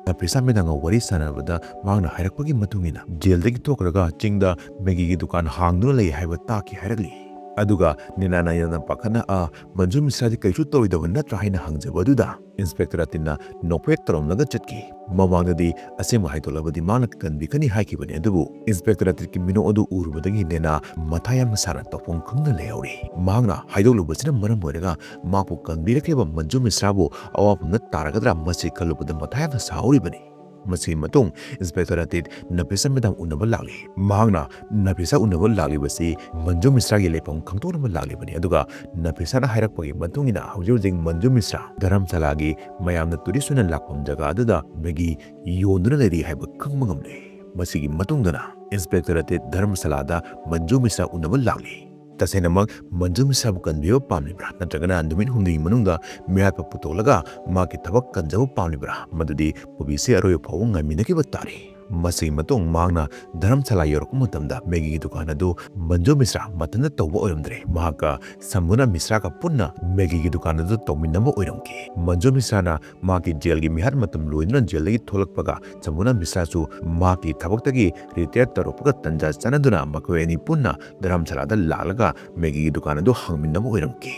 ꯅꯐꯤꯁꯥ ꯃꯦꯗꯥꯝꯒ ꯋꯥꯔꯤ ꯁꯥꯟꯅꯕꯗ ꯃꯍꯥꯛꯅ ꯍꯥꯏꯔꯛꯄꯒꯤ ꯃꯇꯨꯡ ꯏꯟꯅ ꯖꯦꯜꯗꯒꯤ ꯊꯣꯛꯈ꯭ꯔꯒ ꯆꯤꯡꯗ ꯃꯦꯒꯤꯒꯤ ꯗꯨꯀꯥꯟ ꯍꯥꯡꯗꯨꯅ ꯂꯩ ꯍꯥꯏꯕ ꯇꯥꯈꯤ ꯍꯥꯏꯔꯛꯂꯤ꯫ ꯑꯗꯨꯒ ꯅꯦꯅꯥꯅ ꯌꯥꯝꯅ ꯄꯥꯈꯠꯅ, "ꯑ, ꯃꯟꯖꯨ ꯃꯤꯁ꯭ꯔꯥꯗꯤ ꯀꯩꯁꯨ ꯇꯧꯔꯣꯏꯗꯕ ꯅꯠꯇ꯭ꯔꯥ?" ꯍꯥꯏꯅ ꯍꯪꯖꯕ ꯑꯗꯨꯗ ꯏꯟꯁꯄꯦꯛꯇꯔ ꯑꯇꯤꯟꯅ ꯅꯣꯛꯐꯦꯠ ꯇꯧꯔꯝꯂꯒ ꯆꯠꯈꯤ꯫ ꯃꯃꯥꯡꯗꯗꯤ ꯑꯁꯦꯡꯕ ꯍꯥꯏꯗꯣꯛꯂꯕꯗꯤ ꯃꯥꯅ ꯀꯟꯕꯤꯒꯅꯤ ꯍꯥꯏꯈꯤꯕꯅꯤ, ꯑꯗꯨꯕꯨ ꯏꯟꯁꯄꯦꯛꯇꯔ ꯑꯇꯤꯠꯀꯤ ꯃꯤꯅꯣꯛ ꯑꯗꯨ ꯎꯔꯨꯕꯗꯒꯤ ꯅꯦꯅꯥ ꯃꯊꯥ ꯌꯥꯝꯅ ꯁꯥꯅ ꯇꯧꯐꯝ ꯈꯪꯗꯅ ꯂꯩꯍꯧꯔꯤ꯫ ꯃꯍꯥꯛꯅ ꯍꯥꯏꯗꯣꯛꯂꯨꯕꯁꯤꯅ ꯃꯔꯝ ꯑꯣꯏꯔꯒ ꯃꯍꯥꯛꯄꯨ ꯀꯟꯕꯤꯔꯛꯈꯤꯕ ꯃꯟꯖꯨ ꯃꯤꯁ꯭ꯔꯥꯕꯨ ꯑꯋꯥꯐꯝꯗ ꯇꯥꯔꯒꯗ꯭ꯔꯥ, ꯃꯁꯤ ꯈꯜꯂꯨꯕꯗ ꯃꯊꯥ ꯌꯥꯝꯅ ꯁꯥꯍꯧꯔꯤꯕꯅꯤ꯫ ꯃꯁꯤꯒꯤ ꯃꯇꯨꯡ ꯏꯟꯁꯄꯦꯛꯇꯔ ꯑꯇꯤꯠ ꯅꯐꯤꯁꯥ ꯃꯦꯗꯥꯝ ꯎꯅꯕ ꯂꯥꯛꯂꯤ꯫ ꯃꯍꯥꯛꯅ ꯅꯐꯤꯁꯥ ꯎꯅꯕ ꯂꯥꯛꯂꯤꯕꯁꯤ ꯃꯟꯖꯨ ꯃꯤꯁ꯭ꯔꯥꯒꯤ ꯂꯩꯐꯝ ꯈꯪꯗꯣꯛꯅꯕ ꯂꯥꯛꯂꯤꯕꯅꯤ, ꯑꯗꯨꯒ ꯅꯐꯤꯁꯥꯅ ꯍꯥꯏꯔꯛꯄꯒꯤ ꯃꯇꯨꯡ ꯏꯟꯅ ꯍꯧꯖꯤꯛ ꯍꯧꯖꯤꯛ ꯃꯟꯖꯨ ꯃꯤꯁ꯭ꯔꯥ ꯙꯔꯝꯁꯥꯂꯥꯒꯤ ꯃꯌꯥꯝꯅ ꯇꯨꯔꯤꯁ ꯑꯣꯏꯅ ꯂꯥꯛꯐꯝ ꯖꯒꯥ ꯑꯗꯨꯗ ꯃꯦꯒꯤ ꯌꯣꯟꯗꯨꯅ ꯂꯩꯔꯤ ꯍꯥꯏꯕ ꯈꯪꯕ ꯉꯝꯂꯦ꯫ ꯃꯁꯤꯒꯤ ꯃꯇꯨꯡꯗꯅ ꯏꯟꯁꯄꯦꯛꯇꯔ ꯑꯇꯤꯠ ꯙꯔꯝꯁꯥꯂꯥꯗ ꯃꯟꯖꯨ ꯃꯤꯁ꯭ꯔꯥ ꯎꯅꯕ ꯂꯥꯛꯂꯤ꯫ ꯇꯁꯦꯡꯅꯃꯛ ꯃꯟꯖꯨ ꯃꯤꯁ꯭ꯔꯥꯕꯨ ꯀꯟꯕꯤꯕ ꯄꯥꯝꯂꯤꯕ꯭ꯔꯥ, ꯅꯠꯇ꯭ꯔꯒꯅ ꯅꯨꯃꯤꯠ ꯍꯨꯝꯅꯤꯒꯤ ꯃꯅꯨꯡꯗ ꯃꯤꯍꯥꯠꯄ ꯄꯨꯊꯣꯛꯂꯒ ꯃꯍꯥꯛꯀꯤ ꯊꯕꯛ ꯀꯟꯖꯕ ꯄꯥꯝꯂꯤꯕ꯭ꯔꯥ? ꯃꯗꯨꯗꯤ ꯃꯨꯚꯤꯁꯤ ꯑꯔꯣꯏꯕ ꯐꯥꯎꯕ ꯉꯥꯏꯃꯤꯟꯅꯈꯤꯕ ꯇꯥꯔꯦ꯫ ꯃꯁꯤꯒꯤ ꯃꯇꯨꯡ ꯃꯍꯥꯛꯅ ꯙꯔꯝꯁꯥꯂꯥ ꯌꯧꯔꯛꯄ ꯃꯇꯝꯗ ꯃꯦꯒꯤꯒꯤ ꯗꯨꯀꯥꯟ ꯑꯗꯨ ꯃꯟꯖꯨ ꯃꯤꯁ꯭ꯔꯥ ꯃꯊꯟꯇ ꯇꯧꯕ ꯑꯣꯏꯔꯝꯗ꯭ꯔꯦ꯫ ꯃꯍꯥꯛꯀ ꯁꯝꯕꯨꯅꯥ ꯃꯤꯁ꯭ꯔꯥꯒ ꯄꯨꯟꯅ ꯃꯦꯒꯤꯒꯤ ꯗꯨꯀꯥꯟ ꯑꯗꯨ ꯇꯧꯃꯤꯟꯅꯕ ꯑꯣꯏꯔꯝꯈꯤ꯫ ꯃꯟꯖꯨ ꯃꯤꯁ꯭ꯔꯥꯅ ꯃꯍꯥꯛꯀꯤ ꯖꯦꯜꯒꯤ ꯃꯤꯍꯥꯠ ꯃꯇꯝ ꯂꯣꯏꯗꯨꯅ ꯖꯦꯜꯗꯒꯤ ꯊꯣꯛꯂꯛꯄꯒ ꯁꯝꯕꯨꯅꯥ ꯃꯤꯁ꯭ꯔꯥꯁꯨ ꯃꯍꯥꯛꯀꯤ ꯊꯕꯛꯇꯒꯤ ꯔꯤꯇꯥꯌꯔ ꯇꯧꯔꯛꯄꯒ ꯇꯟꯖꯥ ꯆꯥꯟꯅꯗꯨꯅ ꯃꯈꯣꯏ ꯑꯅꯤ ꯄꯨꯟꯅ ꯙꯔꯝꯁꯥꯂꯥꯗ ꯂꯥꯛꯂꯒ ꯃꯦꯒꯤꯒꯤ ꯗꯨꯀꯥꯟ ꯑꯗꯨ ꯍꯥꯡꯃꯤꯟꯅꯕ ꯑꯣꯏꯔꯝꯈꯤ꯫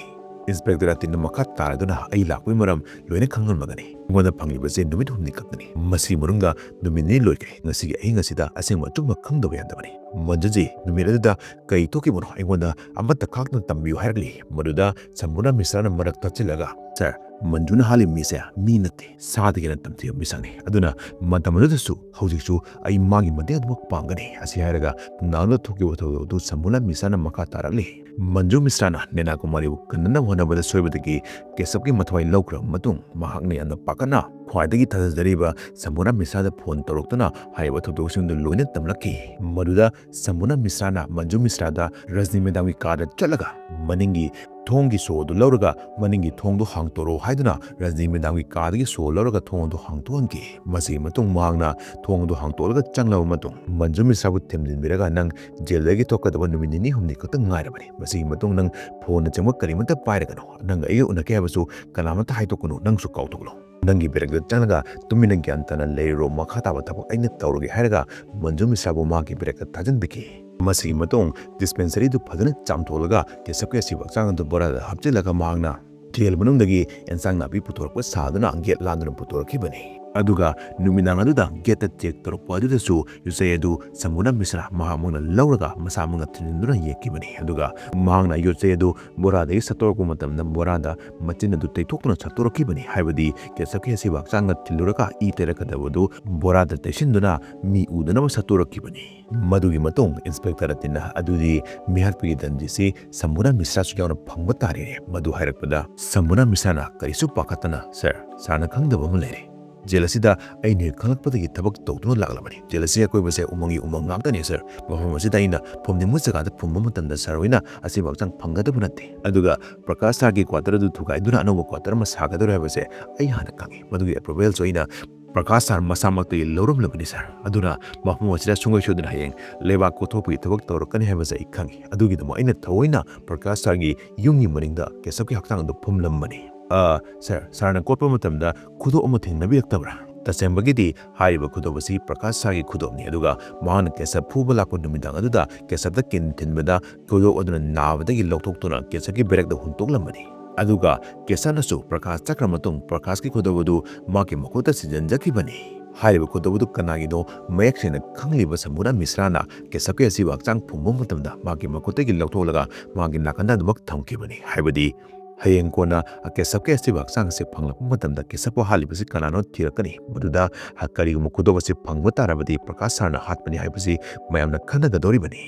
ꯏꯟꯁꯄꯦꯛꯇꯔ ꯑꯇꯤꯟꯅ ꯃꯈꯥ ꯇꯥꯔꯗꯨꯅ ꯑꯩ ꯂꯥꯛꯄꯒꯤ ꯃꯔꯝ ꯂꯣꯏꯅ ꯈꯪꯍꯟꯕꯒꯅꯤ꯫ ꯑꯩꯉꯣꯟꯗ ꯐꯪꯂꯤꯕꯁꯦ ꯅꯨꯃꯤꯠ ꯍꯨꯝꯅꯤ ꯈꯛꯇꯅꯤ꯫ ꯃꯁꯤꯒꯤ ꯃꯅꯨꯡꯗ ꯅꯨꯃꯤꯠ ꯅꯤꯅꯤ ꯂꯣꯏꯈ꯭ꯔꯦ꯫ ꯉꯁꯤꯒꯤ ꯑꯍꯤꯡ ꯑꯁꯤꯗ ꯑꯁꯦꯡꯕ ꯑꯆꯨꯝꯕ ꯈꯪꯗꯕ ꯌꯥꯗꯕꯅꯤ꯫ ꯃꯟꯖꯨꯖꯤ, ꯅꯨꯃꯤꯠ ꯑꯗꯨꯗ ꯀꯔꯤ ꯊꯣꯛꯈꯤꯕꯅꯣ ꯑꯩꯉꯣꯟꯗ ꯑꯃꯠꯇ ꯈꯥꯛꯇꯅ ꯇꯝꯕꯤꯌꯨ ꯍꯥꯏꯔꯛꯂꯤ꯫ ꯃꯗꯨꯗ ꯁꯝꯕꯨꯅꯥ ꯃꯤꯁ꯭ꯔꯥꯅ ꯃꯔꯛ ꯊꯠꯆꯤꯜꯂꯒ, "ꯁꯥꯔ, ꯃꯟꯖꯨꯅ ꯍꯥꯠꯂꯤ ꯃꯤꯁꯦ ꯃꯤ ꯅꯠꯇꯦ, ꯁꯥꯗꯒꯤ ꯍꯦꯟꯅ ꯇꯝꯊꯤꯕ ꯃꯤꯁꯛꯅꯤ꯫ ꯑꯗꯨꯅ ꯃꯇꯝ ꯑꯗꯨꯗꯁꯨ ꯍꯧꯖꯤꯛꯁꯨ ꯑꯩ ꯃꯥꯒꯤ ꯃꯇꯦꯡ ꯑꯗꯨꯃꯛ ꯄꯥꯡꯒꯅꯤ"꯫ ꯑꯁꯤ ꯍꯥꯏꯔꯒ ꯅꯥꯗꯨꯅ ꯊꯣꯛꯈꯤꯕ ꯊꯧꯗꯣꯛ ꯑꯗꯨ ꯁꯝꯕꯨꯅꯥ ꯃꯤꯁ꯭ꯔꯥꯅ ꯃꯈꯥ ꯇꯥꯔꯛꯂꯤ꯫ ꯃꯟꯖꯨ ꯃꯤꯁ꯭ꯔꯥꯅ ꯅꯦꯅꯥ ꯀꯨꯃꯥꯔꯤꯕꯨ ꯀꯟꯅꯅꯕ ꯍꯣꯠꯅꯕꯗ ꯁꯣꯏꯕꯗꯒꯤ ꯀꯦꯁꯕꯀꯤ ꯃꯊ꯭ꯋꯥꯏ ꯂꯧꯈ꯭ꯔꯕ ꯃꯇꯨꯡ, ꯃꯍꯥꯛꯅ ꯌꯥꯝꯅ ꯄꯥꯈꯠꯅ ꯈ꯭ꯋꯥꯏꯗꯒꯤ ꯊꯥꯖꯖꯔꯤꯕ ꯁꯝꯕꯨꯅꯥ ꯃꯤꯁ꯭ꯔꯥꯗ ꯐꯣꯟ ꯇꯧꯔꯛꯇꯨꯅ ꯍꯥꯏꯔꯤꯕ ꯊꯧꯗꯣꯛꯁꯤꯡꯗꯨ ꯂꯣꯏꯅ ꯇꯝꯂꯛꯈꯤ꯫ ꯃꯗꯨꯗ ꯁꯝꯕꯨꯅꯥ ꯃꯤꯁ꯭ꯔꯥꯅ ꯃꯟꯖꯨ ꯃꯤꯁ꯭ꯔꯥꯗ ꯔꯖꯅꯤ ꯃꯦꯗꯥꯝꯒꯤ ꯀꯥꯗ ꯆꯠꯂꯒ ꯃꯅꯤꯡꯒꯤ ꯊꯣꯡꯒꯤ ꯁꯣ ꯑꯗꯨ ꯂꯧꯔꯒ ꯃꯅꯤꯡꯒꯤ ꯊꯣꯡꯗꯨ ꯍꯥꯡꯇꯣꯔꯛꯎ ꯍꯥꯏꯗꯨꯅ ꯔꯖꯅꯤ ꯃꯦꯗꯥꯝꯒꯤ ꯀꯥꯗꯒꯤ ꯁꯣ ꯂꯧꯔꯒ ꯊꯣꯡ ꯑꯗꯨ ꯍꯥꯡꯇꯣꯛꯍꯟꯈꯤ꯫ ꯃꯁꯤꯒꯤ ꯃꯇꯨꯡ ꯃꯍꯥꯛꯅ ꯊꯣꯡ ꯑꯗꯨ ꯍꯥꯡꯇꯣꯛꯂꯒ ꯆꯪꯂꯕ ꯃꯇꯨꯡ ꯃꯟꯖꯨ ꯃꯤꯁ꯭ꯔꯥꯕꯨ ꯊꯦꯝꯖꯤꯟꯕꯤꯔꯒ, "ꯅꯪ ꯖꯦꯜꯗꯒꯤ ꯊꯣꯛꯀꯗꯕ ꯅꯨꯃꯤꯠ ꯅꯤꯅꯤ ꯍꯨꯝꯅꯤ ꯈꯛꯇ ꯉꯥꯏꯔꯕꯅꯤ꯫ ꯃꯁꯤꯒꯤ ꯃꯇꯨꯡ ꯅꯪ ꯐꯣꯟꯅꯆꯤꯡꯕ ꯀꯔꯤꯃꯠꯇ ꯄꯥꯏꯔꯒꯅꯨ꯫ ꯅꯪ ꯑꯩꯒ ꯎꯅꯈꯤ ꯍꯥꯏꯕꯁꯨ ꯀꯅꯥꯃꯠꯇ ꯍꯥꯏꯗꯣꯛꯀꯅꯨ, ꯅꯪꯁꯨ ꯀꯥꯎꯊꯣꯛꯂꯣ"꯫ "ꯅꯪꯒꯤ ꯕꯦꯔꯦꯛꯇ ꯆꯪꯂꯒ ꯇꯨꯃꯤꯟꯅ ꯒ꯭ꯌꯥꯟ ꯇꯥꯅ ꯂꯩꯔꯨꯔꯣ, ꯃꯈꯥ ꯇꯥꯕ ꯊꯕꯛ ꯑꯩꯅ ꯇꯧꯔꯒꯦ" ꯍꯥꯏꯔꯒ ꯃꯟꯖꯨ ꯃꯤꯁ꯭ꯔꯥꯕꯨ ꯃꯍꯥꯛꯀꯤ ꯕꯦꯔꯦꯛꯇ ꯊꯥꯖꯤꯟꯕꯤꯈꯤ꯫ ꯃꯁꯤꯒꯤ ꯃꯇꯨꯡ ꯗꯤꯁꯄꯦꯟꯁꯔꯤꯗꯨ ꯐꯖꯅ ꯆꯥꯝꯊꯣꯛꯂꯒ ꯀꯦꯁꯞꯀꯤ ꯑꯁꯤꯕ ꯍꯛꯆꯥꯡ ꯑꯗꯨ ꯕꯣꯔꯥꯗ ꯍꯥꯞꯆꯤꯜꯂꯒ ꯃꯍꯥꯛꯅ ꯖꯦꯜ ꯃꯅꯨꯡꯗꯒꯤ ꯑꯦꯟꯁꯥꯡ ꯅꯥꯄꯤ ꯄꯨꯊꯣꯔꯛꯄ ꯁꯥꯗꯨꯅ ꯒꯦꯠ ꯂꯥꯟꯗꯨꯅ ꯄꯨꯊꯣꯔꯛꯈꯤꯕꯅꯤ꯫ ꯑꯗꯨꯒ ꯅꯨꯃꯤꯗꯥꯡ ꯑꯗꯨꯗ ꯒꯦꯠꯇ ꯆꯦꯛ ꯇꯧꯔꯛꯄ ꯑꯗꯨꯗꯁꯨ ꯌꯣꯠꯆꯩ ꯑꯗꯨ ꯁꯝꯕꯨꯔꯅ ꯃꯤꯁ꯭ꯔꯥ ꯃꯍꯥꯛꯃꯛꯅ ꯂꯧꯔꯒ ꯃꯁꯥꯃꯛꯅ ꯊꯤꯟꯖꯤꯟꯗꯨꯅ ꯌꯦꯛꯈꯤꯕꯅꯤ꯫ ꯑꯗꯨꯒ ꯃꯍꯥꯛꯅ ꯌꯣꯠꯆꯩ ꯑꯗꯨ ꯕꯣꯔꯥꯗꯒꯤ ꯁꯠꯇꯣꯔꯛꯄ ꯃꯇꯝꯗ ꯕꯣꯔꯥꯗ ꯃꯆꯤꯟ ꯑꯗꯨ ꯇꯩꯊꯣꯛꯇꯨꯅ ꯁꯠꯇꯣꯔꯛꯈꯤꯕꯅꯤ꯫ ꯍꯥꯏꯕꯗꯤ ꯀꯦꯁꯞꯀꯤ ꯑꯁꯤꯕ ꯍꯛꯆꯥꯡꯗ ꯊꯤꯜꯂꯨꯔꯒ ꯏ ꯇꯩꯔꯛꯀꯗꯕꯗꯨ ꯕꯣꯔꯥꯗ ꯇꯩꯁꯤꯟꯗꯨꯅ ꯃꯤ ꯎꯗꯅꯕ ꯁꯠꯇꯣꯔꯛꯈꯤꯕꯅꯤ꯫ ꯃꯗꯨꯒꯤ ꯃꯇꯨꯡ ꯏꯟꯁꯄꯦꯛꯇꯔ ꯑꯇꯤꯟꯅ ꯑꯗꯨꯗꯤ ꯃꯤꯍꯥꯠꯄꯒꯤ ꯗꯟꯗꯤꯁꯤ ꯁꯝꯕꯨꯔꯅ ꯃꯤꯁ꯭ꯔꯥꯁꯨ ꯌꯥꯎꯅ ꯐꯪꯕ ꯇꯥꯔꯦꯅꯦ꯫ ꯃꯗꯨ ꯍꯥꯏꯔꯛꯄꯗ ꯁꯝꯕꯨꯔꯅ ꯃꯤꯁ꯭ꯔꯥꯅ ꯀꯔꯤꯁꯨ ꯄꯥꯈꯠꯇꯅ, "ꯁꯥꯔ, ꯁꯥꯔꯅ ꯈꯪꯗꯕ ꯑꯃ ꯂꯩꯔꯦ꯫ ꯖꯦꯜ ꯑꯁꯤꯗ ꯑꯩꯅ ꯍꯦꯛ ꯈꯪꯂꯛꯄꯗꯒꯤ ꯊꯕꯛ ꯇꯧꯗꯨꯅ ꯂꯥꯛꯂꯕꯅꯤ꯫ ꯖꯦꯜ ꯑꯁꯤ ꯑꯀꯣꯏꯕꯁꯦ ꯎꯃꯪꯒꯤ ꯎꯃꯪ ꯉꯥꯛꯇꯅꯤ, ꯁꯥꯔ꯫ ꯃꯐꯝ ꯑꯁꯤꯗ ꯑꯩꯅ ꯐꯨꯝꯅꯤꯡꯕ ꯖꯒꯥꯗ ꯐꯨꯝꯕ ꯃꯇꯝꯗ ꯁꯥꯔ ꯍꯣꯏꯅ ꯑꯁꯤꯕ ꯍꯛꯆꯥꯡ ꯐꯪꯒꯗꯕ ꯅꯠꯇꯦ꯫ ꯑꯗꯨꯒ ꯄ꯭ꯔꯀꯥꯁ ꯁꯥꯔꯒꯤ ꯀ꯭ꯋꯥꯇꯔ ꯑꯗꯨ ꯊꯨꯒꯥꯏꯗꯨꯅ ꯑꯅꯧꯕ ꯀ꯭ꯋꯥꯇꯔ ꯑꯃ ꯁꯥꯒꯗꯧꯔꯦ ꯍꯥꯏꯕꯁꯦ ꯑꯩ ꯍꯥꯟꯅ ꯈꯪꯏ꯫ ꯃꯗꯨꯒꯤ ꯑꯦꯄ꯭ꯔꯨꯚꯦꯜꯁꯨ ꯑꯩꯅ ꯄ꯭ꯔꯀꯥꯁ ꯁꯥꯔ ꯃꯁꯥꯃꯛꯇꯒꯤ ꯂꯧꯔꯝꯂꯕꯅꯤ, ꯁꯥꯔ꯫ ꯑꯗꯨꯅ ꯃꯐꯝ ꯑꯁꯤꯗ ꯁꯨꯡꯁꯣꯏ ꯁꯣꯏꯗꯅ ꯍꯌꯦꯡ ꯂꯩꯕꯥꯛ ꯀꯣꯊꯣꯛꯄꯒꯤ ꯊꯕꯛ ꯇꯧꯔꯛꯀꯅꯤ ꯍꯥꯏꯕꯁꯦ ꯑꯩ ꯈꯪꯏ꯫ ꯑꯗꯨꯒꯤꯗꯃꯛ ꯑꯩꯅ ꯊꯑꯣꯏꯅ ꯄ꯭ꯔꯀꯥꯁ ꯁꯥꯔꯒꯤ ꯌꯨꯝꯒꯤ ꯃꯅꯤꯡꯗ ꯀꯦꯁꯞꯀꯤ ꯍꯛꯆꯥꯡ ꯑꯗꯨ ꯐꯨꯝꯂꯝꯕꯅꯤ꯫" "ꯑ, ꯁꯥꯔ, ꯁꯥꯔꯅ ꯀꯣꯠꯄ ꯃꯇꯝꯗ ꯈꯨꯗꯣꯞ ꯑꯃ ꯊꯦꯡꯅꯕꯤꯔꯛꯇꯕ꯭ꯔꯥ?" "ꯇꯁꯦꯡꯕꯒꯤꯗꯤ ꯍꯥꯏꯔꯤꯕ ꯈꯨꯗꯣꯞ ꯑꯁꯤ ꯄ꯭ꯔꯀꯥꯁ ꯁꯥꯔꯒꯤ ꯈꯨꯗꯣꯞꯅꯤ, ꯑꯗꯨꯒ ꯃꯍꯥꯛꯅ ꯀꯦꯁꯞ ꯐꯨꯕ ꯂꯥꯛꯄ ꯅꯨꯃꯤꯗꯥꯡ ꯑꯗꯨꯗ ꯀꯦꯁꯞꯇ ꯀꯤꯟ ꯊꯤꯟꯕꯗ ꯈꯨꯗꯣꯞ ꯑꯗꯨꯅ ꯅꯥꯕꯗꯒꯤ ꯂꯧꯊꯣꯛꯇꯨꯅ ꯀꯦꯁꯞꯀꯤ ꯕꯦꯔꯦꯛꯇ ꯍꯨꯟꯇꯣꯛꯂꯝꯕꯅꯤ꯫ ꯑꯗꯨꯒ ꯀꯦꯁꯞꯅꯁꯨ ꯄ꯭ꯔꯀꯥꯁ ꯆꯠꯈ꯭ꯔ ꯃꯇꯨꯡ ꯄ꯭ꯔꯀꯥꯁꯀꯤ ꯈꯨꯗꯣꯞ ꯑꯗꯨ ꯃꯍꯥꯛꯀꯤ ꯃꯈꯨꯠꯇ ꯁꯤꯖꯤꯟꯖꯈꯤꯕꯅꯤ꯫" ꯍꯥꯏꯔꯤꯕ ꯈꯨꯗꯣꯞ ꯑꯗꯨ ꯀꯅꯥꯒꯤꯅꯣ ꯃꯌꯦꯛ ꯁꯦꯡꯅ ꯈꯪꯂꯤꯕ ꯁꯝꯕꯨꯔꯅ ꯃꯤꯁ꯭ꯔꯥꯅ ꯀꯦꯁꯞꯀꯤ ꯑꯁꯤꯕ ꯍꯛꯆꯥꯡ ꯐꯨꯝꯕ ꯃꯇꯝꯗ ꯃꯍꯥꯛꯀꯤ ꯃꯈꯨꯠꯇꯒꯤ ꯂꯧꯊꯣꯛꯂꯒ ꯃꯍꯥꯛꯀꯤ ꯅꯥꯀꯟꯗ ꯑꯗꯨꯃꯛ ꯊꯝꯈꯤꯕꯅꯤ꯫ ꯍꯥꯏꯕꯗꯤ ꯍꯌꯦꯡ ꯀꯣꯟꯅ ꯀꯦꯁꯞꯀꯤ ꯑꯁꯤꯕ ꯍꯛꯆꯥꯡ ꯑꯁꯤ ꯐꯪꯂꯛꯄ ꯃꯇꯝꯗ ꯀꯦꯁꯞꯄꯨ ꯍꯥꯠꯂꯤꯕꯁꯤ ꯀꯅꯥꯅꯣ ꯊꯤꯔꯛꯀꯅꯤ꯫ ꯃꯗꯨꯗ ꯀꯔꯤꯒꯨꯝꯕ ꯈꯨꯗꯣꯞ ꯑꯁꯤ ꯐꯪꯕ ꯇꯥꯔꯕꯗꯤ ꯄ꯭ꯔꯀꯥꯁ ꯁꯥꯔꯅ ꯍꯥꯠꯄꯅꯤ ꯍꯥꯏꯕꯁꯤ ꯃꯌꯥꯝꯅ ꯈꯟꯅꯒꯗꯧꯔꯤꯕꯅꯤ꯫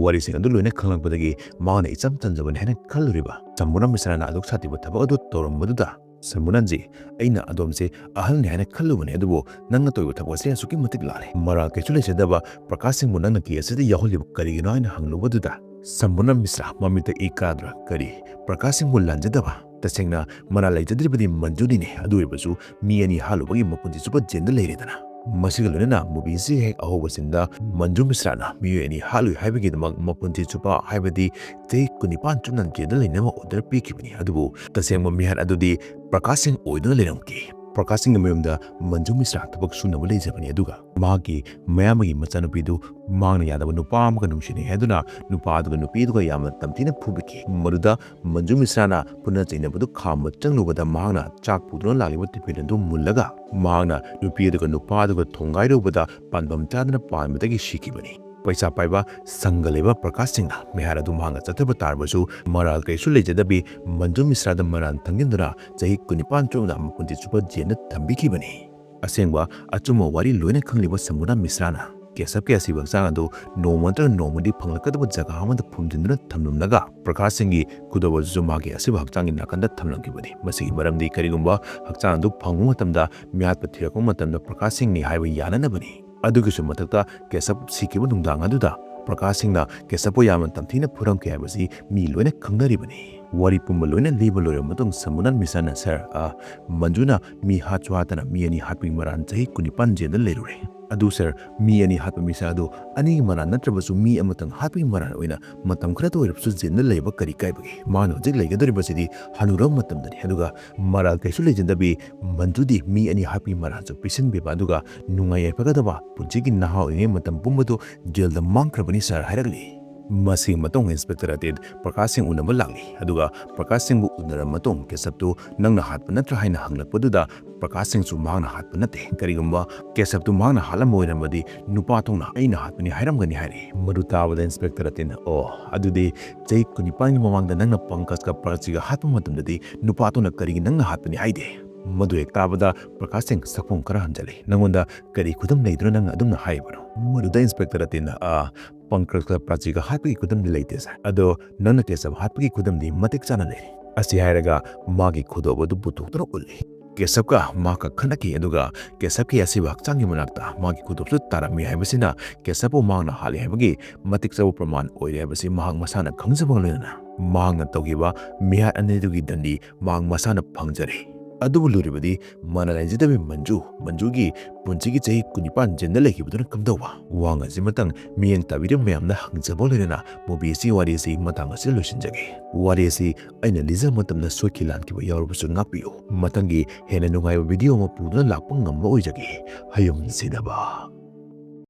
ꯋꯥꯔꯤꯁꯤꯡ ꯑꯗꯨ ꯂꯣꯏꯅ ꯈꯪꯂꯛꯄꯗꯒꯤ ꯃꯍꯥꯛꯅ ꯏꯆꯝ ꯆꯝꯖꯕꯅꯤ ꯍꯥꯏꯅ ꯈꯜꯂꯨꯔꯤꯕ ꯁꯝꯕꯨꯔꯅ ꯃꯤꯁ꯭ꯔꯥꯅ ꯑꯗꯨꯛ ꯁꯥꯊꯤꯕ ꯊꯕꯛ ꯑꯗꯨ ꯇꯧꯔꯝꯕꯗꯨꯗ, "ꯁꯝꯕꯨꯔꯅꯟꯖꯤ, ꯑꯩꯅ ꯑꯗꯣꯝꯁꯦ ꯑꯍꯜꯅꯤ ꯍꯥꯏꯅ ꯈꯜꯂꯨꯕꯅꯤ, ꯑꯗꯨꯕꯨ ꯅꯪꯅ ꯇꯧꯔꯤꯕ ꯊꯕꯛ ꯑꯁꯤ ꯑꯁꯨꯛꯀꯤ ꯃꯇꯤꯛ ꯂꯥꯜꯂꯦ꯫ ꯃꯔꯥꯜ ꯀꯩꯁꯨ ꯂꯩꯖꯗꯕ ꯄ꯭ꯔꯀꯥꯁ ꯁꯤꯡꯕꯨ ꯅꯪꯅ ꯀꯦꯁ ꯑꯁꯤꯗ ꯌꯥꯎꯍꯜꯂꯤꯕ ꯀꯔꯤꯒꯤꯅꯣ?" ꯍꯥꯏꯅ ꯍꯪꯂꯨꯕꯗꯨꯗ, ꯁꯝꯕꯨꯔꯅ ꯃꯤꯁ꯭ꯔꯥ ꯃꯃꯤꯠꯇ ꯏ ꯀꯥꯗ꯭ꯔꯥ ꯀꯔꯤ? ꯄ꯭ꯔꯀꯥꯁ ꯁꯤꯡꯕꯨ ꯂꯥꯟꯖꯗꯕ, ꯇꯁꯦꯡꯅ ꯃꯔꯥꯜ ꯂꯩꯖꯗ꯭ꯔꯤꯕꯗꯤ ꯃꯟꯖꯨꯅꯤꯅꯦ꯫ ꯑꯗꯨ ꯑꯣꯏꯔꯕꯁꯨ ꯃꯤ ꯑꯅꯤ ꯍꯥꯠꯂꯨꯕꯒꯤ ꯃꯄꯨꯟꯁꯤ ꯆꯨꯞꯄ ꯖꯦꯜꯗ ꯂꯩꯔꯦꯗꯅ꯫ ꯃꯁꯤꯒ ꯂꯣꯏꯅꯅ ꯃꯨꯚꯤꯁꯤ ꯍꯦꯛ ꯑꯍꯧꯕ ꯁꯤꯟꯗ ꯃꯟꯖꯨ ꯃꯤꯁ꯭ꯔꯥꯅ ꯃꯤꯑꯣꯏ ꯑꯅꯤ ꯍꯥꯠꯂꯨꯏ ꯍꯥꯏꯕꯒꯤꯗꯃꯛ ꯃꯄꯨꯟꯁꯤ ꯆꯨꯞꯄ, ꯍꯥꯏꯕꯗꯤ ꯆꯍꯤ ꯀꯨꯟꯅꯤꯄꯥꯟ ꯆꯨꯞꯅ ꯖꯦꯜꯗ ꯂꯩꯅꯕ ꯑꯣꯔꯗꯔ ꯄꯤꯈꯤꯕꯅꯤ꯫ ꯑꯗꯨꯕꯨ ꯇꯁꯦꯡꯕ ꯃꯤꯍꯥꯠ ꯑꯗꯨꯗꯤ ꯄ꯭ꯔꯀꯥꯁ ꯁꯤꯡ ꯑꯣꯏꯗꯨꯅ ꯂꯩꯔꯝꯈꯤ꯫ ꯄ꯭ꯔꯀꯥꯁ ꯁꯤꯡꯒꯤ ꯃꯌꯨꯝꯗ ꯃꯟꯖꯨ ꯃꯤꯁ꯭ꯔꯥ ꯊꯕꯛ ꯁꯨꯅꯕ ꯂꯩꯖꯕꯅꯤ, ꯑꯗꯨꯒ ꯃꯍꯥꯛꯀꯤ ꯃꯌꯥꯝꯕꯒꯤ ꯃꯆꯥꯅꯨꯄꯤꯗꯨ ꯃꯍꯥꯛꯅ ꯌꯥꯗꯕ ꯅꯨꯄꯥ ꯑꯃꯒ ꯅꯨꯡꯁꯤꯅꯩ ꯍꯥꯏꯗꯨꯅ ꯅꯨꯄꯥꯗꯨꯒ ꯅꯨꯄꯤꯗꯨꯒ ꯌꯥꯝꯅ ꯇꯝꯊꯤꯅ ꯐꯨꯕꯤꯈꯤ꯫ ꯃꯗꯨꯗ ꯃꯟꯖꯨ ꯃꯤꯁ꯭ꯔꯥꯅ ꯐꯨꯅ ꯆꯩꯅꯕꯗꯨ ꯈꯥꯝꯕ ꯆꯪꯂꯨꯕꯗ ꯃꯍꯥꯛꯅ ꯆꯥꯛ ꯄꯨꯗꯨꯅ ꯂꯥꯛꯂꯤꯕ ꯇꯤꯐꯤꯟ ꯑꯗꯨ ꯃꯨꯜꯂꯒ ꯃꯍꯥꯛꯅ ꯅꯨꯄꯤ ꯑꯗꯨꯒ ꯅꯨꯄꯥ ꯑꯗꯨꯒ ꯊꯣꯡꯒꯥꯏꯔꯨꯕꯗ ꯄꯥꯟꯐꯝ ꯆꯥꯗꯅ ꯄꯥꯟꯕꯗꯒꯤ ꯁꯤꯈꯤꯕꯅꯤ꯫ ꯄꯩꯁꯥ ꯄꯥꯏꯕ ꯁꯪꯒ ꯂꯩꯕ ꯄ꯭ꯔꯀꯥꯁ ꯁꯤꯡꯅ ꯃꯤꯍꯥꯠ ꯑꯗꯨ ꯃꯍꯥꯛꯅ ꯆꯠꯊꯕ ꯇꯥꯔꯕꯁꯨ ꯃꯔꯥꯜ ꯀꯩꯁꯨ ꯂꯩꯖꯗꯕꯤ ꯃꯟꯖꯨ ꯃꯤꯁ꯭ꯔꯥꯗ ꯃꯔꯥꯜ ꯊꯪꯖꯤꯟꯗꯨꯅ ꯆꯍꯤ ꯀꯨꯟꯅꯤꯄꯥꯟ ꯆꯨꯞꯅ ꯃꯄꯨꯟꯁꯤ ꯆꯨꯞꯄ ꯖꯦꯜꯗ ꯊꯝꯕꯤꯈꯤꯕꯅꯤ꯫ ꯑꯁꯦꯡꯕ ꯑꯆꯨꯝꯕ ꯋꯥꯔꯤ ꯂꯣꯏꯅ ꯈꯪꯂꯤꯕ ꯁꯝꯕꯨꯅꯥ ꯃꯤꯁ꯭ꯔꯥꯅ ꯀꯦꯁꯕꯀꯤ ꯑꯁꯤꯕ ꯍꯛꯆꯥꯡ ꯑꯗꯨ ꯅꯣꯡꯃ ꯅꯠꯇ꯭ꯔꯒ ꯅꯣꯡꯃꯗꯤ ꯐꯪꯂꯛꯀꯗꯕ ꯖꯒꯥ ꯑꯃꯗ ꯐꯨꯝꯖꯤꯟꯗꯨꯅ ꯊꯝꯂꯝꯂꯒ ꯄ꯭ꯔꯀꯥꯁ ꯁꯤꯡꯒꯤ ꯈꯨꯗꯣꯞ ꯑꯗꯨꯁꯨ ꯃꯥꯒꯤ ꯑꯁꯤꯕ ꯍꯛꯆꯥꯡꯒꯤ ꯅꯥꯀꯟꯗ ꯊꯝꯂꯝꯈꯤꯕꯅꯤ꯫ ꯃꯁꯤꯒꯤ ꯃꯔꯝꯗꯤ ꯀꯔꯤꯒꯨꯝꯕ ꯍꯛꯆꯥꯡ ꯑꯗꯨ ꯐꯪꯕ ꯃꯇꯝꯗ ꯃꯤꯍꯥꯠꯄ ꯊꯤꯔꯛꯄ ꯃꯇꯝꯗ ꯄ꯭ꯔꯀꯥꯁ ꯁꯤꯡꯅꯤ ꯍꯥꯏꯕ ꯌꯥꯅꯅꯕꯅꯤ꯫ ꯑꯗꯨꯒꯤꯁꯨ ꯃꯊꯛꯇ ꯀꯦꯁꯕ ꯁꯤꯈꯤꯕ ꯅꯨꯡꯗꯥꯡ ꯑꯗꯨꯗ ꯄ꯭ꯔꯀꯥꯁ ꯁꯤꯡꯅ ꯀꯦꯁꯕꯄꯨ ꯌꯥꯝꯅ ꯇꯝꯊꯤꯅ ꯐꯨꯔꯝꯈꯤ ꯍꯥꯏꯕꯁꯤ ꯃꯤ ꯂꯣꯏꯅ ꯈꯪꯅꯔꯤꯕꯅꯤ꯫ ꯋꯥꯔꯤ ꯄꯨꯝꯕ ꯂꯣꯏꯅ ꯂꯤꯕ ꯂꯣꯏꯔꯕ ꯃꯇꯨꯡ ꯁꯝꯕꯨꯅꯥ ꯃꯤꯁ꯭ꯔꯥꯅ, "ꯁꯥꯔ, ꯑ, ꯃꯟꯖꯨꯅ ꯃꯤ ꯍꯥꯠꯁꯨ ꯍꯥꯠꯇꯅ ꯃꯤ ꯑꯅꯤ ꯍꯥꯠꯄꯒꯤ ꯃꯔꯥꯜ ꯆꯍꯤ ꯀꯨꯟꯅꯤꯄꯥꯟ ꯖꯦꯜꯗ ꯂꯩꯔꯨꯔꯦ꯫ ꯑꯗꯨ ꯁꯥꯔ, ꯃꯤ ꯑꯅꯤ ꯍꯥꯠꯄ ꯃꯤꯁꯛ ꯑꯗꯨ ꯑꯅꯤꯒꯤ ꯃꯔꯥꯜ ꯅꯠꯇ꯭ꯔꯕꯁꯨ ꯃꯤ ꯑꯃꯇꯪ ꯍꯥꯠꯄꯒꯤ ꯃꯔꯥꯜ ꯑꯣꯏꯅ ꯃꯇꯝ ꯈꯔꯇ ꯑꯣꯏꯔꯕꯁꯨ ꯖꯦꯜꯗ ꯂꯩꯕ ꯀꯔꯤ ꯀꯥꯏꯕꯒꯦ? ꯃꯥꯅ ꯍꯧꯖꯤꯛ ꯂꯩꯒꯗꯧꯔꯤꯕꯁꯤꯗꯤ ꯍꯅꯨꯔꯕ ꯃꯇꯝꯗꯅꯤ꯫ ꯑꯗꯨꯒ ꯃꯔꯥꯜ ꯀꯩꯁꯨ ꯂꯩꯖꯗꯕꯤ ꯃꯟꯖꯨꯗꯤ ꯃꯤ ꯑꯅꯤ ꯍꯥꯠꯄꯒꯤ ꯃꯔꯥꯜꯁꯨ ꯄꯤꯁꯤꯟꯕꯤꯕ ꯑꯗꯨꯒ ꯅꯨꯡꯉꯥꯏ ꯌꯥꯏꯐꯒꯗꯕ ꯄꯨꯟꯁꯤꯒꯤ ꯅꯍꯥ ꯑꯣꯏꯔꯤꯉꯩ ꯃꯇꯝ ꯄꯨꯝꯕꯗꯨ ꯖꯦꯜꯗ ꯃꯥꯡꯈ꯭ꯔꯕꯅꯤ ꯁꯥꯔ" ꯍꯥꯏꯔꯛꯂꯤ꯫ ꯃꯁꯤꯒꯤ ꯃꯇꯨꯡ ꯏꯟꯁꯄꯦꯛꯇꯔ ꯑꯇꯤꯠ ꯄ꯭ꯔꯀꯥꯁ ꯁꯤꯡ ꯎꯅꯕ ꯂꯥꯛꯂꯤ꯫ ꯑꯗꯨꯒ ꯄ꯭ꯔꯀꯥꯁ ꯁꯤꯡꯕꯨ ꯎꯅꯔꯕ ꯃꯇꯨꯡ ꯀꯦꯁꯕꯇꯨ "ꯅꯪꯅ ꯍꯥꯠꯄ ꯅꯠꯇ꯭ꯔꯥ?" ꯍꯥꯏꯅ ꯍꯪꯂꯛꯄꯗꯨꯗ ꯄ꯭ꯔꯀꯥꯁ ꯁꯤꯡꯁꯨ ꯃꯍꯥꯛꯅ ꯍꯥꯠꯄ ꯅꯠꯇꯦ, ꯀꯔꯤꯒꯨꯝꯕ ꯀꯦꯁꯕꯇꯨ ꯃꯍꯥꯛꯅ ꯍꯥꯠꯂꯝꯕ ꯑꯣꯏꯔꯝꯃꯗꯤ ꯅꯨꯄꯥ ꯊꯣꯛꯅ "ꯑꯩꯅ ꯍꯥꯠꯄꯅꯤ" ꯍꯥꯏꯔꯝꯒꯅꯤ ꯍꯥꯏꯔꯤ꯫ ꯃꯗꯨ ꯇꯥꯕꯗ ꯏꯟꯁꯄꯦꯛꯇꯔ ꯑꯇꯤꯟꯅ, "ꯑꯣ, ꯑꯗꯨꯗꯤ ꯆꯍꯤ ꯀꯨꯟꯅꯤꯄꯥꯟꯒꯤ ꯃꯃꯥꯡꯗ ꯅꯪꯅ ꯄꯪꯀꯖꯀ ꯄ꯭ꯔꯥꯆꯤꯒ ꯍꯥꯠꯄ ꯃꯇꯝꯗꯗꯤ ꯅꯨꯄꯥ ꯊꯣꯛꯅ ꯀꯔꯤꯒꯤ ꯅꯪꯅ ꯍꯥꯠꯄꯅꯤ ꯍꯥꯏꯗꯦ?" ꯃꯗꯨ ꯍꯦꯛ ꯇꯥꯕꯗ ꯄ꯭ꯔꯀꯥꯁ ꯁꯤꯡ ꯁꯛꯐꯝ ꯈꯔ ꯍꯟꯖꯤꯜꯂꯤ꯫ "ꯅꯪꯉꯣꯟꯗ ꯀꯔꯤ ꯈꯨꯗꯝ ꯂꯩꯗꯨꯅ ꯅꯪꯅ ꯑꯗꯨꯝꯅ ꯍꯥꯏꯔꯤꯕꯅꯣ?" ꯃꯗꯨꯗ ꯏꯟꯁꯄꯦꯛꯇꯔ ꯑꯇꯤꯟꯅ, "ꯑ, ꯄꯪꯀꯖꯀ ꯄ꯭ꯔꯥꯆꯤꯒ ꯍꯥꯠꯄꯒꯤ ꯈꯨꯗꯝꯗꯤ ꯂꯩꯇꯦ ꯁꯥꯔ꯫ ꯑꯗꯣ ꯅꯪꯅ ꯀꯦꯁꯕ ꯍꯥꯠꯄꯒꯤ ꯈꯨꯗꯝꯗꯤ ꯃꯇꯤꯛ ꯆꯥꯅ ꯂꯩꯔꯦ꯫" ꯑꯁꯤ ꯍꯥꯏꯔꯒ ꯃꯥꯒꯤ ꯈꯨꯗꯣꯞ ꯑꯗꯨ ꯄꯨꯊꯣꯛꯇꯨꯅ ꯎꯠꯂꯤ꯫ ꯀꯦꯁꯕꯀ ꯃꯍꯥꯛꯀ ꯈꯠꯅꯈꯤ, ꯑꯗꯨꯒ ꯀꯦꯁꯕꯀꯤ ꯑꯁꯤꯕ ꯍꯛꯆꯥꯡꯒꯤ ꯃꯅꯥꯛꯇ ꯃꯥꯒꯤ ꯈꯨꯗꯣꯞꯁꯨ ꯇꯥꯔꯝꯃꯤ ꯍꯥꯏꯕꯁꯤꯅ ꯀꯦꯁꯕꯄꯨ ꯃꯍꯥꯛꯅ ꯍꯥꯠꯂꯤ ꯍꯥꯏꯕꯒꯤ ꯃꯇꯤꯛ ꯆꯥꯕ ꯄ꯭ꯔꯃꯥꯟ ꯑꯣꯏꯔꯦ ꯍꯥꯏꯕꯁꯤ ꯃꯍꯥꯛ ꯃꯁꯥꯅ ꯈꯪꯖꯕꯒ ꯂꯣꯏꯅꯅ ꯃꯍꯥꯛꯅ ꯇꯧꯈꯤꯕ ꯃꯤꯍꯥꯠ ꯑꯅꯤꯗꯨꯒꯤ ꯗꯟꯗꯤ ꯃꯍꯥꯛ ꯃꯁꯥꯅ ꯐꯪꯖꯔꯦ꯫ ꯑꯗꯨꯕꯨ ꯂꯨꯔꯤꯕꯗꯤ ꯃꯥꯅ ꯂꯩꯖꯗꯕꯤ ꯃꯟꯖꯨ, ꯃꯟꯖꯨꯒꯤ ꯄꯨꯟꯁꯤꯒꯤ ꯆꯍꯤ ꯀꯨꯟꯅꯤꯄꯥꯟ ꯖꯦꯜꯗ ꯂꯩꯈꯤꯕꯗꯨꯅ ꯀꯝꯗꯧꯕ? ꯋꯥ ꯉꯁꯤ ꯃꯇꯥꯡ ꯃꯤꯠꯌꯦꯡ ꯇꯥꯕꯤꯔꯤꯕ ꯃꯌꯥꯝꯅ ꯍꯪꯖꯕ ꯂꯣꯏꯅꯅ movie ꯑꯁꯤ ꯋꯥꯔꯤ ꯑꯁꯤ ꯃꯇꯥꯡ ꯑꯁꯤꯗ ꯂꯣꯏꯁꯤꯟꯖꯒꯦ꯫ ꯋꯥꯔꯤ ꯑꯁꯤ ꯑꯩꯅ ꯂꯤꯖꯕ ꯃꯇꯝꯗ ꯁꯣꯏꯈꯤ ꯂꯥꯟꯈꯤꯕ ꯌꯥꯎꯔꯕꯁꯨ ꯉꯥꯛꯄꯤꯌꯨ꯫ ꯃꯊꯪꯒꯤ ꯍꯦꯟꯅ ꯅꯨꯡꯉꯥꯏꯕ video ꯑꯃ ꯄꯨꯗꯨꯅ ꯂꯥꯛꯄ ꯉꯝꯕ ꯑꯣꯏꯖꯒꯦ꯫ ꯍꯌꯨꯝ ꯁꯤꯗꯕ꯫